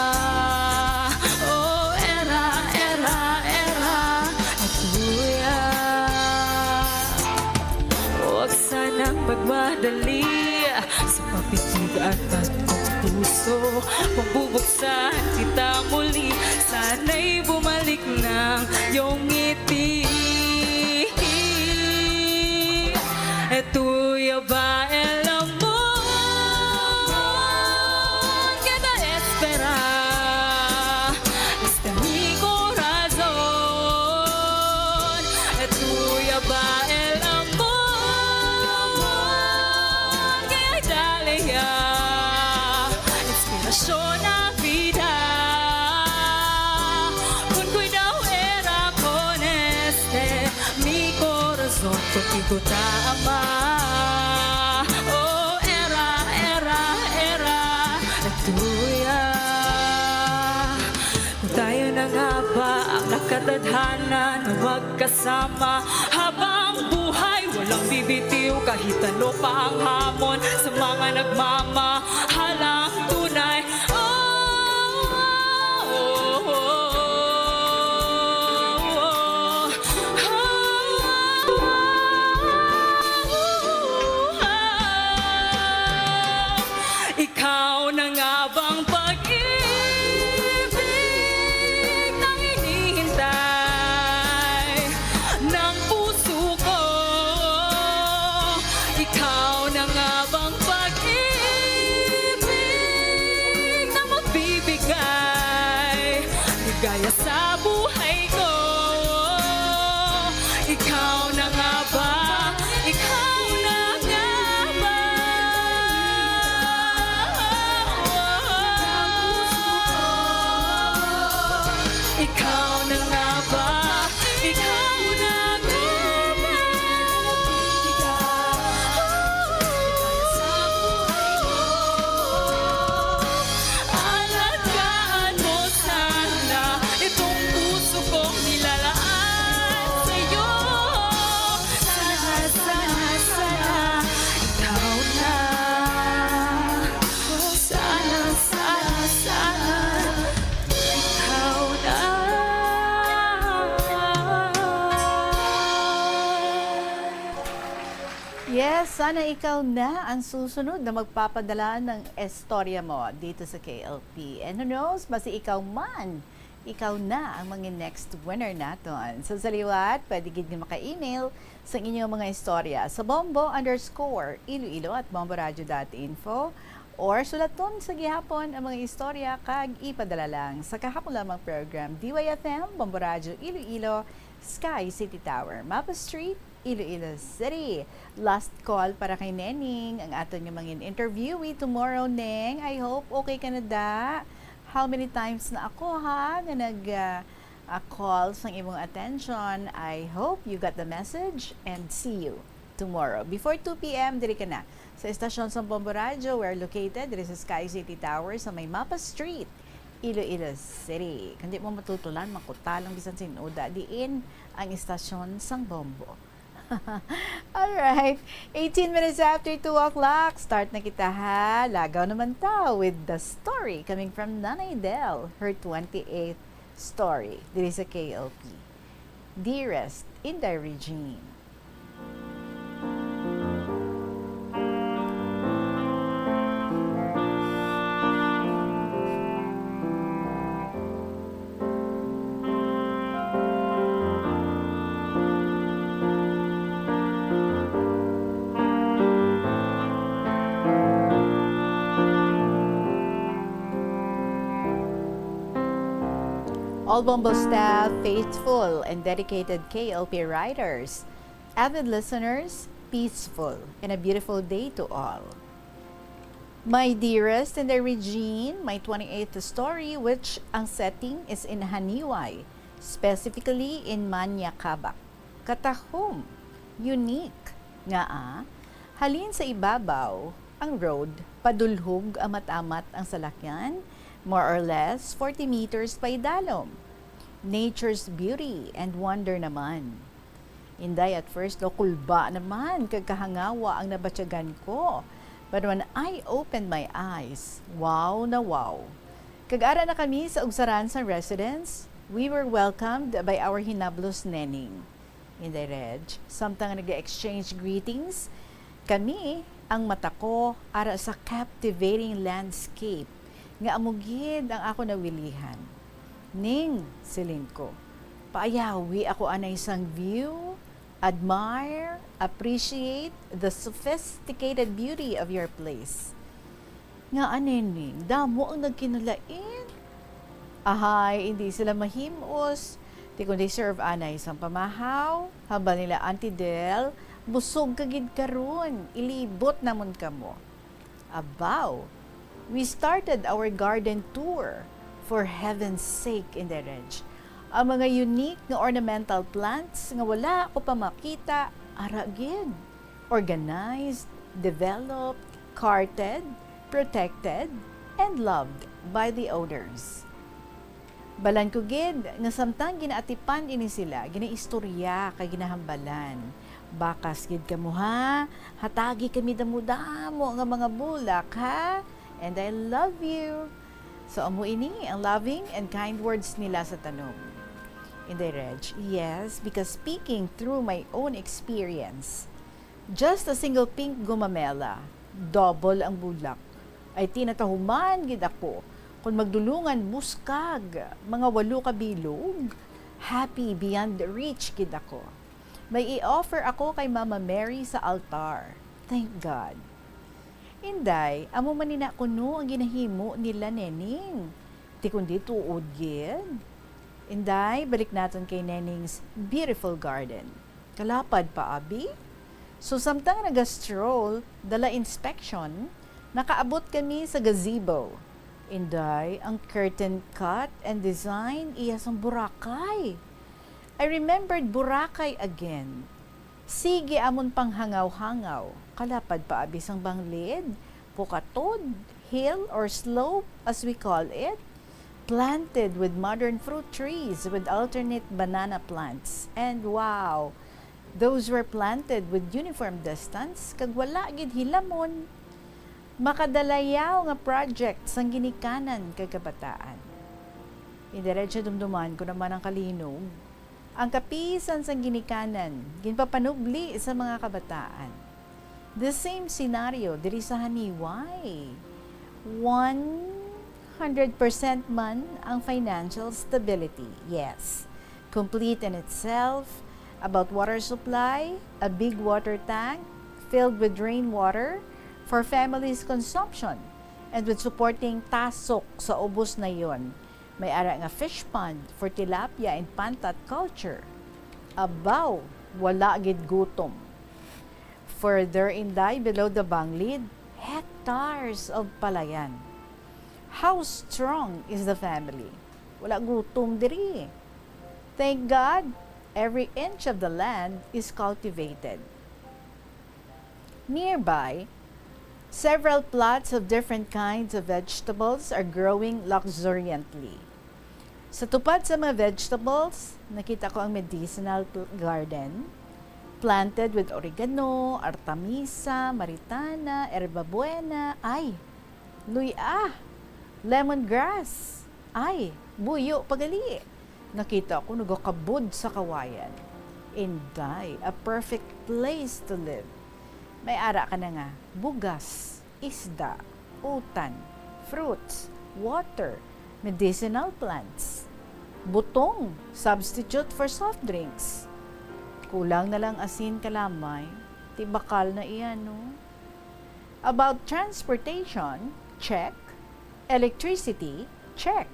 Oh, era, era, era, es tuya. Huwag sanang magmadali sa papitig at kong puso. Kung bubuksan kita muli, sana'y bumalik ng iyong ngiti. Es tuyo ba el amor que te espera? Este mi corazón. Es tuyo ba el amor que dale ya inspiración a vida? Con cuidado era con este mi corazón contigo ta ama. Oh, era, era, era, es tuya. Kung tayo na nga ba ang nakatadhana na magkasama habang buhay? Walang bibitiw kahit ano pa ang hamon sa mga nagmamahalang tunay. Oh, oh, oh, oh. Ikaw na nga bang pag-ibig na hinihintay ng puso ko? Ikaw na nga bang pag-ibig na magbibigay ligaya sa buhay ko? Ikaw na nga ba? Ikaw na nga ba? Sana ikaw na ang susunod na magpapadala ng istorya mo dito sa K L P. And who knows, basi ikaw man, ikaw na ang mga next winner naton. So, sa liwat, pwede gid nga maka-email sa inyong mga istorya sa bombo underscore iloilo at bomboradio dot info, or sulaton sa gihapon ang mga istorya kag ipadala lang sa kahapon lamang program, D Y F M, Bombo Radyo Iloilo, Sky City Tower, Mapa Street, Iloilo City. Last call para kay Neneng, ang aton nga mangin interviewee tomorrow, Neng. I hope okay ka na da. How many times na ako, ha, nga nag, ah, ah, call sang imong attention. I hope you got the message and see you tomorrow. Before two p m, diri ka na sa estasyon sang Bombo Radyo. We're located diri sa Sky City Tower sa may Mapa Street, Iloilo City. Kung di mo matutulan, makuta lang bisan sin-o da diin ang estasyon sang Bombo. Alright. Eighteen minutes after two o'clock. Start na kita, ha. Lagaw naman ta with the story coming from Nanay Del, her twenty-eighth story diri sa K L P. Dearest Inday Regine. All Bombo staff, faithful and dedicated K L P riders, avid listeners, peaceful and a beautiful day to all. My dearest Inday Regine, my twenty-eighth story, which ang setting is in Janiuay, specifically in Maniacabac. Katahom, unique, nga, ah, halin sa ibabaw ang road, padulhog amat-amat ang salakyan, more or less forty meters pa idalom. Nature's beauty and wonder naman. Inday, at first, no, kulba naman kag kahangawa ang nabatyagan ko. But when I opened my eyes, wow na wow. Kag ara na kami sa ugsaran sang residence, we were welcomed by our hinablos Neneng. Inday Reg, samtang nag-exchange greetings kami, ang mata ko ara sa captivating landscape nga amo gid ang ako nawilihan. Ning, siling ko, paayawi ako anay sang view, admire, appreciate the sophisticated beauty of your place. Ngaa, Neneng, damo ang nagkinalain? Ahay, indi sila mahim-os. Ti kon they serve anay sang pamahaw, hambal nila, Auntie Del, busog ka gid karon, ilibot namon kamo. Abaw, we started our garden tour. For heaven's sake, Inday Reg, ang mga unique nga ornamental plants nga wala ko pa makita, ara gid. Organized, developed, carted, protected, and loved by the owners. Balan ko gid nga samtang ginaatipan ini sila, ginaistorya kag ginahambalan. Bakas gid kamo, ha, hatagi kami damo-damo nga mga bulak, ha, and I love you. So, amo ini ang loving and kind words nila sa tanom. Inday Reg, yes, because speaking through my own experience, just a single pink gumamela, double ang bulak. Ay, ti natahuman gid ako kon magdulungan muskag mga walo ka bilog. Happy beyond reach gid ako. May i-offer ako kay Mama Mary sa altar. Thank God. Inday, amo man ni na kuno ang ginahimo nila, Neneng. Ti kundi tuod gid. Inday, balik naton kay Neneng's beautiful garden. Kalapad pa, abi? So, samtang naga-stroll, dala inspection, nakaabot kami sa gazebo. Inday, ang curtain cut and design iya sang Boracay. I remembered Boracay again. Sige amon panghangaw-hangaw, kalapad pa abi sang banglid, pukatod, hill or slope as we call it, planted with modern fruit trees with alternate banana plants. And wow, those were planted with uniform distance kag wala gid hilamon. Makadalayaw nga project sang ginikanan kag kabataan. Idiretso dumduman ko naman ang kalinog. Ang kapisan sang ginikanan, ginpapanubli sa mga kabataan. The same scenario diri sa Haniway. One hundred percent man ang financial stability, yes. Complete in itself, about water supply, a big water tank filled with rainwater for families' consumption, and with supporting tasok sa ubos na yon. May ara nga fish pond for tilapia and pantat culture. Abaw, wala gid gutom. Further, Inday, below the Banglid, hectares of palayan. How strong is the family? Wala gutom diri. Thank God, every inch of the land is cultivated. Nearby, several plots of different kinds of vegetables are growing luxuriantly. Sa tupad sa mga vegetables, nakita ko ang medicinal pl-, garden, planted with oregano, artemisa, maritana, erba buena, ay, luy-a, lemongrass, ay, buyo pa gali. Nakita ko nagakabud sa kawayan. Inday, a perfect place to live. May ara ka na nga, bugas, isda, utan, fruits, water, medicinal plants, butong, substitute for soft drinks. Kulang na lang asin kalamay, ti bakal na iya, no? About transportation, check. Electricity, check.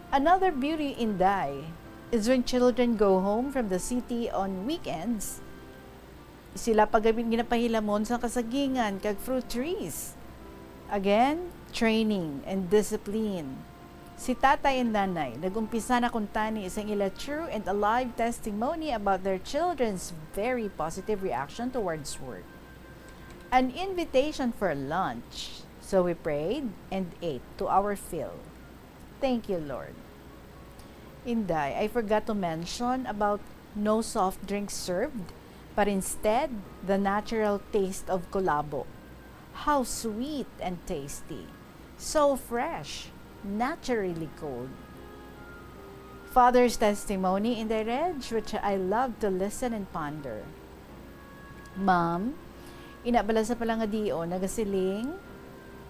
Another beauty, Inday, is when children go home from the city on weekends, sila pa gid ginapahilamon sang kasagingan kag fruit trees. Again, training and discipline. Si tatay and nanay nag-umpisa na kuntani sang ila true and alive testimony about their children's very positive reaction towards work. An invitation for lunch. So we prayed and ate to our fill. Thank you, Lord. Inday, I forgot to mention about no soft drinks served, but instead, the natural taste of kulabo. How sweet and tasty. So fresh, naturally cold. Father's testimony, Inday Reg, which I love to listen and ponder. Ma'am, ina bala sa palangadion nagasiling,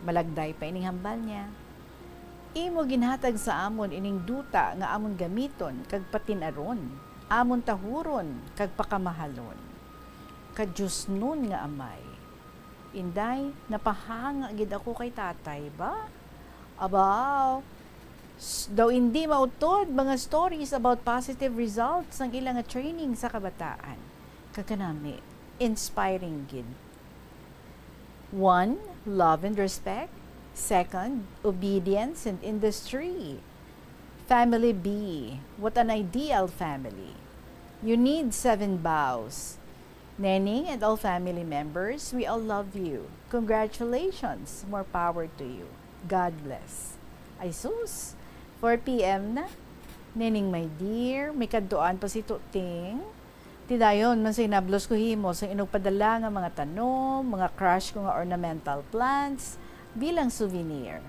malagday pa ining hambal niya. Imo ginhatag sa amon ining duta nga amon gamiton kag patin-aron, amon tahuron kag pakamahalon. Kadiosnon nga Amay. Inday, napahanga gid ako kay tatay ba? Abaw, s-, daw indi mautod mga stories about positive results sang ila nga training sa kabataan. Kag kanami, inspiring gid. One, love and respect. Second, obedience and industry. Family B, what an ideal family. You need seven bows. Neneng and all family members, we all love you. Congratulations, more power to you. God bless. Ay sus, four P M na. Neneng, my dear, may kadtuan pa si Tuting. Ti dayon man sa inablos ko himo sang inugpadala nga mga tanom, mga crush ko nga ornamental plants, bilang souvenir.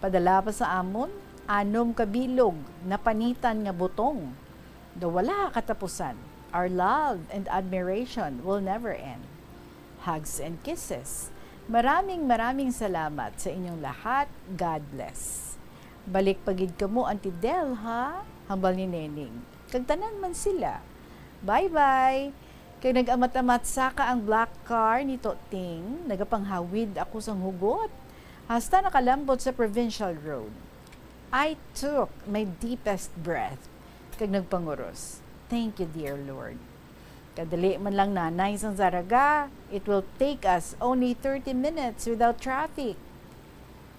Padala pa sa amon, anom ka bilog, napanitan nga butong. Daw wala katapusan. Our love and admiration will never end. Hugs and kisses. Maraming, maraming salamat sa inyong lahat. God bless. Balik pa gid kamo, Auntie Del, ha? Hambal ni Neneng. Kag tanan man sila. Bye-bye. Kag nag-amat-amat saka ang black car ni Tuting, nagapanghawid ako sang hugot. Hasta nakalambot sa provincial road. I took my deepest breath, kag nagpanguros, "Thank you, dear Lord." Kadali man lang, Nanay, sang Zarraga, it will take us only thirty minutes without traffic.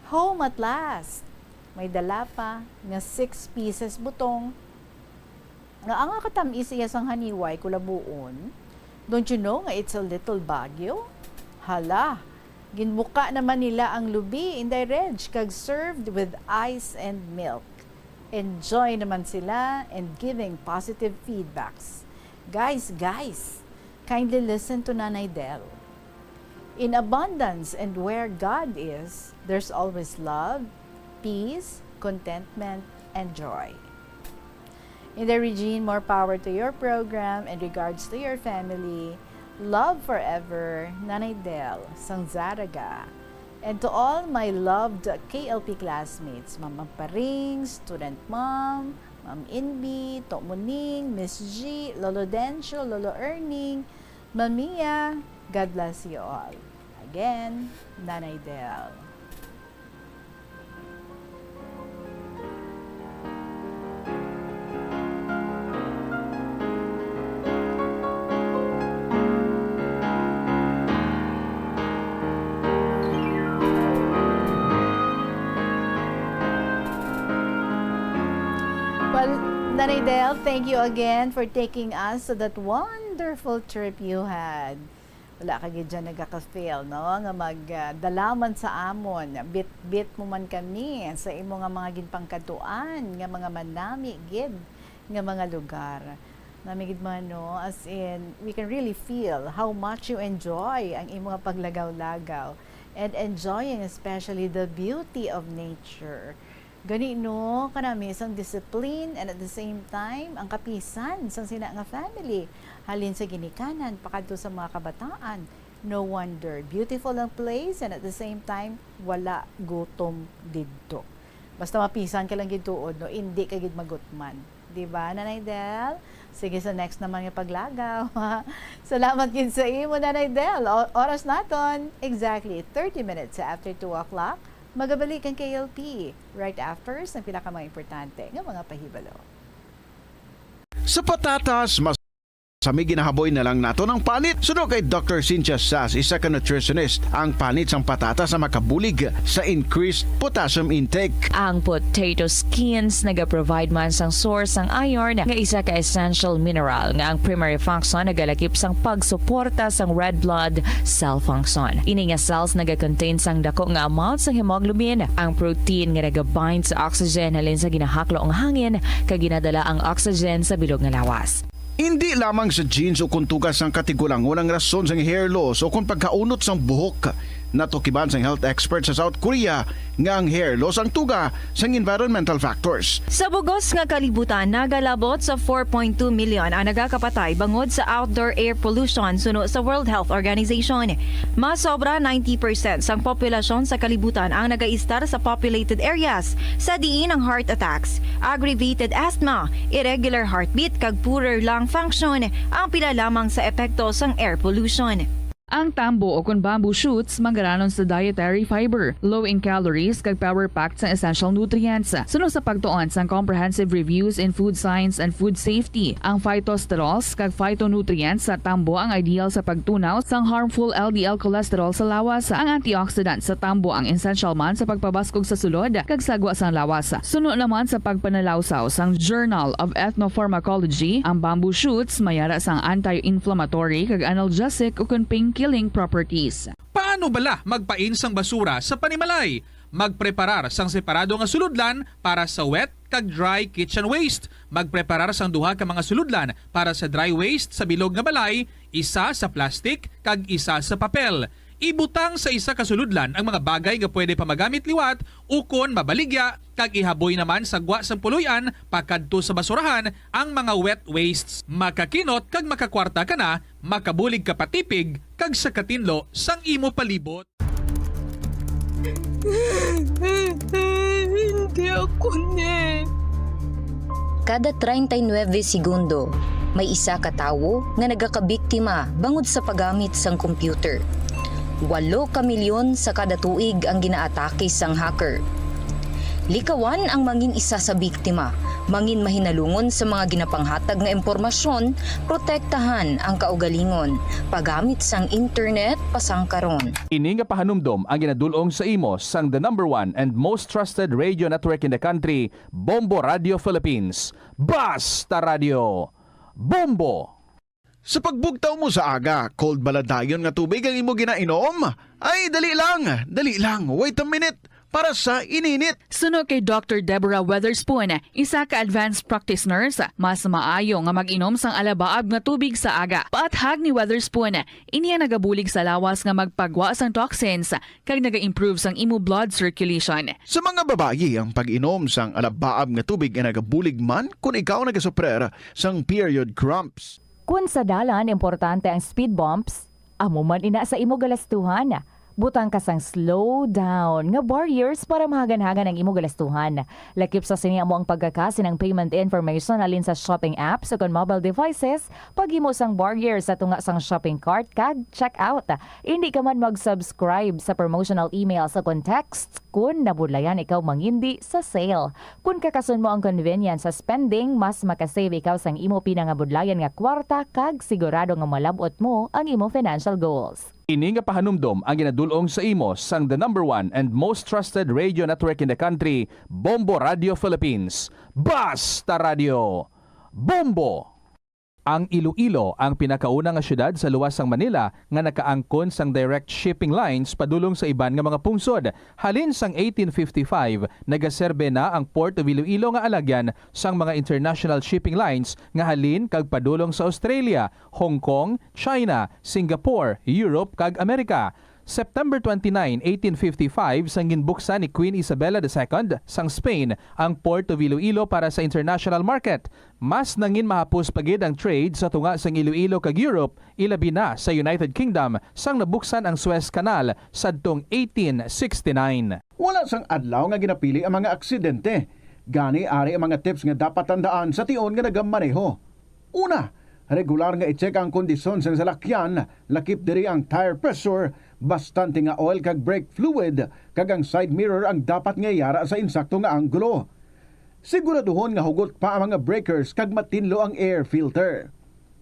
Home at last! May dala pa nga six pieces butong. Nga anga katamis iya sang Haniway, Kulabuon. Don't you know nga it's a little Baguio? Hala, ginbuka naman nila ang lubi, Inday Reg, kag served with ice and milk. Enjoy naman sila and giving positive feedbacks. Guys, guys, kindly listen to Nanay Del. In abundance and where God is, there's always love, peace, contentment, and joy. Inday Regine, more power to your program. In regards to your family, Love forever, Nanay Del, sang Zarraga. And to all my loved K L P classmates, Ma'am Magparing, student mom, Ma'am Inbi, To Muning, Miss G, Lolo Dencio, Lolo Erning, Ma'am Mia, God bless you all. Again, Nanay Del. Well, Nanay Del, thank you again for taking us to that wonderful trip you had. Wala ka gid dyan nagaka-fail, no? Nga mag, ah, dalaman sa amon. Bit-bit mo man kami sa imo nga mga ginpangkadtuan nga mga manami gid nga mga lugar. Nami gid man, no? As in, we can really feel how much you enjoy ang imo nga paglagaw-lagaw and enjoying especially the beauty of nature. Gani, no, kanami sang discipline and at the same time, ang kapisan sang sina nga family. Halin sa ginikanan, pakadto sa mga kabataan. No wonder, beautiful ang place and at the same time, wala gutom didto. Basta mapisan ka lang gid tuod, no, indi ka gid magutman. Di ba, Nanay Del? Sige, sa next naman nga paglagaw. Salamat gid sa imo, Nanay Del. O-, oras naton, exactly thirty minutes after two o'clock. Magabalik ang K L P right after sa pila ka mga importante nga mga pahibalo. Sa patatas, mas kami ginahaboy na lang nato ang panit. Suno kay Doctor Cynthia Sass, isa ka nutritionist, ang panit sang patatas ang makabulig sa increased potassium intake. Ang potato skins nagaprovide man sang source sang iron, nga isa ka essential mineral nga ang primary function nagalakip sang pagsuporta sang red blood cell function. Ini nga cells nagakontain sang dako nga amount sang hemoglobin, ang protein nga nagabind sa oxygen halin sa ginahaklo nga hangin kag ginadala ang oxygen sa bilog nga lawas. Indi lamang sa genes o kon tuga sang katigulangon ang rason sang hair loss o kon pagkaunot sang buhok. Natukiban sang health expert sa South Korea nga ang hair loss ang tuga sang environmental factors. Sa bugos nga kalibutan, nagalabot sa four point two million ang nagakapatay bangod sa outdoor air pollution, suno sa World Health Organization. Mas sobra ninety percent sang populasyon sa kalibutan ang nagaistar sa populated areas, sa diin ang heart attacks, aggravated asthma, irregular heartbeat, kag poorer lung function ang pila lamang sa epekto sang air pollution. Ang tambo o kon bamboo shoots manggaranon sa dietary fiber, low in calories, kag power-packed sa essential nutrients. Suno sa pagtuon sang Comprehensive Reviews in Food Science and Food Safety, ang phytosterols kag phytonutrients sa tambo ang ideal sa pagtunaw sang harmful L D L cholesterol sa lawas. Ang antioxidant sa tambo ang essential man sa pagpabaskog sa sulod kag sagwa sang lawas. Suno naman sa pagpanalawsaw sang Journal of Ethnopharmacology, ang bamboo shoots mayara sang anti-inflammatory kag analgesic ukon pain-killing properties. Paano bala magpain sang basura sa panimalay? Magpreparar sang separado nga sulodlan para sa wet kag dry kitchen waste. Magpreparar sang duha ka mga sulodlan para sa dry waste sa bilog nga balay, isa sa plastic kag isa sa papel. Ibutang sa isa ka sulodlan ang mga bagay nga pwede pa magamit liwat ukon mabaligya, kag ihaboy naman sa gwa sang puloy-an pakadto sa basurahan ang mga wet wastes. Makakinot kag makakwarta ka na, makabulig ka pa tipig kag sa katinlo sang imo palibot. Hindi ako ni. Kada treinta y nueve segundo, may isa ka tawo nga nagakabiktima bangod sa paggamit sang computer. Walo ka milyon sa kada tuig ang ginaatake sang hacker. Likawan ang mangin isa sa biktima, mangin mahinalungon sa mga ginapanghatag nga impormasyon, protektahan ang kaugalingon, paggamit sang internet pasang karon. Ini nga pahanumdom ang ginadul-ong sa imo sang the number one and most trusted radio network in the country, Bombo Radio Philippines. Basta Radio, Bombo! Sa pagbugtaw mo sa aga, cold bala dayon nga tubig ang imo ginainom? Ay, dali lang, dali lang, wait a minute, para sa ininit. Suno kay Doctor Deborah Weatherspoon, isa ka advanced practice nurse, mas maayo nga mag-inom sang alabaab nga tubig sa aga. Paathag ni Weatherspoon, ini ang nagabulig sa lawas nga magpagwa sang toxins kag naga-improve sang imo blood circulation. Sa mga babayi, ang pag-inom sang alabaab nga tubig ay nagabulig man kon ikaw nagasuprer sang period cramps. Kun sa dalan, importante ang speed bumps, amo man ina sa imo galastuhan. Butang ka sang slow down nga barriers para mahaganhagan ang imo galastuhan. Lakip sa sini amo ang pagkakasin ang payment information halin sa shopping apps o kon mobile devices, paghimo sang barrier sa tunga sang shopping cart kag checkout. Indi ka man mag-subscribe sa promotional emails o kon texts kun nabudlayan ikaw mangindi sa sale. Kun kakason mo ang convenience sa spending, mas makasave ikaw sang imo pinangabudlayan nga kwarta kag sigurado nga malab-ot mo ang imo financial goals. Ini nga pahanumdom ang ginadul-ong sa imo sang the number one and most trusted radio network in the country, Bombo Radio Philippines. Basta Radio! Bombo! Ang Iloilo ang pinakauna nga siyudad sa luwas sang Manila nga nakaangkon sang direct shipping lines padulong sa iban nga mga pungsod. Halin sang eighteen fifty-five, nagaserbe na ang Port of Iloilo nga alagyan sang mga international shipping lines nga halin kag padulong sa Australia, Hong Kong, China, Singapore, Europe, kag Amerika. September twenty-nine, eighteen fifty-five, sang ginbuksan ni Queen Isabella the Second sang Spain ang Port of Iloilo para sa international market. Mas nangin mahapos pa gid ang trade sa tunga sang Iloilo kag Europe, ilabi na sa United Kingdom, sang nabuksan ang Suez Canal sadtong eighteen sixty-nine. Wala sang adlaw nga ginapili ang mga aksidente. Gani, ari ang mga tips nga dapat tandaan sa tion nga nagamaneho. Una, regular nga i-check ang kondisyon sang salakyan, lakip diri ang tire pressure, bastante nga oil kag brake fluid, kag ang side mirror ang dapat nga yara sa insakto nga anggulo. Siguraduhon nga hugot pa ang mga breakers kag matinlo ang air filter.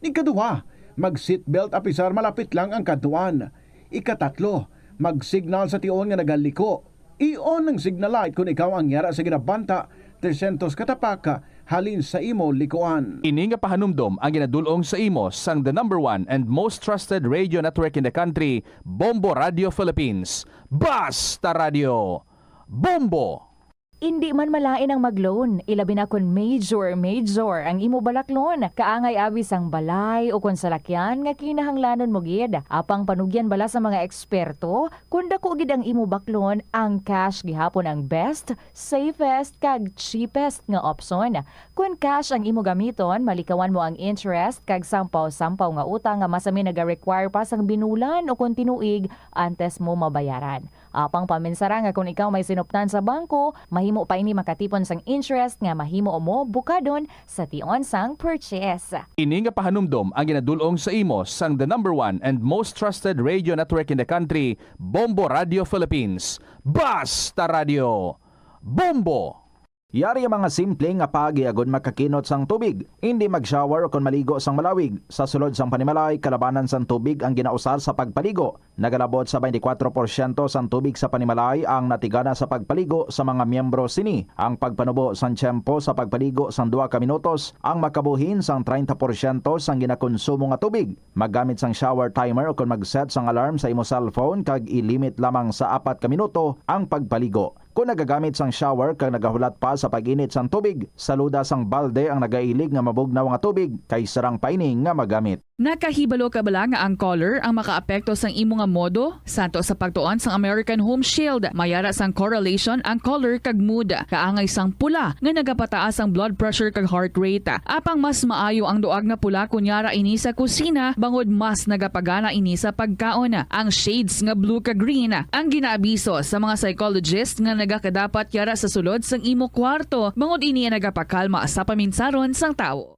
Ikaduha, mag-seatbelt apisar malapit lang ang kadtuan. Ikatatlo, mag-signal sa tion nga nagaliko. I-on ang signal light kon ikaw ang yara sa ginabanta trescientos ka tapak halin sa imo likuan. Ini nga pahanumdom ang ginadul-ong sa imo sang the number one and most trusted radio network in the country, Bombo Radio Philippines. Basta Radio! Bombo! Indi man malain ang mag-loan, ilabi na kon major, major ang imo balaklon. Kaangay abi sang balay o kon salakyan nga kinahanglanon mo gid. Apang panugyan bala sa mga eksperto, kon dako gid ang imo baklon, ang cash gihapon ang best, safest, kag cheapest nga opsyon. Kon cash ang imo gamiton, malikawan mo ang interest kag sampaw-sampaw nga utang nga masami naga-require pa sang binulan o kon tinuig antes mo mabayaran. Apang paminsara nga kon ikaw may sinuptan sa bangko, mahimo pa ini makatipon sang interest nga mahimo mo bukadon sa tion sang purchase. Ini nga pahanumdom ang ginadul-ong sa imo sang the number one and most trusted radio network in the country, Bombo Radio Philippines. Basta Radio! Bombo! Yari ang mga simple nga paagi agud makakinot sang tubig. Indi mag-shower ukon maligo sang malawig. Sa sulod sang panimalay, kalabanan sang tubig ang ginausar sa pagpaligo. Nagalabot sa twenty-four porsyento sang tubig sa panimalay ang natigana sa pagpaligo sa mga miyembro sini. Ang pagpanubo sang tiyempo sa pagpaligo sang duha ka minutos ang makabuhin sang treinta porsyento sang ginakonsumo nga tubig. Maggamit sang shower timer ukon mag-set sang alarm sa imo cellphone kag i-limit lamang sa apat ka minuto ang pagpaligo. Kon nagagamit sang shower kag nagahulat pa sa pag-init sang tubig, saluda sang balde ang nagailig nga mabugnaw nga tubig kay sarang pa ini nga magamit. Nakahibalo ka bala nga ang color ang makaapekto sang imo nga modo? Santo sa pagtuon sang American Home Shield, may ara sang correlation ang color kag mood. Kaangay sang pula nga nagapataas ang blood pressure kag heart rate. Apang mas maayo ang duag nga pula kon yara ini sa kusina, bangod mas nagapagana ini sa pagkaon. Ang shades nga blue kag green ang ginaabiso sa mga psychologist nga nagakadapat yara sa sulod sang imo kwarto, bangod ini ang nagapakalma sa paminsaron sang tawo.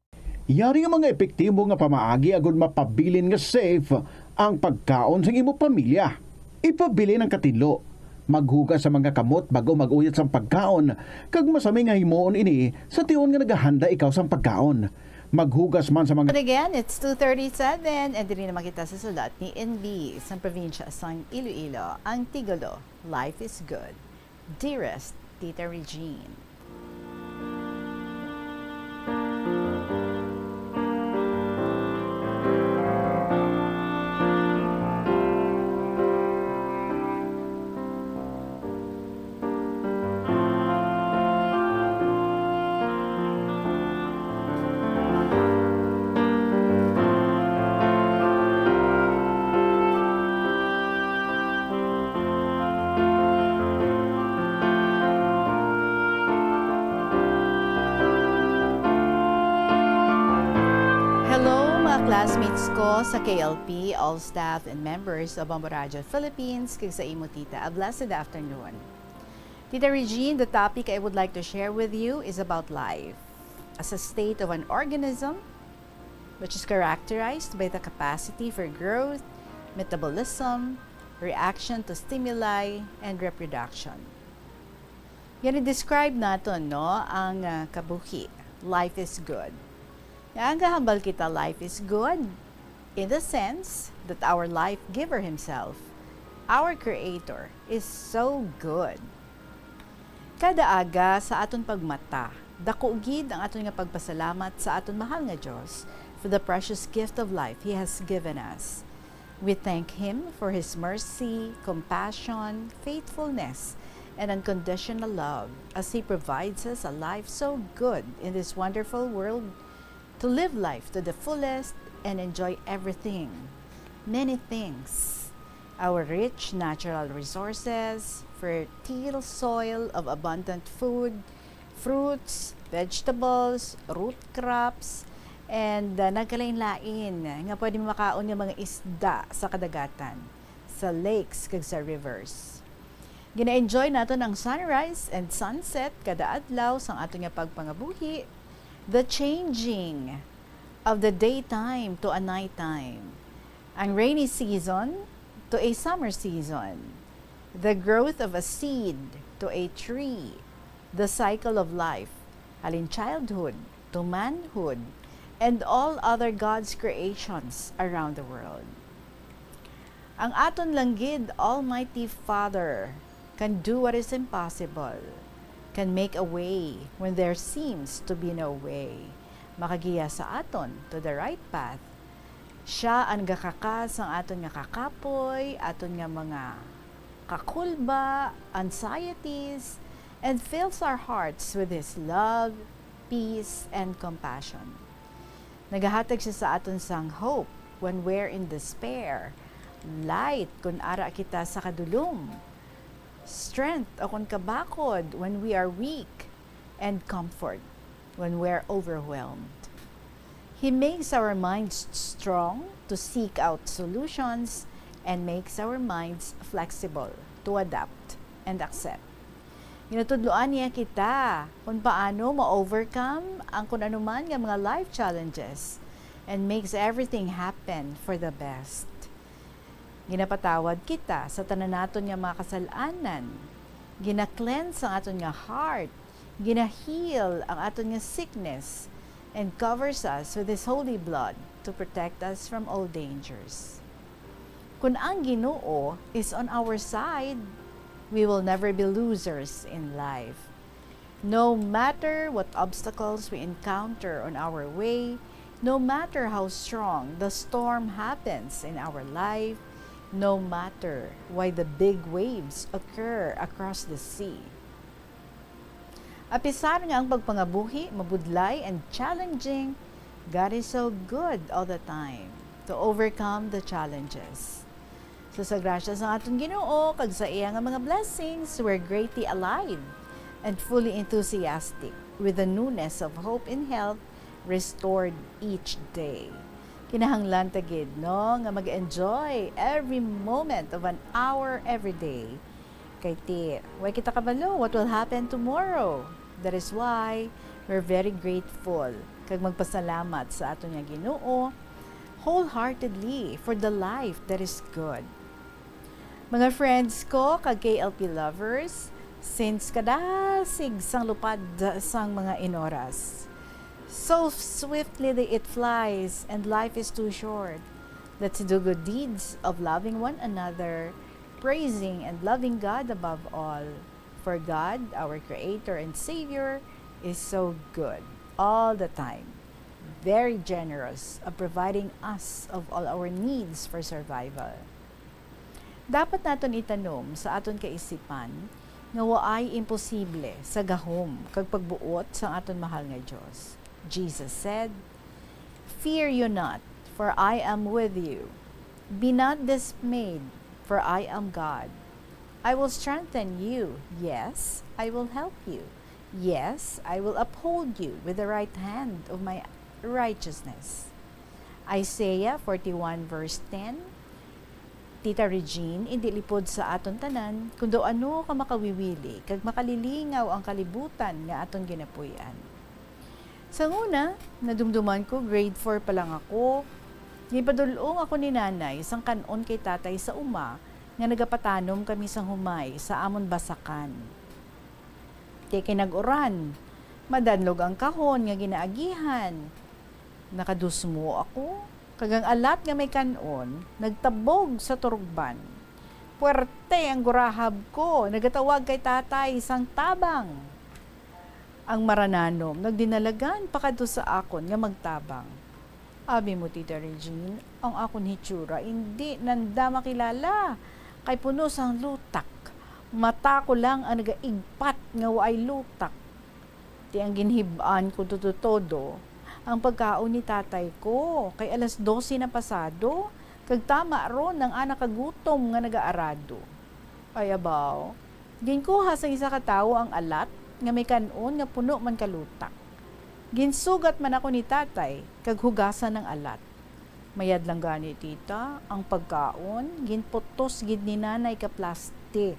Yari nga mga epektibo nga pamaagi agud mapabilin nga safe ang pagkaon sang imo pamilya. Ipabilin ang katinlo. Maghugas sa mga kamot bag-o mag-uyat sang pagkaon, kag masami nga himoon ini sa tion nga nagahanda ikaw sang pagkaon. Maghugas man sa mga But again, it's two thirty-seven, and diri naman kita sa sulat ni N B sa probinsya sang Iloilo, ang titulo, Life is Good. Dearest Tita Regine. Classmates ko sa K L P, all staff and members of Bombo Radio Philippines, kag sa imo, Tita, a blessed afternoon. Tita Regine, the topic I would like to share with you is about life as a state of an organism which is characterized by the capacity for growth, metabolism, reaction to stimuli, and reproduction. Gina-describe naton, no, ang, ah, kabuhi. Life is good. Nga ang gahambal kita, life is good in the sense that our life giver himself, our creator, is so good. Kada aga sa aton pagmata, dako gid ang aton nga pagpasalamat sa aton mahal nga Dios for the precious gift of life He has given us. We thank Him for His mercy, compassion, faithfulness, and unconditional love as He provides us a life so good in this wonderful world to live life to the fullest and enjoy everything, many things. Our rich natural resources, fertile soil of abundant food, fruits, vegetables, root crops, and, uh, nagkalain-lain nga pwede makaon nga mga isda sa kadagatan, sa lakes, kag sa rivers. Gina-enjoy naton ang sunrise and sunset kada adlaw sang aton nga pagpangabuhi, the changing of the daytime to a nighttime, ang rainy season to a summer season, the growth of a seed to a tree, the cycle of life, halin childhood to manhood, and all other God's creations around the world. Ang aton lang gid Almighty Father can do what is impossible, can make a way when there seems to be no way, makagiya sa aton to the right path. Siya ang gakakas sang aton nga kakapoy, aton nga mga kakulba, anxieties, and fills our hearts with His love, peace, and compassion. Nagahatag siya sa aton sang hope when we're in despair, light kun ara kita sa kadulom, strength o kun kabakod when we are weak, and comfort when we're overwhelmed. He makes our minds strong to seek out solutions and makes our minds flexible to adapt and accept. Ginatudloan niya kita kung paano ma-overcome ang kun anuman nga mga life challenges and makes everything happen for the best. Ginapatawad kita sa tanan naton nga mga kasal-anan. Gina-cleanse ang aton nga heart. Gina-heal ang aton nga sickness, and covers us with His holy blood to protect us from all dangers. Kun ang Ginoo is on our side, we will never be losers in life. No matter what obstacles we encounter on our way, no matter how strong the storm happens in our life, no matter why the big waves occur across the sea. Apisar nga ang pagpangabuhi mabudlay and challenging, God is so good all the time to overcome the challenges. So, sa grasya sang aton Ginoo kag sa iya nga mga blessings, we're greatly alive and fully enthusiastic with the newness of hope and health restored each day. Kinahanglan ta gid, no, nga mag-enjoy every moment of an hour every day. Kay ti, way kita kabalo what will happen tomorrow. That is why we're very grateful kag magpasalamat sa aton nga Ginoo wholeheartedly for the life that is good. Mga friends ko kag K L P lovers, since kadasig sang lupad sang mga inoras, so swiftly the, it flies, and life is too short. Let's do good deeds of loving one another, praising and loving God above all. For God, our Creator and Savior, is so good all the time, very generous of providing us of all our needs for survival. Dapat naton itanom sa aton kaisipan nga waay imposible sa gahom kag pagbuot sang aton mahal nga Dios. Jesus said, "Fear you not, for I am with you. Be not dismayed, for I am God. I will strengthen you. Yes, I will help you. Yes, I will uphold you with the right hand of my righteousness." Isaiah forty-one verse ten, Tita Regine, indi lipod sa aton tanan, kun daw ano ka makawiwili, kag makalilingaw ang kalibutan nga aton ginapuy-an. Sa una, nadumduman ko, grade four pa lang ako, ginpadul-ong ako ni Nanay sang kan-on kay Tatay sa uma nga nagapatanom kami sang humay sa amon basakan. Ti kay nag-uran, madanlog ang kahon nga ginaagihan. Nakadusmo ako, kag ang alat nga may kan-on nagtabog sa turugban. Puwerte ang gurahab ko, nagatawag kay Tatay sang tabang. Ang marananom nagdinalagan pakadto sa akon nga magtabang. Abi mo, Tita Regine, ang akon hitsura indi nanda makilala, kay puno sang lutak. Mata ko lang ang nagaigpat nga waay lutak. Ti ang ginhib-an ko todo-todo, ang pagkaon ni tatay ko, kay alas dose na pasado, kag tama ron ang ana ka gutom nga nagaarado. Ay, abaw, ginkuha sang isa ka tawo ang alat nga may kan-on nga puno man ka lutak. Ginsugat man ako ni tatay kag hugasan ang alat. Mayad lang gani, tita, ang pagkaon ginputos gid ni nanay ka plastik.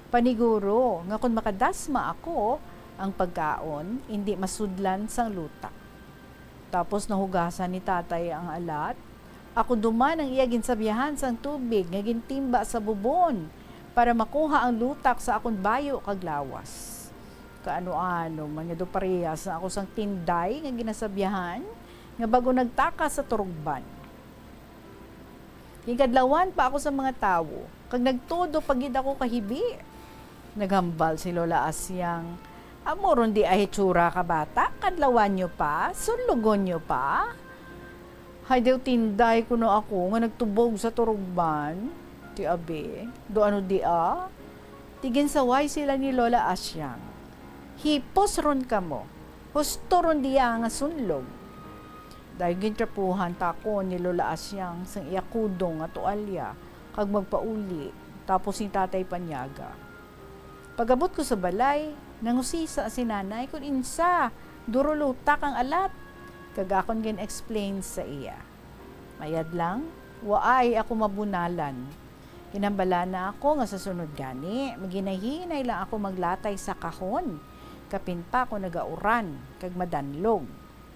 Paniguro nga kon makadasma ako, ang pagkaon indi masudlan sang lutak. Tapos nahugasan ni tatay ang alat. Ako duman ang iya ginsabyahan sang tubig nga gintimba sa bubon para makuha ang lutak sa akon bayo kag lawas. Kaano-ano man nga daw parehas na ako sang tinday nga ginasabyahan nga bag-o nagtakas sa turugban. Ginkadlawan pa ako sa mga tawo, kag nagtudo pa gid ako kahibi. Naghambal si Lola Asyang, "Amo ron di ay hitsura ka bata, kadlawan niyo pa, sunlogon niyo pa." Hay, daw tinday kuno ako nga nagtubog sa turugban. Ti abi, do ano di a? Ti ginsaway sila ni Lola Asyang. "Hipos ron kamo. Husto ron diya nga sunlog." Dayon gintrapuhan ta ko ni Lola Asyang sang iya kudong nga tualya kag magpauli, tapos ni Tatay Panyaga. Pag-abot ko sa balay, nangusisa si Nanay kon insa duro lutak ang alat, kag akon gin-explain sa iya. Mayad lang, waay ako mabunalan. Ginhambalan na ako nga sa sunod gani, maghinay-hinay lang ako maglatay sa kahon, kapin pa ako nagauran kag madanlog.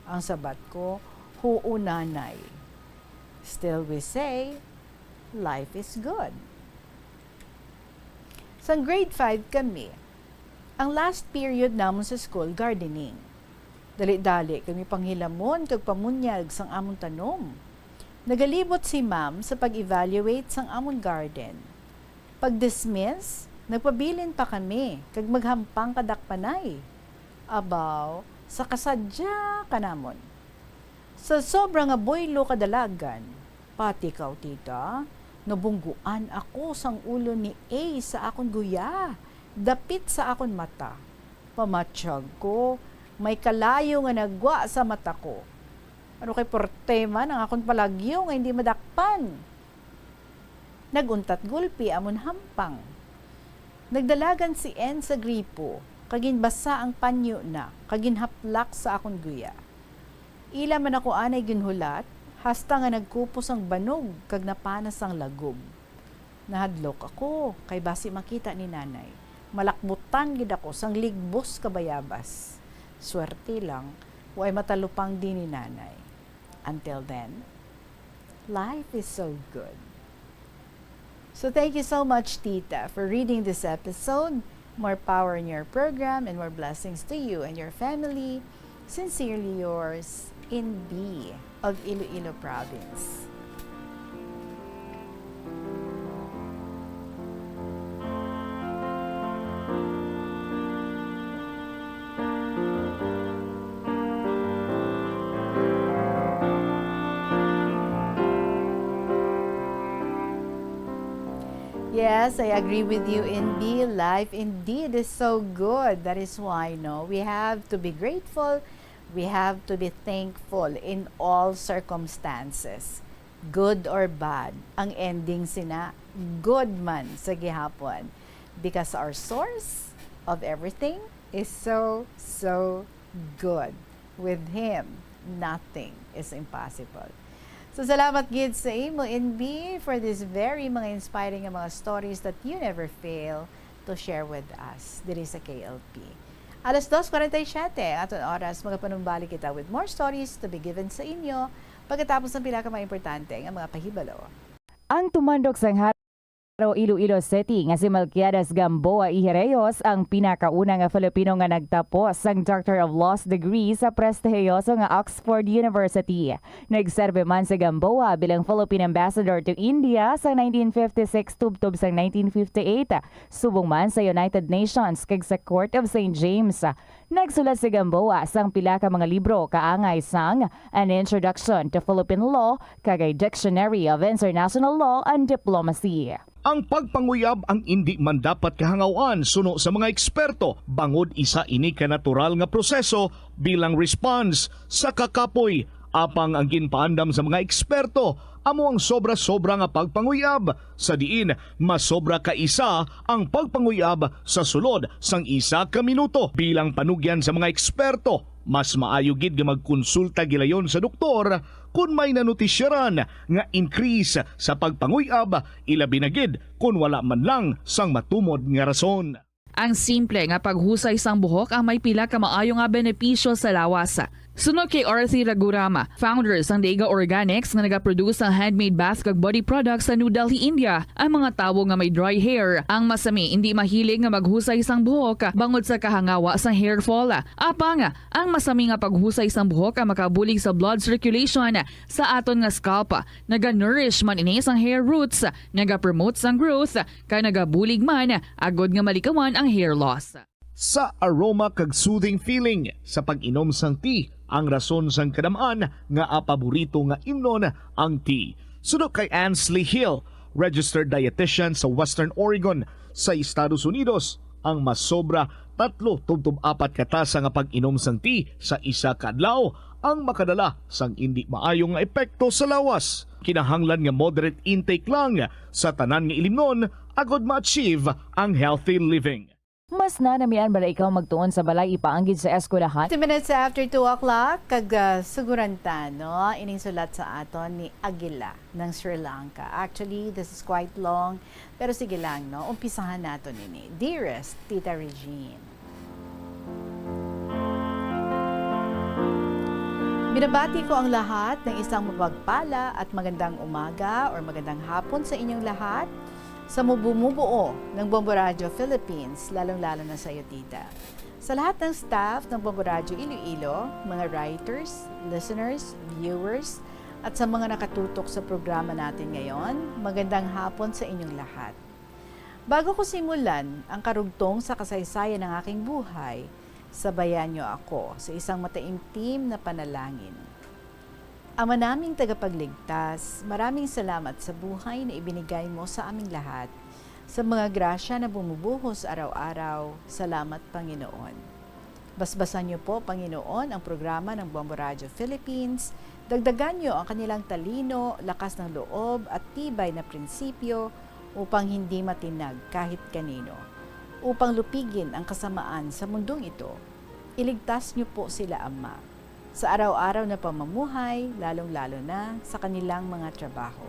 Ang sabat ko, "Huo, Nanay." Still we say, "Life is good." Sang grade five kami, ang last period namon sa school, gardening. Dali-dali kami panghilamon kag pamunyag sang amon tanom. Nagalibot si Ma'am sa pag-evaluate sang amon garden. Pag-dismiss, nagpabilin pa kami kag maghampang kadakpanay. Abaw, sa kasadya ka namon. Sa sobra nga buylo kadalagan, pati kaw, tita, nabungguan ako sang ulo ni A sa akon guya, dapit sa akon mata. Pamatyag ko, may kalayo nga nagwa sa mata ko. Ano kay puwerte man ang akon palagyo nga hindi madakpan. Nag-untat gulpi amon hampang. Nagdalagan si N sa gripo, kag ginbasa ang panyo na, kag ginhaplak sa akon guya. Ila man ako anay ginhulat, hasta nga nagkupos ang banog kag napanas ang lagob. Nahadlok ako, kay basi makita ni Nanay. Malakbutan gid ako sang ligbos ka bayabas. Swerte lang, way matalupangdi ni Nanay. Until then, life is so good. So thank you so much, Tita, for reading this episode. More power in your program and more blessings to you and your family. Sincerely yours, Inbi of Iloilo Province. Yes, I agree with you, Inbi. Life indeed is so good. That is why, no, we have to be grateful. We have to be thankful in all circumstances. Good or bad, ang ending sina, good man sa gihapon. Because our source of everything is so, so good. With Him, nothing is impossible. So, salamat gid sa imo, N B, for this very mga inspiring nga mga stories that you never fail to share with us diri sa K L P. Alas dos forty-seven ang aton oras. Magapanumbalik kita with more stories to be given sa inyo pagkatapos ng pila ka mga importante nga mga pahibalo. Ang tumandok sang Haro, Iloilo City nga si Melquiades Gamboa Ijereyos ang pinakauna nga Filipino nga nagtapos sang Doctor of Laws degree sa prestihiyoso nga Oxford University. Nagserbe man si Gamboa bilang Philippine Ambassador to India sa nineteen fifty-six tubtob sang nineteen fifty-eight, subong man sa United Nations kag sa Court of Saint James. Nagsulat si Gamboa sang pila ka mga libro kaangay sang An Introduction to Philippine Law kag a Dictionary of International Law and Diplomacy. Ang pagpanguyab ang indi man dapat kahangawan suno sa mga eksperto, bangod isa ini ka natural nga proseso bilang response sa kakapoy. Apang ang ginpaandam sa mga eksperto amo ang sobra-sobra nga pagpanguyab, sa diin masobra ka isa ang pagpanguyab sa sulod sang isa ka minuto. Bilang panugyan sa mga eksperto, mas maayo gid nga magkonsulta gilayon sa doktor kon may nanutisyaran nga increase sa pagpanguyab, ilabi na gid kon wala man lang sang matumod nga rason. Ang simple nga paghusay sang buhok ang may pila ka maayo nga benepisyo sa lawas. Suno kay Arthur Ragurama, founder sang Dega Organics nga nagaproduce sang handmade bath kag body products sa New Delhi, India, ang mga tawo nga may dry hair ang masami indi mahilig nga maghusay sang buhok bangod sa kahangawa sang hair fall. Apang ang masami nga paghusay sang buhok ang makabulig sa blood circulation sa aton nga scalp. Naga-nourish man ini sang hair roots, nagapromote sang growth, kag nagabulig man agod nga malikawan ang hair loss. Sa aroma kag soothing feeling sa pag-inom sang tea ang rason sang kadam-an nga paborito nga imnon ang tea. Suno kay Ansley Hill, registered dietitian sa Western Oregon sa Estados Unidos, ang masobra tatlo tubtob apat ka tasa nga pag-inom sang tea sa isa ka adlaw ang makadala sang indi maayo nga epekto sa lawas. Kinahanglan nga moderate intake lang sa tanan nga ilimnon agod ma-achieve ang healthy living. Mas nanamian bala ikaw magtuon sa balay ipaanggid sa eskwelahan? Fifty minutes after two o'clock, kag, ah, suguran ta, no? Ining sulat sa aton ni Aguila ng Sri Lanka. Actually, this is quite long, pero sige lang, no? Umpisahan naton ini. Dearest Tita Regine. Binabati ko ang lahat ng isang mapagpala at magandang umaga or magandang hapon sa inyong lahat. Sa bumubuo ng Bombo Radyo Philippines, lalong-lalo na sa iyo, Tita. Sa lahat ng staff ng Bombo Radyo Iloilo, mga writers, listeners, viewers, at sa mga nakatutok sa programa natin ngayon, magandang hapon sa inyong lahat. Bago ko simulan ang karugtong sa kasaysayan ng aking buhay, sabayan niyo ako sa isang mataimtim na panalangin. Ama naming tagapagligtas, maraming salamat sa buhay na ibinigay mo sa aming lahat. Sa mga grasya na bumubuhos araw-araw, salamat, Panginoon. Basbasan niyo po, Panginoon, ang programa ng Bombo Radyo Philippines. Dagdagan niyo ang kanilang talino, lakas ng loob, at tibay na prinsipyo upang hindi matinag kahit kanino, upang lupigin ang kasamaan sa mundong ito. Iligtas niyo po sila, Ama, sa araw-araw na pamumuhay, lalong-lalo na sa kanilang mga trabaho.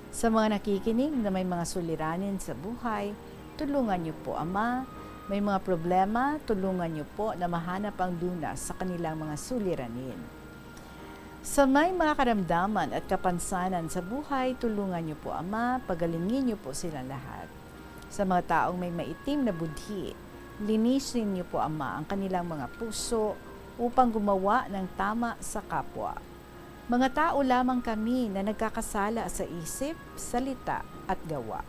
Sa mga nakikinig na may mga suliranin sa buhay, tulungan niyo po, Ama. May mga problema, tulungan niyo po na mahanap ang lunas sa kanilang mga suliranin. Sa may mga karamdaman at kapansanan sa buhay, tulungan niyo po, Ama, pagalingin niyo po sila lahat. Sa mga taong may maitim na budhi, linisin niyo po, Ama, ang kanilang mga puso upang gumawa ng tama sa kapwa. Mga tao lamang kami na nagkakasala sa isip, salita, at gawa.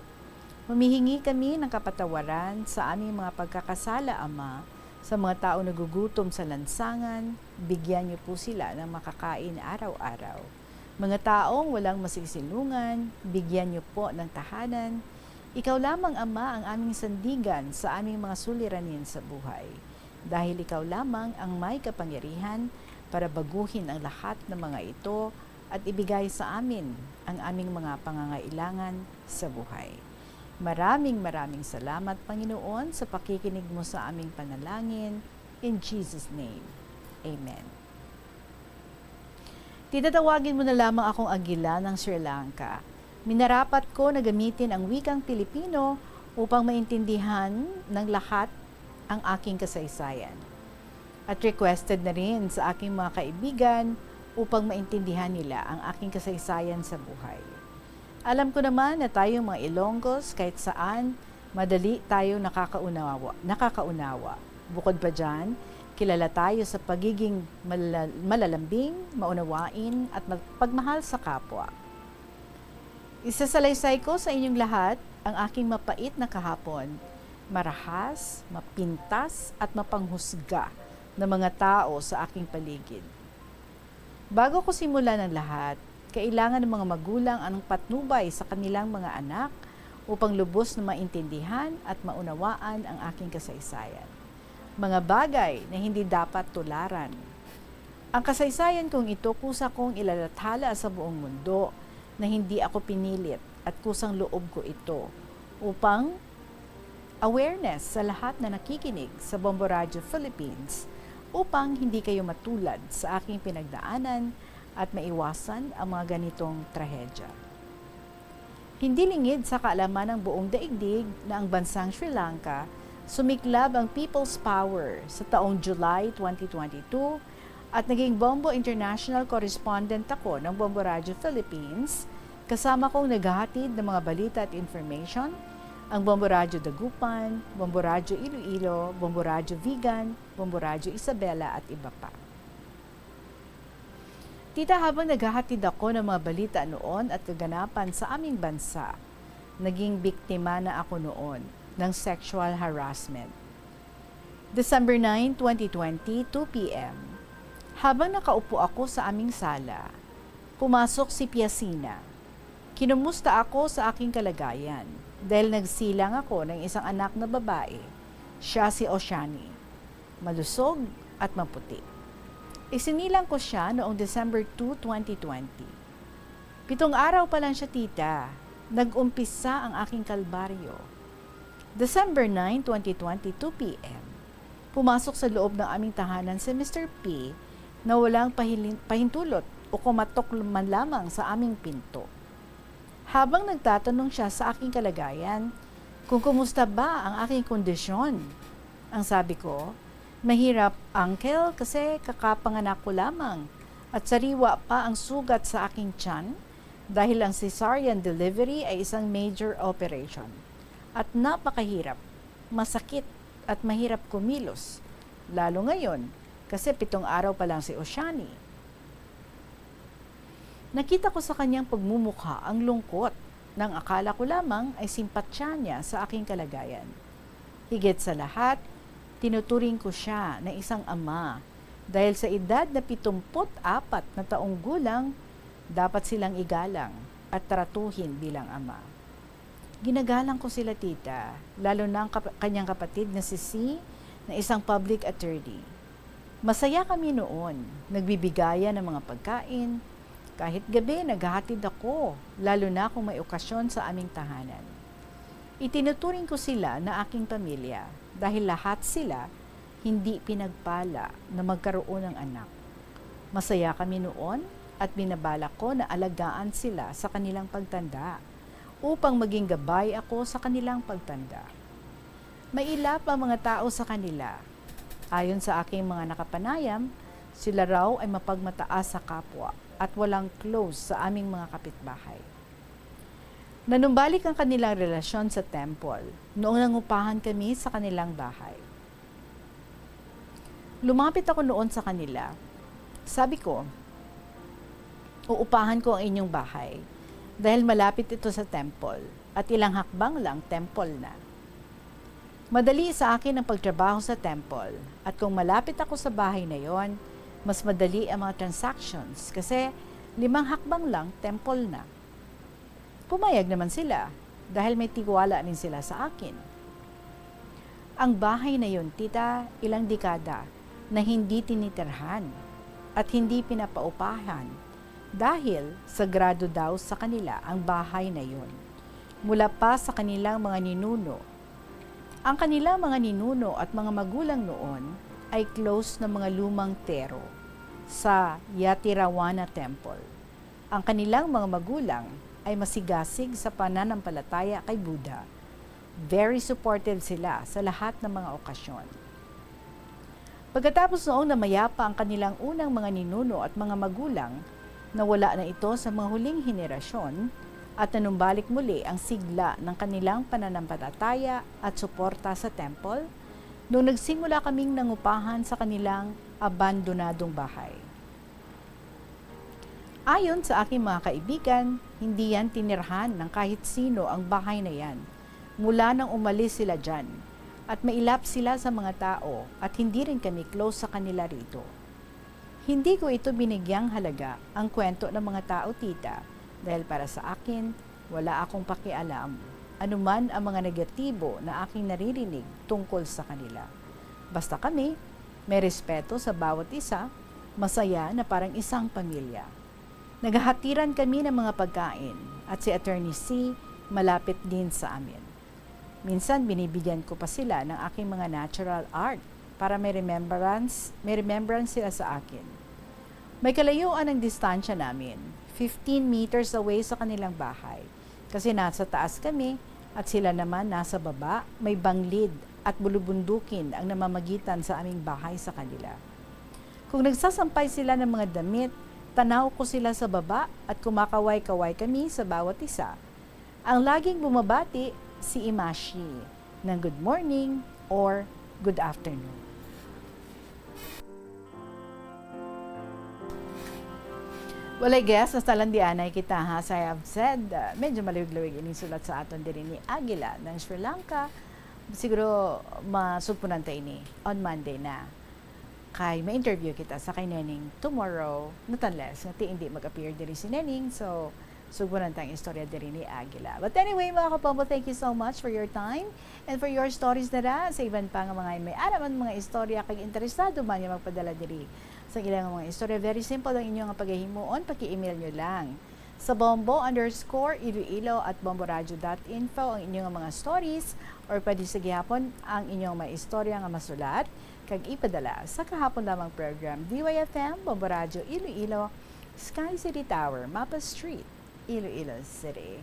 Humihingi kami ng kapatawaran sa aming mga pagkakasala, Ama. Sa mga taong nagugutom sa lansangan, bigyan niyo po sila ng makakain araw-araw. Mga taong walang masisilungan, bigyan niyo po ng tahanan. Ikaw lamang, Ama, ang aming sandigan sa aming mga suliranin sa buhay, dahil ikaw lamang ang may kapangyarihan para baguhin ang lahat ng mga ito at ibigay sa amin ang aming mga pangangailangan sa buhay. Maraming, maraming salamat, Panginoon, sa pakikinig mo sa aming panalangin. In Jesus' name, amen. Tita, tawagin mo na lamang akong Aguila ng Sri Lanka. Minarapat ko na gamitin ang wikang Pilipino upang maintindihan ng lahat ang aking kasaysayan. At requested na rin sa aking mga kaibigan upang maintindihan nila ang aking kasaysayan sa buhay. Alam ko naman na tayong mga Ilonggos, kahit saan, madali tayo nakakaunawa, nakakaunawa. Bukod pa dyan, kilala tayo sa pagiging malala-, malalambing, maunawain, at mag-, pagmahal sa kapwa. Isasalaysay ko sa inyong lahat ang aking mapait na kahapon, marahas, mapintas, at mapanghusga na mga tao sa aking paligid. Bago ko simulan ang lahat, kailangan ng mga magulang ang patnubay sa kanilang mga anak upang lubos na maintindihan at maunawaan ang aking kasaysayan. Mga bagay na hindi dapat tularan. Ang kasaysayan kong ito kusa kong ilalathala sa buong mundo na hindi ako pinilit at kusang loob ko ito upang awareness sa lahat na nakikinig sa Bombo Radyo Philippines upang hindi kayo matulad sa aking pinagdaanan at maiwasan ang mga ganitong trahedya. Hindi lingid sa kaalaman ng buong daigdig na ang bansang Sri Lanka sumiklab ang People's Power sa taong July twenty twenty-two at naging Bombo International Correspondent ako ng Bombo Radyo Philippines, kasama kong naghahatid ng mga balita at information, ang Bombo Radyo Dagupan, Bombo Radyo Iloilo, Bombo Radyo Vigan, Bombo Radyo Isabela at iba pa. Tita, habang naghahatid ako ng mga balita noon at kaganapan sa aming bansa, naging biktima na ako noon ng sexual harassment. December nine, twenty twenty, two P M, habang nakaupo ako sa aming sala, pumasok si Piasina. Kinumusta ako sa aking kalagayan dahil nagsilang ako ng isang anak na babae. Siya si Oshani, malusog at maputi. Isinilang ko siya noong December two, twenty twenty. Pitong araw pa lang siya, tita, nag-umpisa ang aking kalbaryo. December nine, twenty twenty, two P M, pumasok sa loob ng aming tahanan si Mister P na walang pahilin-, pahintulot o kumatok man lamang sa aming pinto. Habang nagtatanong siya sa aking kalagayan kung kumusta ba ang aking kondisyon, ang sabi ko, "Mahirap, Uncle, kasi kakapanganak ko lamang at sariwa pa ang sugat sa aking tiyan dahil ang cesarean delivery ay isang major operation at napakahirap, masakit at mahirap kumilos, lalo ngayon kasi pitong araw pa lang si Oshani." Nakita ko sa kanyang pagmumukha ang lungkot, nang akala ko lamang ay simpatya niya sa aking kalagayan. Higit sa lahat, tinuturing ko siya na isang ama, dahil sa edad na pitumput apat na taong gulang, dapat silang igalang at tratuhin bilang ama. Ginagalang ko sila, tita, lalo na ang kap-, kanyang kapatid na si C, na isang public attorney. Masaya kami noon, nagbibigayan ng mga pagkain. Kahit gabi, naghahatid ako, lalo na kung may okasyon sa aming tahanan. Itinuturing ko sila na aking pamilya dahil lahat sila hindi pinagpala na magkaroon ng anak. Masaya kami noon at binabalak ko na alagaan sila sa kanilang pagtanda upang maging gabay ako sa kanilang pagtanda. Mailap ang mga tao sa kanila. Ayon sa aking mga nakapanayam, sila raw ay mapagmataas sa kapwa at walang close sa aming mga kapitbahay. Nanumbalik ang kanilang relasyon sa temple noong nangupahan kami sa kanilang bahay. Lumapit ako noon sa kanila. Sabi ko, "Uupahan ko ang inyong bahay dahil malapit ito sa temple at ilang hakbang lang temple na. Madali sa akin ang pagtrabaho sa temple at kung malapit ako sa bahay na yon, mas madali ang mga transactions kasi limang hakbang lang temple na." Pumayag naman sila dahil may tiwala rin sila sa akin. Ang bahay na yon, tita, ilang dekada na hindi tinitirhan at hindi pinapaupahan dahil sagrado daw sa kanila ang bahay na yon mula pa sa kanilang mga ninuno. Ang kanilang mga ninuno at mga magulang noon ay close na mga lumang Tero. sa Yatirawana Temple. Ang kanilang mga magulang ay masigasig sa pananampalataya kay Buddha. Very supportive sila sa lahat ng mga okasyon. Pagkatapos noong namayapa ang kanilang unang mga ninuno at mga magulang, nawala na ito sa mga huling henerasyon, at nanumbalik muli ang sigla ng kanilang pananampalataya at suporta sa temple nung nagsimula kaming nangupahan sa kanilang abandonadong bahay. Ayon sa aking mga kaibigan, hindi yan tinirahan ng kahit sino ang bahay na yan mula nang umalis sila dyan, at mailap sila sa mga tao at hindi rin kami close sa kanila rito. Hindi ko ito binigyang halaga ang kwento ng mga tao, tita, dahil para sa akin, wala akong pakialam anuman ang mga negatibo na aking naririnig tungkol sa kanila. Basta kami, may respeto sa bawat isa, masaya na parang isang pamilya. Naghahatiran kami ng mga pagkain at si Attorney C malapit din sa amin. Minsan binibigyan ko pa sila ng aking mga natural art para may remembrance, may remembrance sila sa akin. May kalayuan ang distansya namin, fifteen meters away sa kanilang bahay, kasi nasa taas kami at sila naman nasa baba, may banglid at bulubundukin ang namamagitan sa aming bahay sa kanila. Kung nagsasampay sila ng mga damit, tanaw ko sila sa baba at kumakaway-kaway kami sa bawat isa. Ang laging bumabati si Imashi ng good morning or good afternoon. Well, I guess, nasa talandianay kita, ha. As I have said, uh, medyo malawig-lawig ining sulat sa aton diri ni Aguila ng Sri Lanka. Siguro, masugpunan ta ini on Monday na. Kay may interview kita sa kay Neneng tomorrow, not unless nga ti hindi mag-appear diri si Neneng. So, sugpunan ta ang istorya diri ni Aguila. But anyway, mga Kabombo, thank you so much for your time and for your stories na ra. Sa iban pa nga mga may aram ang mga istorya kag interesado man nga magpadala diri sa ilang mga istorya, very simple ang inyo nga paghimuon, paki-email nyo lang sa bombo underscore iloilo at bomboradio dot info ang inyo nga mga stories, or pwede sa gihapon ang inyong mga istorya nga masulat kag ipadala sa kahapon lamang program, D Y F M, Bombo Radyo Iloilo, Sky City Tower, Mapa Street, Iloilo City.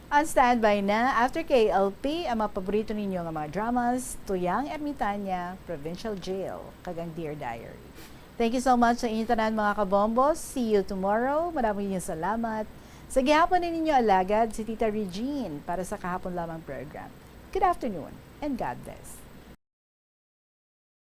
Ang standby na, after K L P, ang mga paborito ninyo nga mga dramas, Tuyang Ermitaña, Provincial Jail, kag ang Dear Diary. Thank you so much sa inyo tanan, mga Kabombo. See you tomorrow. Maraming inyong salamat. Sa gihapon ni ninyo alagad, si Tita Regine para sa kahapon lamang program. Good afternoon and God bless.